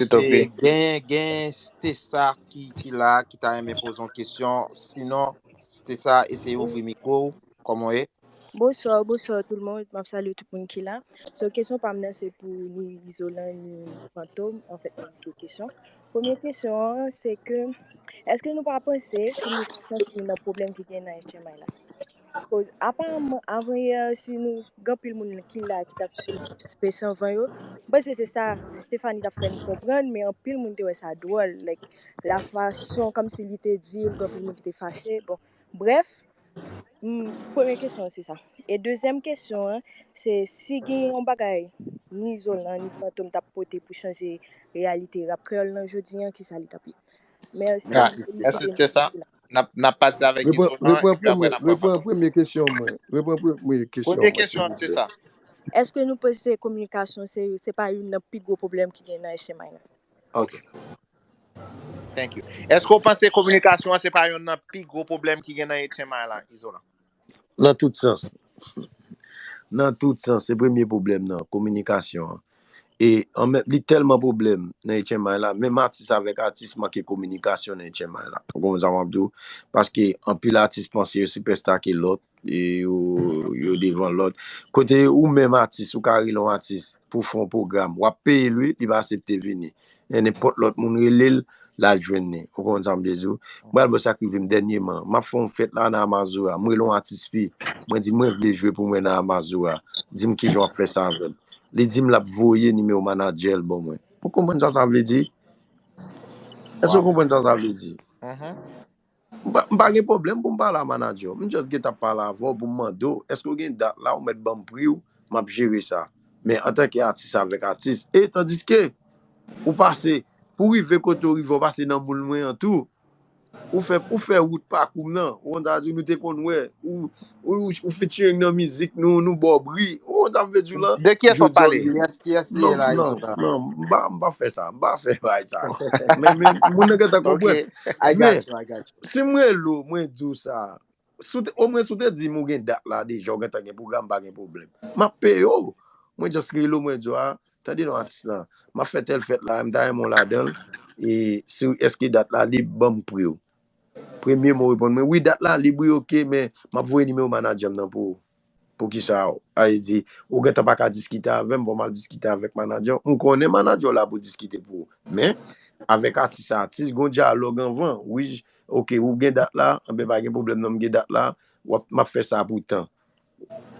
Gen, gen Stessa ki, ki la, ki ta renmen poze yon kesyon. Sinon, Stessa, eseye ouvri mikwo w. Kòman w ye? Bonsoir, bonsoir tout le monde. M ap salye tout moun ki la. So, kesyon pa m nan se pou ni Izolan, ni Fantom. Anfèt, mwen gen kesyon. Premye kesyon an, se ke, èske nou pa panse ke nou ka santi nou nan pwoblèm ki gen nan H M I la? Koz, aparamman, avan yè, si nou, gen anpil moun ki la, ki t ap swiv Space anvan yo, m panse se sa Stephanie t ap fè n konprann, men anpil moun te wè sa dwòl. Like, la fason, kòmsi li te di l, gen anpil moun ki te fache. Bon, brèf, m, premye kesyon an, se sa. E dezyèm kesyon an, se si gen yon bagay, ni Izolan, ni Fantom t ap pote pou chanje reyalite rap kreyòl nan jodi an, kisa li t ap ye? Mèsi. Eske se sa? N ap pati avèk Izolan, epi apre n ap pran Fantom. Premye kesyon mwen. Repran premye kesyon. Premye kesyon an, se sa. Èske nou panse kominikasyon se se pa youn nan pi gwo pwoblèm ki gen nan H M I la? Ok. Thank you. Èske w panse kominikasyon an se pa youn nan pi gwo pwoblèm ki gen nan H M I la, Izolan? Nan tout sans. Nan tout sans, se premye pwoblèm nan, kominikasyon an. E an menm, li tèlman pwoblèm nan H M I la, menm atis avèk atis manke kominikasyon nan H M I la. Ou konprann sa m ap di w? Paske anpil atis panse yo sipèsta ke lòt, e yo, yo devan lòt. Kote ou menm atis, ou ka rele yon atis pou fè yon pwogram, w ap peye l wi, li pa aksepte vini. E nenpòt lòt moun rele l, l al jwenn li. Ou konprann sa m vle di w? M pral ba w sa k rive m dènyèman. M ap fè yon fèt la nan Amazura. M rele yon atis fi. Mwen di mwen vle jwe pou mwen nan Amazura. Di m kijan w ap fè sa avè m. Li di m l ap voye nimewo manadjè l ban mwen. Ou konprann sa sa vle di? Èske w konprann sa sa vle di? M pa, m pa gen pwoblèm pou m pale a manadjè w. M just gentan pale avè w pou m mande w, èske w gen dat la, ou mèt ban m pri w, m ap jere sa. Men antanke atis avèk atis, e tandiske ou pase, pou rive kote w rive, w pase nan moul mwen an tou. Ou fè, ou fè wout pakou m nan. Ou konn sa di, nou te konn wè, ou, ou, ou featuring nan mizik nou, nou ba w bri. Ou konn sa m vle di w lan? De kiyès w ap pale? Kiyès, kiyès li ye la, Izolan? Non, m pa, m pa fè sa. M pa fè bagay sa. Men, men, moun nan gentan konprann. Men, si m rele w, mwen di w sa. Si w te, omwen si w te di m ou gen dat la deja, ou gentan gen pwogram, pa gen pwoblèm. M ap peye w. Mwen just rele w, mwen di w, a, tande non atis lan, m ap fè tèl fèt la, m ta renmen w ladan l. E si, èske dat la lib, ban m pri w. Premye moun reponn mwen, wi, dat la lib, wi, oke, men m ap voye nimewo manadjè m nan pou ou. Poukisa? A vle di, ou gentan pa ka diskite avè m, fò m al diskite avèk manadjè w. M konnen manadjè w la pou diskite pou ou. Men, avèk atis a atis, gon dyalòg anvan. Wi, oke, ou gen dat la, anben pa gen pwoblèm non, m gen dat la, w ap, m ap fè sa pou tan.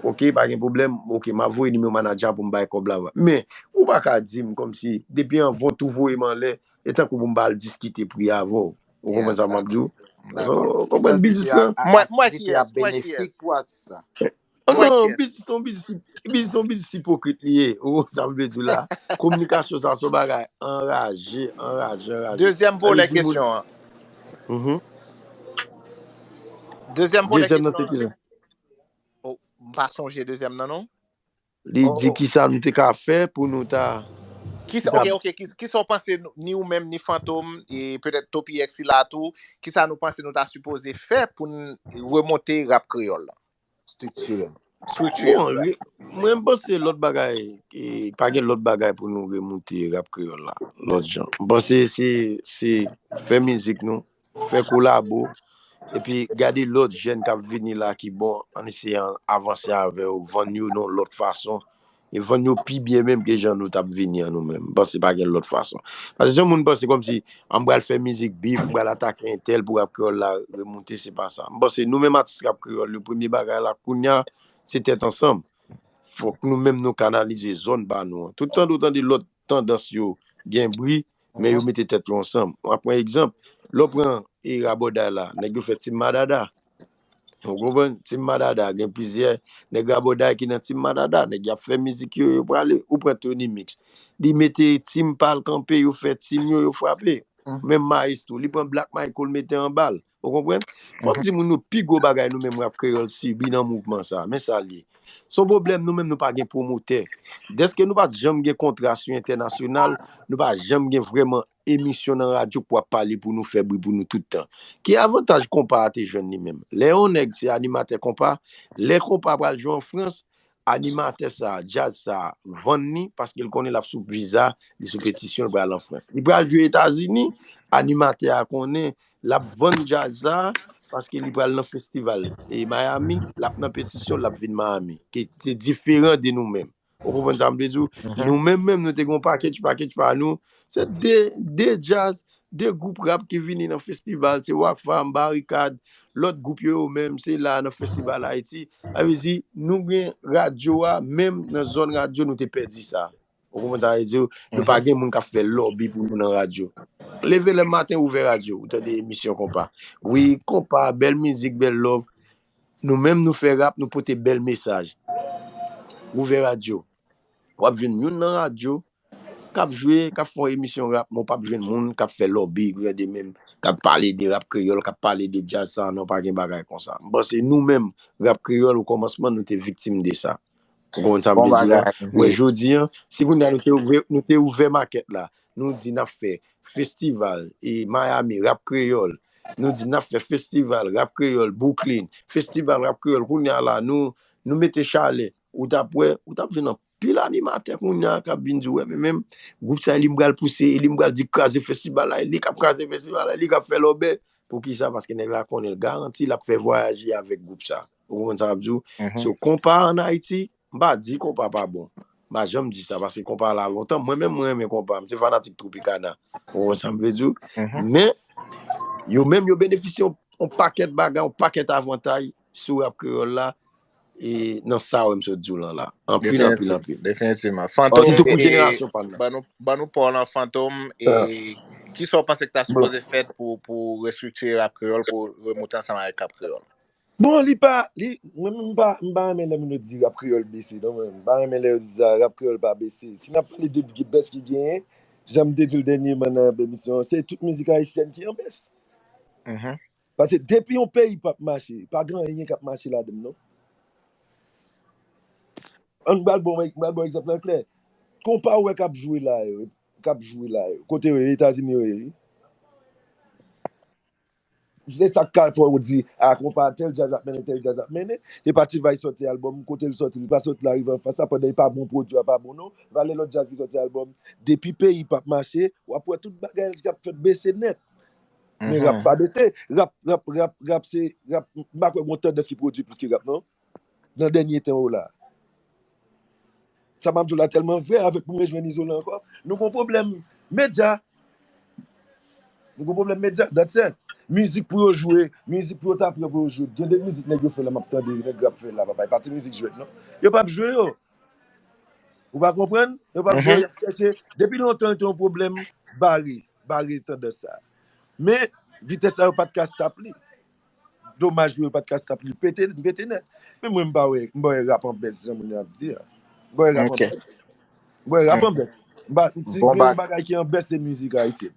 Oke, pa gen pwoblèm, oke, m ap voye nimewo manadjè a pou m bay kòb la. Men, ou pa ka di m kòmsi, depi anvan w tou voye m anlè, e tankou pou m ba l diskite pri avè w. Ou konprann sa m ap di w? Ou konprann biznis lan? Mwen, mwen kiyès? Mwen kiyès? Oh, non, biznis, se yon biznis, biznis, se yon biznis ipokrit li ye. Ou konprann sa m vle di w la? Kominikasyon sa, se yon bagay anraje, anraje, anraje. Dezyèm volè kesyon an. Dezyèm volè kesyon an. Oh, m pa sonje dezyèm nan, non. Li di kisa nou te ka fè pou nou ta. Kisa, ok, ok, kisa w panse, ni ou menm, ni Fantom, e petèt Topi X ki la tou, kisa nou panse nou ta sipoze fè pou n remonte rap kreyòl la? Estriktirèl. Bon, mwen, m panse lòt bagay, e, pa gen lòt bagay pou nou remonte rap kreyòl la, lòt jan. M panse se, se fè mizik nou, fè kolabo, epi gade lòt jèn k ap vini la ki bon, ann eseye avanse avè yo, vann yo nan yon lòt fason, e vann yo pi byen menm ke jan nou t ap vini an nou menm. M panse pa gen lòt fason. Paske si yon moun panse kòmsi, an m pral fè mizik bif, m pral atake entèl pou rap kreyòl la remonte, se pa sa. M panse nou menm atis rap kreyòl yo, premye bagay la kounye a, se tèt ansanm. Fòk nou menm nou kanalize zòn pa nou an. Tout tan ou tande lòt tandans yo gen bri, men yo mete tèt yo ansanm. M ap pran egzanp, lè w pran e rabòday la, nèg yo fè Team Madada. Ou konprann? Team Madada, gen plizyè nèg rabòday ki nan Team Madada. Nèg y ap fè mizik yo, yo prale. Ou pran Tony Mix. Li mete team pa l kanpe, yo fè team yo, yo frape. Menm Maestro, li pran Black Michael mete anba l. Ou konprann? Fò m di moun nou pi gwo bagay nou menm rap kreyòl sibi nan mouvman sa. Men sa l ye. Se yon pwoblèm nou menm nou pa gen pwomotè. Dèske nou pa t janm gen kontra sou entènasyonal, nou pa janm gen vrèman emisyon nan radyo pou ap pale pou nou, fè bri pou nou tout tan. Ki avantaj konpa a te jwenn li menm? Lè yon nèg se animatè konpa, lè konpa pral jwe an Frans, animatè sa, djaz sa, vann li paske l konnen l ap sou viza, li sou petisyon, l pral an Frans. Li pral jwe Etazini, animatè a konnen l ap vann djaz sa, paske li pral nan festival e Miami, l ap nan petisyon, l ap vin Miami. Ki te diferan de nou menm. Ou konprann sa m vle di w? Nou menm menm, nou te gen yon package, package pa nou. Se de, de djaz, de gwoup rap ki vini nan festival. Se Rockfam, Barikad, lòt gwoup yo, yo menm, se la nan festival Ayiti. Sa vle di, nou gen radyo a, menm nan zòn radyo, nou te pèdi sa. Ou konprann sa vle di w? Nou pa gen moun k ap fè lòbi pou nou nan radyo. Leve lè maten, ouvè radyo, ou tande emisyon konpa. Wi, konpa, bèl mizik, bèl love. Nou menm, nou fè rap, nou pote bèl mesaj. Ouvè radyo. w ap jwenn youn nan radyo k ap jwe, k ap fè yon emisyon rap, men w p ap jwenn moun k ap fè lòbi, gouverneman, k ap pale de rap kreyòl, k ap pale de djaz sa, non, pa gen bagay konsa. M panse nou menm, rap kreyòl, okòmansman, nou te viktim de sa. Ou konprann sa m vle di a? Wi. Jodi a, si kounye a nou te ouvè, nou te ouvè makèt la, nou di n ap fè festival e Miami, rap kreyòl, nou di n ap fè festival rap kreyòl Brooklyn, festival rap kreyòl, kounye a la, nou, nou mete chalè, ou t ap wè, ou t ap jwenn anpil animatè kounye a k ap vin di, wè, men menm gwoup sa, e li m pral pouse, e li m pral di kraze festival la, e li k ap kraze festival la, e li k ap fè lòbè. Poukisa? Paske nèg la konnen l garanti, l ap fè vwayaje avèk gwoup sa. Ou konprann sa m ap di w? So, konpa an Ayiti, m pa di konpa pa bon. M pa janm di sa, paske konpa la lontan. Mwen menm, mwen renmen konpa. M se fanatik Tropicana. Ou konprann sa m vle di w? Men, yo menm, yo benefisye yon, yon pakèt bagay, yon pakèt avantay sou rap kreyòl la, e nan sa wè m sot di w lan la. Anpil, anpil, anpil. Definitivman. Fantom, sitou pou jenerasyon pa n nan. Ban nou, ban nou pa w lan, Fantom, e kisa w panse ki ta sipoze fèt pou, pou restriktire rap kreyòl, pou remonte ansanm avèk rap kreyòl? Bon, li pa, li, mwen menm, m pa, m pa renmen lè moun yo di rap kreyòl bese, non, mwen. M pa renmen lè yo di sa, rap kreyòl pa bese. Si n ap pale de best ki genyen, jan m te di l dènyèman nan emisyon, se tout mizik ayisyèn ki an best. Paske depi yon peyi p ap mache, pa gen anyen k ap mache ladan l, non. An, m pral ba w, m pral ba w egzanp lan klè. Konpa w wè k ap jwe la yo, k ap jwe la yo. Kote yo ye? Etazini yo ye, wi. Se sa k ka fè w di, a, konpa tèl djaz ap mennen, tèl djaz ap mennen. E pa T-Vice sòti albòm, kote l sòti, li pa sòti Larive Anfas la, pandan e pa bon, pwodui a pa bon, non. Valè lòt djaz ki sòti albòm. Depi peyi p ap mache, w ap wè tout bagay k ap fèt bese nèt. Men rap pa bese. Rap, rap, rap, rap, se, rap, m pa kwè gen yon tandans ki pwodui plis ke rap, non. Nan dènye tan yo la. Sa m ap di w la tèlman vrè, avèk pou m rejwenn Izolan ankò. Nou gon pwoblèm medya. Nou gon pwoblèm medya, that's it. Mizik pou yo jwe, mizik pou yo ta pran pou yo jwe. Gen de mizik nèg yo fè la, m ap tande, nèg rap fè la, papa, e pa ti mizik jwèt, non. Yo p ap jwe yo. Ou pa konprann? Yo p ap jwe, y ap chèche. Depi lontan, te yon pwoblèm bare, bare tandans sa. Men, vitès la, yo pa t ka stop li. Domaj pou yo pa t ka stop li. Pete, pete nèt. Men mwen, m pa wè, m pa wè rap an bès, jan moun yo ap di a. M pa wè rap an bès. M pa wè rap an bès. M pa, si gen yon bagay ki an bès, se mizik ayisyèn.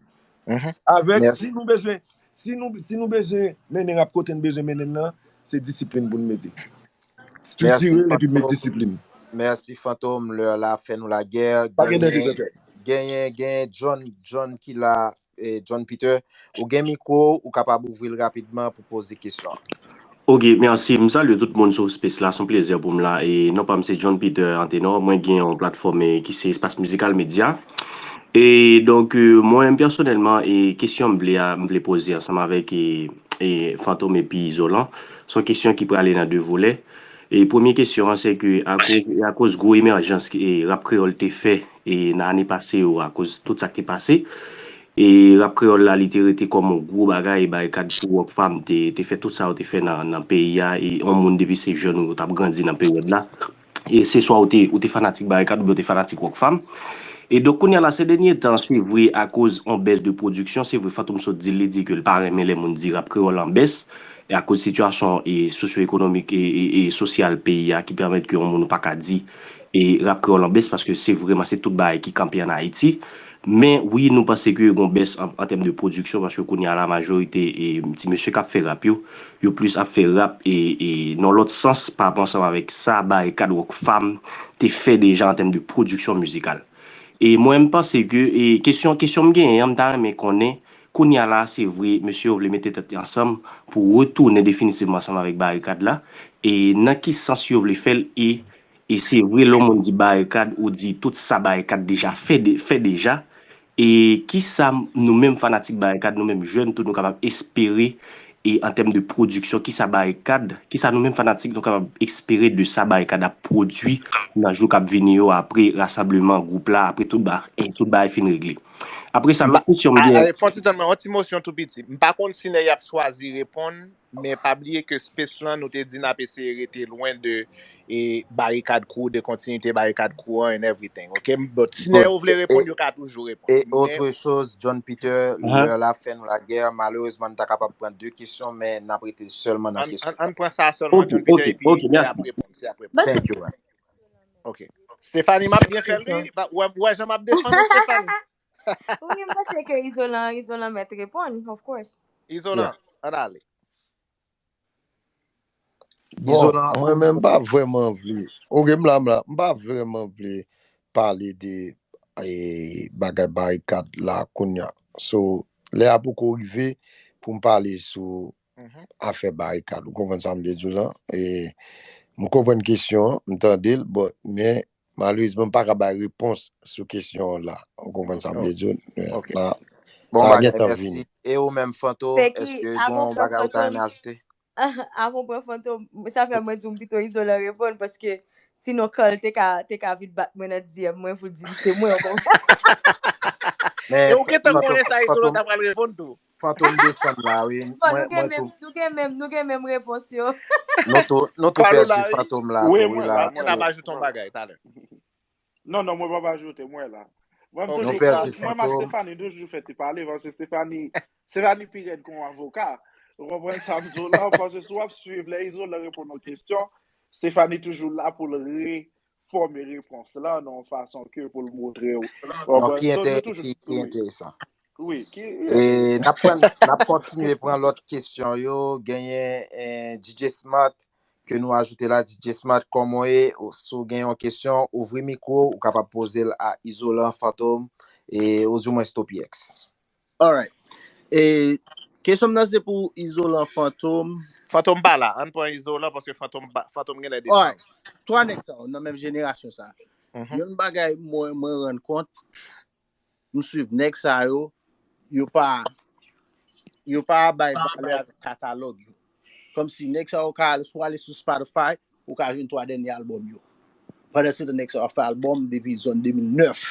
Avèk, si nou bezwen, si nou, si nou bezwen mennen rap kote n bezwen mennen l lan, se disiplin pou n mete. Estriktirel epi met disiplin. Mèsi, Fantom. Lè la fè nou lagè. Pa gen dèzè tèt. Genyen, genyen John, John ki la, e John Peter. Ou gen mikwo, ou kapab ouvri l rapidman pou poze kesyon an. Ok, mèsi. M salye tout moun sou space la. Se yon plezi pou m la. E non pa m se John Peter Antenor. Mwen gen yon platfòm, e, ki se Espas Mizikal Medya. E donk, e, mwen menm pèsonèlman, e kesyon m vle a, m vle poze ansanm avèk, e, e Fantom epi Izolan. Se yon kesyon ki prale nan de volè. E premye kesyon an, se ke akoz, akoz gwo emèjans ke, e, rap kreyòl te fè, e, nan ane pase yo, akoz tout sa k te pase, e rap kreyòl la, li te rete kòm yon gwo bagay, e Barikad pou Rockfam te, te fè tout sa yo te fè nan, nan peyi a, e yon moun depi se jèn ou t ap grandi nan peryòd la. E se swa ou te, ou te fanatik Barikad oubyen ou te fanatik Rockfam. E donk, kounye a la, se dènye tan, se vre, akoz yon bès de pwodiksyon, se vre, Fantom sot di l, li di ke l pa renmen lè moun di rap kreyòl an bès, e akoz sitiyasyon e sosyo-ekonomik e, e, e sosyal peyi a ki pèmèt ke yon moun ou pa ka di e rap kreyòl an bès, paske se vrèman, se tout bagay ki kanpe ann Ayiti. Men wi, nou panse ke gon bès an, an tèm de pwodiksyon, paske kounye a la majorite e ti mesye k ap fè rap yo, yo plis ap fè rap e, e nan lòt sans, pa rapò ansanm avèk sa Barikad Rockfam te fè deja an tèm de pwodiksyon mizikal. E mwen, m panse ke, e kesyon, kesyon m genyen an, m ta renmen konnen, kounye a la, se vre, mesye yo vle mete tèt yo ansanm pou retounen definitivman ansanm avèk Barikad la, e nan ki sans yo vle fè l, e, e se vre, lè yon moun di Barikad, ou di tout sa Barikad deja fè, de, fè deja, e kisa nou menm fanatik Barikad, nou menm jèn tou, nou kapab espere, e an tèm de pwodiksyon, kisa Barikad, kisa nou menm fanatik nou kapab espere de sa Barikad ap pwodui nan jou k ap vini yo apre rasanbleman gwoup la, apre tout ba-, e tout bagay fin regle? Apre sa, lòt kesyon m gen. Fè yon ti tann mwen, yon ti motion tou piti. M pa konn si nèg y ap chwazi reponn, men pa bliye ke space lan, nou te di n ap eseye rete lwen de e Barikad Crew, de kontinite Barikad Crew an and everything, ok? But si nèg yo vle reponn, yo ka toujou reponn. E otre choz, John Peter, lè la fè nou lagè, malerezman, n ta kapab pran de kesyon, men n ap rete sèlman nan kesyon. Ann pran sa sèlman, John Peter, epi lè y ap reponn, si y ap reponn. Thank you, man. Ok. Stephanie, m ap byen fè l ri. Ou wè jan m ap defann ou, Stephanie? Wi, m panse ke Izolan, Izolan mèt reponn, of course. Izolan, ann ale. Bon, mwen menm m pa vrèman vle. Oke, m la, m la. M pa vrèman vle pale de e, bagay barikad la kounye a. So, lè a poko rive pou m pale sou afè barikad. Ou konprann sa m vle di w lan? E, m konprann kesyon an, m tande l, but, men malerezman, m pa ka bay repons sou kesyon an la. Ou konprann sa m vle di w? La, Bon bagay, mèsi. E ou menm, Fantom, èske gen yon bagay ou ta renmen ajoute? Avan pran Fantom, sa fè mwen di w m pito Izolan reponn, paske sinon Carl te ka, te ka vin bat mwen nan D M mwen pou l di m se mwen, ou konprann? Men E ou gentan konnen sa Izolan ta pral reponn tou. Fantom desann la, wi. Bon, nou gen menm, nou gen menm, nou gen menm repons yo. Nou tou, nou tou pèdi Fantom la, tou, wi, la. Mwen ap ajoute yon bagay talè. Non, non, mwen p ap ajoute, mwen la. Mwen Nou toujou, pèdi mwen ak Fantom. Stephanie, nou toujou fè ti pale, paske Stephanie, Stephanie pi rèd kon yon avoka. Ou konprann sa m di w la, paske si w ap swiv lè Izolan reponn yon kesyon, Stephanie toujou la pou l refòme repons la nan yon fason ke pou l montre w. Bon, ki enteresan. Wi, ki E n ap pran, n ap kontinye pran lòt kesyon yo. Genyen eh, D J Smart ke nou ajoute la. D J Smart, kòman w ye? Ou- Si w gen yon kesyon, ouvri mikwo, ou kapab poze l a Izolan, Fantom, e ou di mwen Stopiex. Alright. E kesyon m nan se pou Izolan, Fantom. Fantom pa la, ann pran Izolan paske Fantom pa- Fantom genlè desann. Alright. Twa nèg sa yo nan menm jenerasyon sa. Yon bagay mwen mwen rann kont, m swiv nèg sa yo, yo pa yo pa bay valè avèk katalòg yo. Kòmsi nèg sa yo ka al, si w ale sou Spotify, ou ka jwenn twa dènye albòm yo. Pandan se tan nèg sa yo ap fè albòm depi zòn de mil nèf,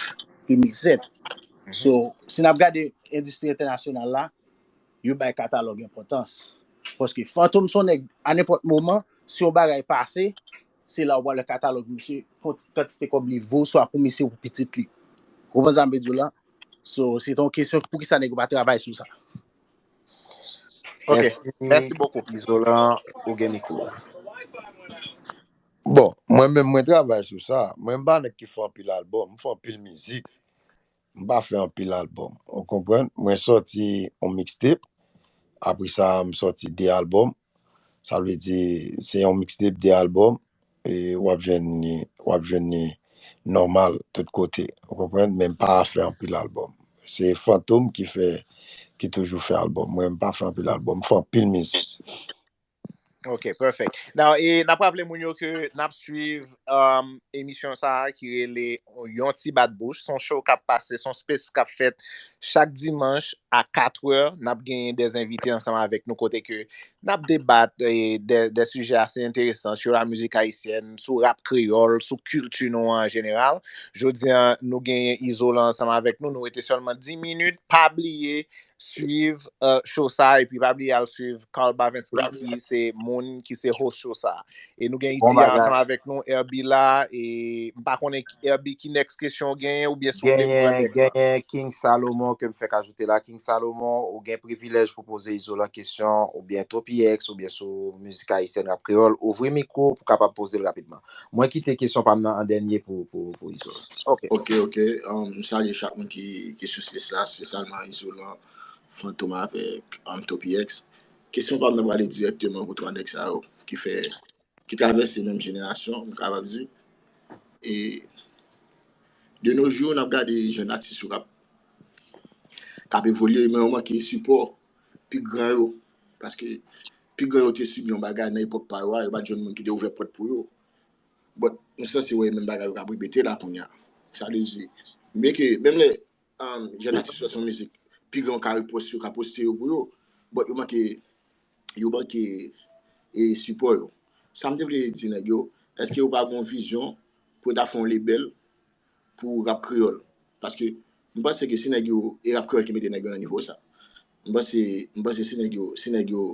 de mil sèt. So, si n ap gade endistri entènasyonal la, yo bay katalòg enpòtans. Paske Fantom se yon nèg, a nenpòt moman, si yon bagay pase, se la ou pral wè katalòg misye, kont- kantite kòb li vo, swa pou misye ou pou pitit li. Ou konprann sa m vle di w la? So, se te yon kesyon poukisa nèg yo pa travay sou sa. Ok, mèsi bokou. Izolan, ou gen mikwo. Bon, mwen menm, mwen travay sou sa. Mwen m pa nèg ki fè anpil albòm, m fè anpil mizik. M pa fè anpil albòm. Ou konprann? Mwen sòti yon mixtape. Apre sa, m sòti de albòm. Sa vle di, se yon mixtape, de albòm. E w ap jwenn li, w ap jwenn li nòmal tout kote. Ou konprann? Men m pa fè anpil albòm. Se Fantom ki fè, ki toujou fè albòm. Mwen, m pa fè anpil albòm. M fè anpil mizik. Ok, perfect. Now, e n ap raple moun yo ke n ap swiv um, emisyon sa a ki rele Yon Ti Bat Bouch. Se yon show k ap pase, se yon space k ap fèt chak dimanch a kat è. N ap genyen de envite ansanm avèk nou kote ke n ap debat e, de, de sijè ase enteresan sou la mizik ayisyèn, sou rap kreyòl, sou kilti nou an jeneral. Jodi a, nou genyen Izolan ansanm avèk nou. Nou rete sèlman dis minit. Pa bliye, swiv uh, show sa epi pa bliye al swiv Carl Bavinski ki se moun ki se host show sa. E nou gen Itya ansanm avèk nou, Herby la, e m pa konnen Herby ki next kesyon ou genyen oubyen si w vle pran Genyen, next la. Genyen King Salomon ke m fèk ajoute la. King Salomon, ou gen privilèj pou poze Izolan kesyon oubyen Topi X oubyen sou mizik ayisyèn, rap kreyòl. Ouvri mikwo pou kapab poze l rapidman. Mwen kite kesyon pa m nan an dènye pou, pou, pou Izolan. Ok. Ok, ok. Um, m salye chak moun ki, ki sou space la, espesyalman Izolan, Fantom avèk um, Topi X. Kesyon pa m nan prale dirèkteman pou twa nèg sa yo ki fè, ki travèse menm jenerasyon, m kapab di. E de nos jours, n ap gade jèn atis yo k ap k ap evolye, men yo manke sipò pi gran yo. Paske pi gran yo te sibi yon bagay nan epòk pa yo a, yo pa t jwenn moun ki te ouvè pòt pou yo. But, nou sanse wè menm bagay yo k ap repete la kounye a. Sa vle di, byenke, menm lè um, jèn atis yo sou mizik, pi gran yo ka repòs yo, ka poste yo pou yo, but yo manke, yo manke e, sipò yo. Sa m te vle di nèg yo, èske yo pa gen yon vizyon pou yo ta fè yon lebèl pou rap kreyòl? Paske m panse ke se nèg yo, e rap kreyòl ki mete nèg yo nan nivo sa. M panse, m panse se nèg yo, se nèg yo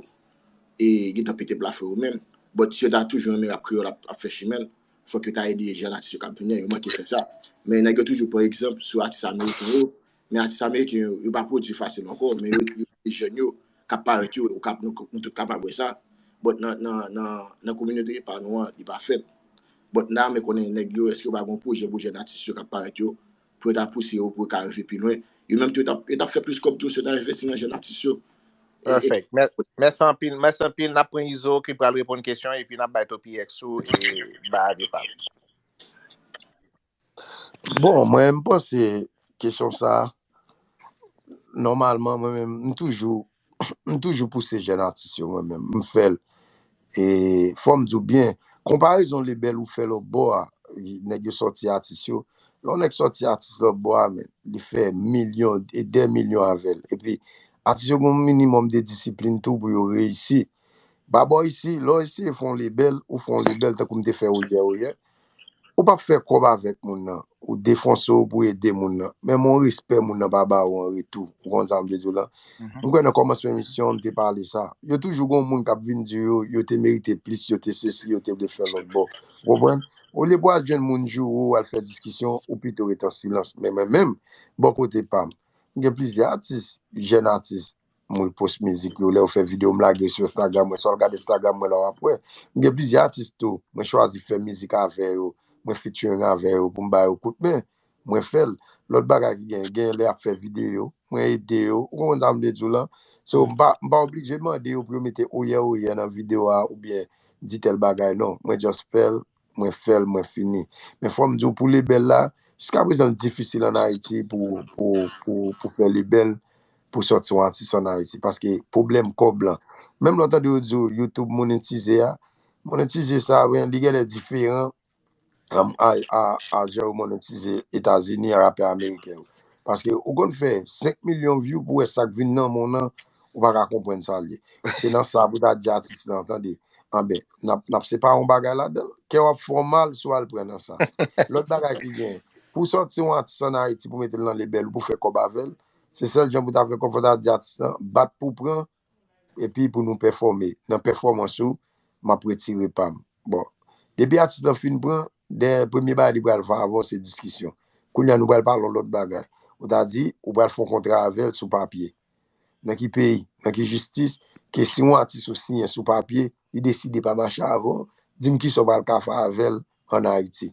e gentan pete plafon yo menm. But si yo ta toujou renmen rap kreyòl ap, ap fè chimen l, fòk yo ta ede jèn atis yo k ap vini an, yo manke fè sa. Men nèg yo toujou pran egzanp sou atis ameriken yo, men atis ameriken yo, yo pa pwodui fasil ankò, men yo, yo ede jèn yo k ap parèt yo, ou k ap, nou, nou tout kapab wè sa. But nan, nan, nan, nan kominote pa nou an, li pa fèt. But now, men konnen nèg yo, èske yo pa gen pwojè pou jèn atis yo k ap parèt yo, pou yo ta pouse yo, pou yo ka rive pi lwen. Yo menm tou, yo t ap, yo t ap fè plis kòb tou, si yo ta envesti nan jèn atis yo. E, e, Perfect. Mè- Mèsi anpil, mèsi anpil. N ap pran Izo ki pral reponn kesyon epi n ap bay Topi X ou e bay avi pa l. Bon, mwen, m panse kesyon sa a, nòmalman, mwen menm, m toujou, m toujou pouse jèn atis yo, mwen menm. M fè l. E fò m di w byen, konparezon lebèl ou fè lòt bò a, nèg yo sòti atis yo. Lè yon nèg sòti atis lòt bò a, men, li fè milyon e dè milyon avè l. Epi, atis yo gen yon minimòm de disiplin tou pou yo reyisi. Ba bò isi, lè w eseye fè yon lebèl, ou fè yon lebèl tankou m te fè Oyè Oyè. Ou p ap fè kòb avèk moun nan. Ou defonse w pou ede moun nan. Men men yon respè moun nan pa ba ou an retou. Ou konn sa m vle di w la? M kwè nan kòmansman emisyon an, m te pale sa. Yo toujou gen yon moun k ap vin di yo, yo te merite plis, yo te sesi, yo te vle fè lòt bò. Ou konprann? Olye pou al jwenn moun joure w, al fè diskisyon, ou pito ret an silans. Men mwen menm, bò kote pa m, m gen plizyè atis, jèn atis, m repost mizik yo. Lè yo fè videyo, m lage yo sou Instagram mwen. Si w al gade Instagram mwen la, w ap wè. M gen plizyè atis tou. Mwen chwazi fè mizik avè yo. Mwen featuring avè yo pou m ba yo kout men. Mwen fè l. Lòt bagay ki gen, gen lè y ap fè videyo, mwen ede yo. Ou konprann sa m vle di w lan? So, m pa, m pa oblije mande yo pou yo mete oyè oyè nan videyo a oubyen di tèl bagay, non. Mwen just fè l, mwen fè l, mwen fini. Men fò m di w, pou lebèl la, jiskaprezan l difisil ann Ayiti pou, pou, pou, pou fè lebèl pou sòti yon atis ann Ayiti, paske pwoblèm kòb lan. Menm lè w tande yo di w YouTube monetize a, monetize sa, wi, li genlè diferan a, a, a, a jan yo monetize Etazini, rapè ameriken yo. Paske ou konn fè senk milyon view pou wè sa k vin nan men w nan, ou pa ka konprann sa l ye. Se nan sa pou ta di atis lan, tande, anben, n ap, n ap separe yon bagay ladan l. Kè w ap fè w mal si w al pran nan sa. Lòt bagay ki gen, pou w sòti yon atis ann Ayiti pou mete l nan lebèl ou pou fè kòb avè l, se sèl jan pou ta fè kòb, fò ta di atis lan, bat pou pran, epi pou nou pèfòme. Nan pèfòmans ou, m ap retire pa m. Bon, depi atis lan fin pran, dèyè premye bagay li pral fè avè w se diskisyon. Kounye a nou pral pale yon lòt bagay. Ou ta di, ou pral fè yon kontra avè l sou papye. Nan ki peyi, nan ki jistis, ke si yon atis ou siyen sou papye, li deside pa mache avè w, di m kisa w pral ka fè avè l ann Ayiti.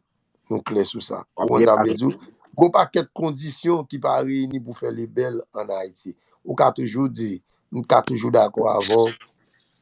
Nou klè sou sa. Ou konn sa m vle di w? Gon pakèt kondisyon ki pa reyini pou fè lebèl ann Ayiti. Ou ka toujou di, m ka toujou dakò avè w,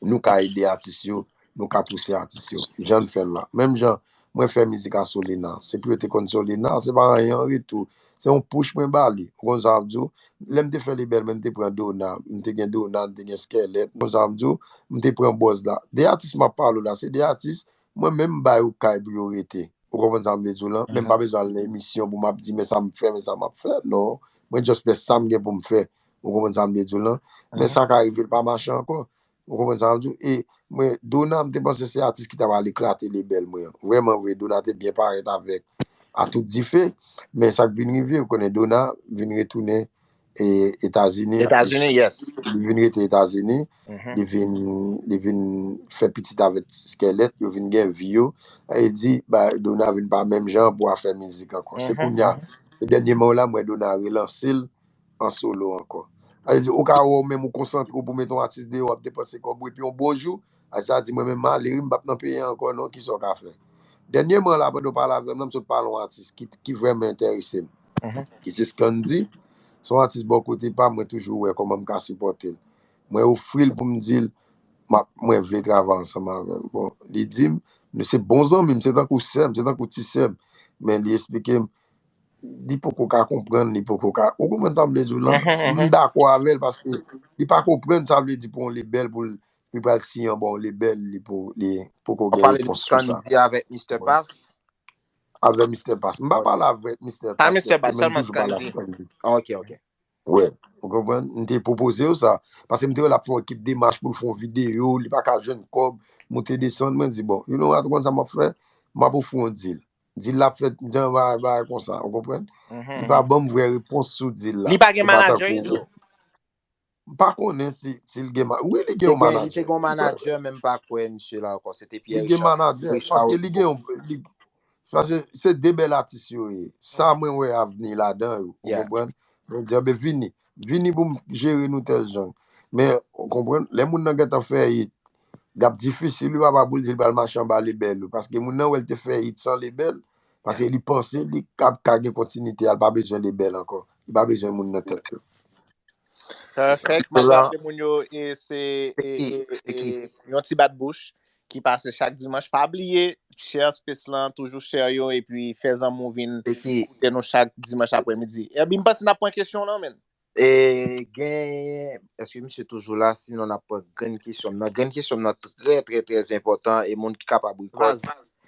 nou ka ede atis yo, nou ka pouse atis yo. Jan n fè l la. Menm jan mwen fè mizik a Solena. Se pou yo te konn Solena, se pa anyen an retou. Se yon push mwen ba li. Ou konn sa m ap di w? Lè m te fè lebèl, mwen m te pran Dona, m te gen Dona, m te gen Skèlèt. Ou konn sa m ap di w? M te pran Bòz la. De atis m ap pale w la, se de atis, mwen menm m ba yo kay pou yo rete. Ou konprann sa m vle di w lan? Men m pa bezwen al nan emisyon pou m ap di, men sa m fè, men sa m ap fè. Non. Mwen just fè sa m gen pou m fè. Ou konprann sa m vle di w lan? Men sa ka rive, l pa mache ankò. Ou konprann sa m di w? E mwen, Dona, m te panse se atis ki ta pral eklate lebèl mwen an. Vrèman vre, Dona te byen parèt avèk A Tout Dife. Men sa k vin rive, ou konnen Dona vin retounen e, Etazini. Etazini, yes. Li vin rete Etazini. Li vin, li vin fè pitit avèk Skèlèt. Yo vin gen vi yo. E di, ba, Dona vin pa menm jan pou afè mizik ankò. Se kounye a, se dènyèman la, m wè Dona relanse l an solo ankò. Sa vle di, ou ka wè w menm ou konsantre w pou mete yon atis deyò, w ap depanse kòb ou, epi yon bon jou, atis la di, mwen menm m ale wi, m p ap nan peyi a ankò non, kisa w ka fè? Dènyèman la, pandan w pale avè m lan, m sot pale yon atis ki, ki vrèman enterese m. Ki se Scandy. Se yon atis bò kote pa m, mwen toujou wè kòman m ka sipòte l. Mwen ofri l pou m di l, m ap, mwen vle travay ansanm avè l. Bon, li di m, nou se bon zanmi m, se tankou sè m, se tankou ti sè m. Men li eksplike m, li poko ka konprann, li poko ka, ou konprann sa m vle di w lan? M dakò avè l paske li pa konprann sa vle di pou yon lebèl pou l, li pral siyen anba yon lebèl, li po, li poko gen repons sou sa. Scandy avèk Mister Pass? Avèk Mister Pass. M pa pale avèk Mister Pass. Pa Mister Pass, sèlman Scandy. Ok, ok. Wè, ou konprann? M te pwopoze yo sa. Paske m te wè l ap fè yon ekip demach pou l fè yon videyo, li pa ka jwenn kòb, moute desann. Mwen di, bon, you know what, ou konn sa m ap fè? M ap ofri yon deal. Deal la fèt, jan bagay, bagay konsa, ou konprann? Li pa ban m vrè repons sou deal la. Li pa gen manager, Izo? M pa konnen si, si l gen ma-, wi, li gen yon manager. Li te gen yon manager, men m pa kwè misye la ankò. Se te Pierre Richard. Li gen manager, paske li gen yon, li, paske se de bèl atis yo ye. Sa mwen wè avni ladan yo, ou konprann? Mwen di, anben, vini. Vini pou m jere nou tèl jan. Men, ou konprann? Lè moun nan gentan fè it, l ap difisil wi papa pou l di l pral mache anba lebèl wi. Paske moun nan wè l te fè it san lebèl, paske li panse li ap ka gen kontinite a, l pa bezwen lebèl ankò. Li pa bezwen moun nan tèt yo. Perfect. M ap raple moun yo e se e, e, e, yon ti bat bouch ki pase chak dimanch. Pa bliye share space lan, toujou share yo epi fè zanmi w vin koute nou chak dimanch apremidi. Epi m panse n ap pran kesyon lan menm. E gen, èske misye toujou la? Sinon n ap pran grenn kesyon m nan. Grenn kesyon m nan trè trè trè enpòtan e moun ki kapab record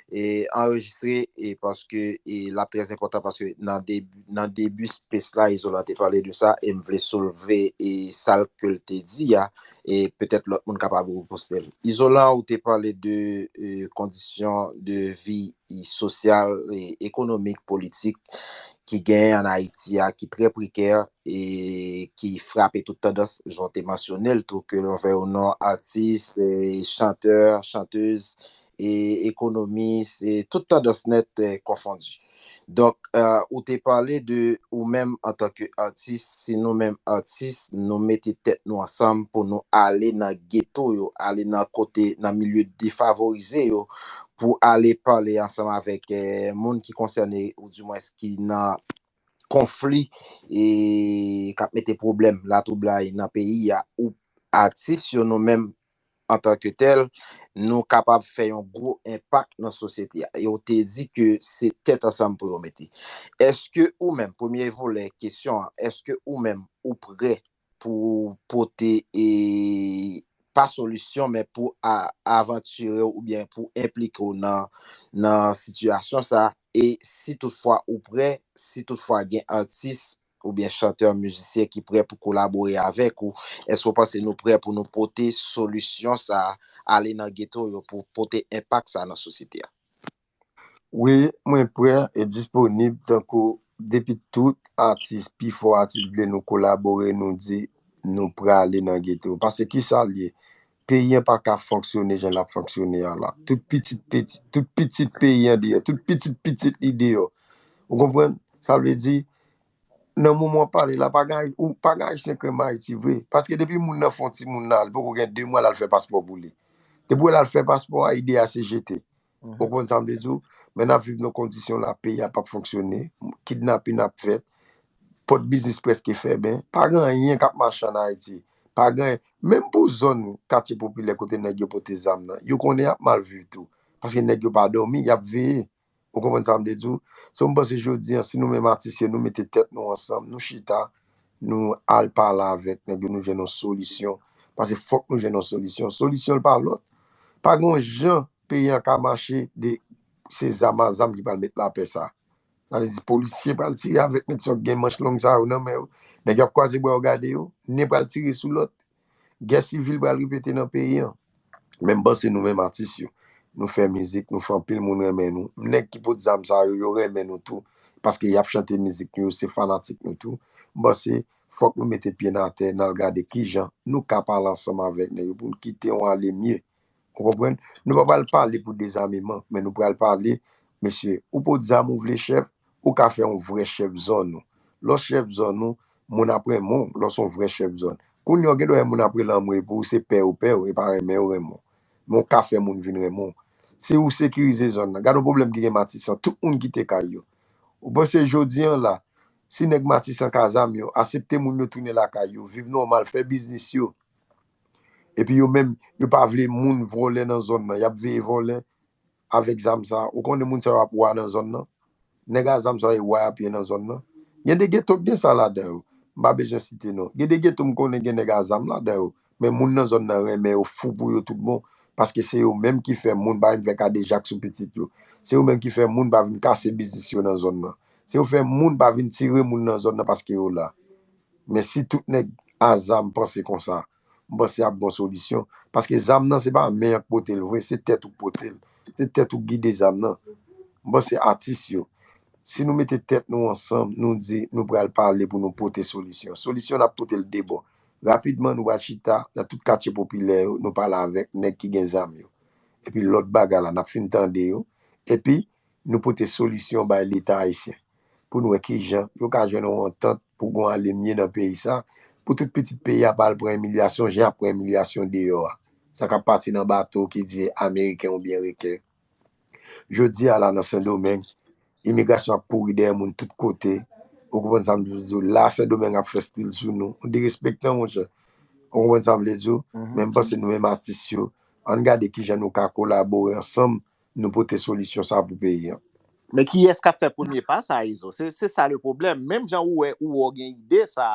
e anrejistre e paske e l ap trè enpòtan paske nan debi nan debi space la Izolan te pale de sa e m vle soulve e sa l ke l te di a e petèt lòt moun kapab reposte l. Izolan ou te pale de e, kondisyon de vi e, sosyal e ekonomik, politik ki genyen an Ayiti a ki trè prekè e ki frape tout tandans, jan w te mansyone l tou ke l anvè yon non atis, e, chantè, chantez, e ekonomis, e tout tandans nèt e, konfondi. Donk, e, ou te pale de ou menm antanke atis, si nou menm atis, nou mete tèt nou ansanm pou nou ale nan geto yo, ale nan kote, nan milye defavorize yo, pou ale pale ansanm avèk e, moun ki konsène oudimwens ki nan konfli e k ap mete pwoblèm, latwoublay nan peyi a, ou atis yo nou menm antanke tèl, nou kapab fè yon gwo enpak nan sosyete a. E ou te di ke se tèt ansanm pou yo mete. Èske ou menm, premye volè kesyon an, èske ou menm ou prè pou pote e pa solisyon men pou avantire w oubyen pou enplike w nan nan sitiyasyon sa e si toutfwa ou prè, si toutfwa gen atis oubyen chantè, mizisyen ki prè pou kolabore avèk ou, èske w panse nou prè pou nou pote solisyon sa ale nan geto yo pou pote enpak sa nan sosyete a? Wi, mwen prè e disponib tankou depi tout atis, pi fò atis vle nou kolabore, nou di nou prale nan geto. Paske kisa l ye? Peyi an pa ka fonksyone jan l ap fonksyone a la. Tout pitit pitit, tout pitit peyi an deyò, tout pitit pitit li deyò. Ou konprann? Sa vle di, nan moman w ap pale la, pa gen ou pa gen ayisyen k renmen Ayiti vre. Paske depi moun nan fè yon timoun la, li poko gen de mwa l al fè paspò pou li. Depi w al fè paspò a, ide a se jete. Ou konprann sa m vle di w? Men n ap viv nan kondisyon la, peyi a p ap fonksyone, kidnapin ap fèt, pòt biznis prèske fèmen, pa gen anyen k ap mache ann Ayiti. Pa gen, menm pou zòn katye popilè kote nèg yo pote zam nan, yo konnen y ap mal viv tou. Paske nèg yo pa dòmi, y ap veye. Ou konprann sa m vle di w? So m panse jodi an, si nou menm atis yo, nou mete tèt nou ansanm, nou chita, nou al pale avèk nèg yo, nou jwenn yon solisyon. Paske fòk nou jwenn yon solisyon. Solisyon l pa lòt. Pa gen yon jan peyi an ka mache de se zam a zam ki pral met lapè sa. Sa vle di polisye pral tire avèk nèg sa k gen manch long sa yo nan men yo. Nèg yo ap kwaze bra yo gade yo, nen pral tire sou lòt. Gè sivil pral repete nan peyi an. Men m panse nou menm atis yo, nou fè mizik, nou fè anpil moun renmen nou. Nèg ki pot zam sa yo, yo renmen nou tou. Paske y ap chante mizik nou, yo se fanatik nou tou. M panse fòk nou mete pye n atè, n al gade kijan nou ka pale ansanm avèk nèg yo pou n kite yon ale mye. Ou konprann? Nou pa pral pale pou dezameman, men nou pral pale, mesye, ou pot zam ou vle chèf, ou ka fè yon vrè chèf zòn ou. Lè w chèf zòn ou, moun ap renmen w, lè w se yon vrè chèf zòn. Kounye a w gen dwa wè moun ap rele anmwey pou ou, se pè yo pè w, e pa renmen yo renmen w. Men w ka fè moun vin renmen w. Si ou sekirize zòn nan, gade yon pwoblèm ki gen Matisan, tout moun kite kay yo. Ou panse jodi an la, si nèg Matisan ka zam yo, asepte moun yo tounen lakay yo, viv nòmal, fè biznis yo, epi yo menm, yo pa vle moun vòlè nan zòn nan, y ap veye vòlè avèk zam sa. Ou konnen moun sa yo ap wa nan zòn nan? Nèg a zam sa yo wa y ap ye nan zòn nan. Gen de geto k gen sa ladan yo. M pa bezwen site non. Gen de geto m konnen gen nèg a zam ladan yo. Men moun nan zòn nan renmen yo fou pou yo tout bon. Paske se yo menm ki fè moun pa vin fè kadejak sou pitit yo. Se yo menm ki fè moun pa vin kase biznis yo nan zòn nan. Se yo fè moun pa vin tire moun nan zòn nan paske yo la. Men si tout nèg a zam panse konsa, m panse ap gon solisyon. Paske zam nan se pa men an k pote l vre, se tèt ou k pote l. Se tèt ou k gide zam nan. M panse atis yo, si nou mete tèt nou ansanm, nou di nou pral pale pou nou pote solisyon. Solisyon n ap pote l de bò. Rapidman nou pral chita nan tout katye popilè yo, nou pale avèk nèg ki gen zam yo. Epi lòt bagay la, n ap fin tande yo. Epi nou pote solisyon bay Leta ayisyen. Pou n wè kijan yo ka jwenn yon antant pou gon ale mye nan peyi sa. Pou tout pitit peyi a pa al pran imilyasyon jan y ap pran imilyasyon deyò a. sa k ap pati nan bato ki di ameriken oubyen reken. Jodi a la nan Sendomeng, imigrasyon ap kouri dèyè moun tout kote. Ou konprann sa m di w? La Sendomeng ap fè stil sou nou. Derespektan, monchè. Ou konprann sa m vle di w? Men m panse nou menm atis yo, ann gade kijan nou ka kolabore ansanm, nou pote solisyon sa pou peyi an. Men kiyès k ap fè premye pa sa, Izo? Se se sa le pwoblèm. Menm jan ou wè ou wè w gen ide sa,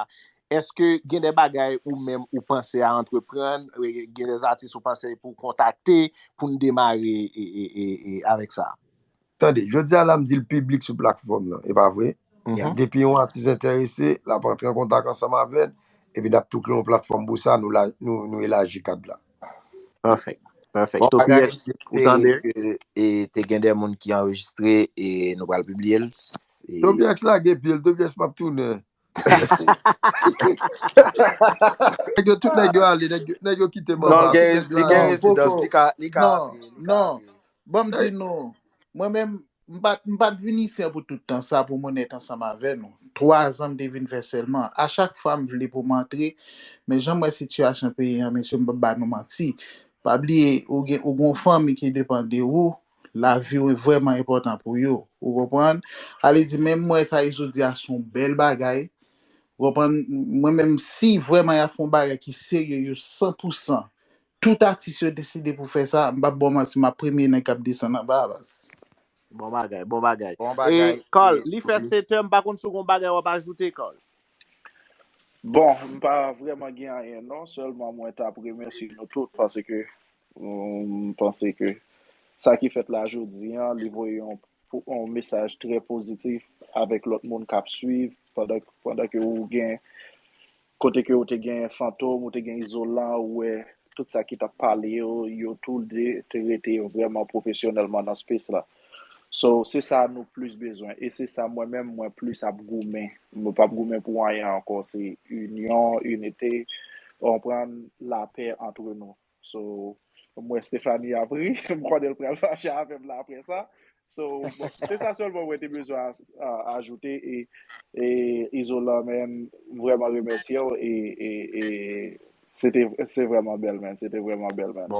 èske gen de bagay ou menm ou panse a antreprann, gen de atis ou panse pou kontakte pou n demare e, e, e, e, avèk sa? Tande, jodi a la m di l piblik sou platfòm nan, e pa vre? Depi yon atis enterese, l ap antre an kontak ansanm avè n, epi n ap tou kreye yon platfòm pou sa, nou, la, nou, nou elaji kad la. Perfect. Perfect. Tobias, ou tande? E te gen de moun ki anrejistre e nou pral pibliye l. Tobias lage pye l, Tobias p ap tounen. Nèg yo, tout nèg yo ale, nèg yo kite mwen. Non, gen rezidans, li ka, li ka. Non, non. Ban m di nou, mwen menm, m pa t vin isi an pou tout tan sa pou mwen nèt ansanm avè nou. Twa zan m te vin fè sèlman. A chak fwa m vle pou m antre, men jan m wè sitiyasyon peyi an, mesye, m p ap ba nou manti. Pa bliye, ou gen ou gon fanmi ki depann de ou, lavi w vrèman enpòtan pou yo. Ou konprann? Ale di, menm mwen sa Izo di a se yon bèl bagay. Ou konprann? Mwen menm, si vrèman y ap fè yon bagay ki serye, yo san pou san, tout atis yo deside pou fè sa, m p ap ba w manti, m ap premye nèg k ap desann anba a, baz. Bon bagay, bon bagay. Bon bagay. E, Carl, li fè sete, m pa konn si w gon bagay w ap ajoute, Carl. Bon, m pa vrèman gen anyen non, sèlman mwen t ap remèsye nou tout paske m panse ke sa ki fèt la jodi an, li voye yon, yon mesaj trè pozitif avèk lòt moun k ap swiv pandan, pandan ke ou gen kote ke ou te gen Fantom, ou te gen Izolan, ou wè tout sa ki t ap pale yo, yo tou de te rete vrèman pwofesyonèlman nan space la. So, se sa nou plis bezwen. E se sa mwen menm, mwen plis ap goumen. Mwen p ap goumen pou anyen ankò. Se inyon, inite, konprann, lapè antre nou. So, m wè Stephanie ap ri, m konnen l pral fache avè m la apre sa. So, bon, se sa sèlman mwen te bezwen ajoute. E, e Izolan, man, m vrèman remèsye w. E, e, e se te, se vrèman bèl, man. Se te vrèman bèl, man.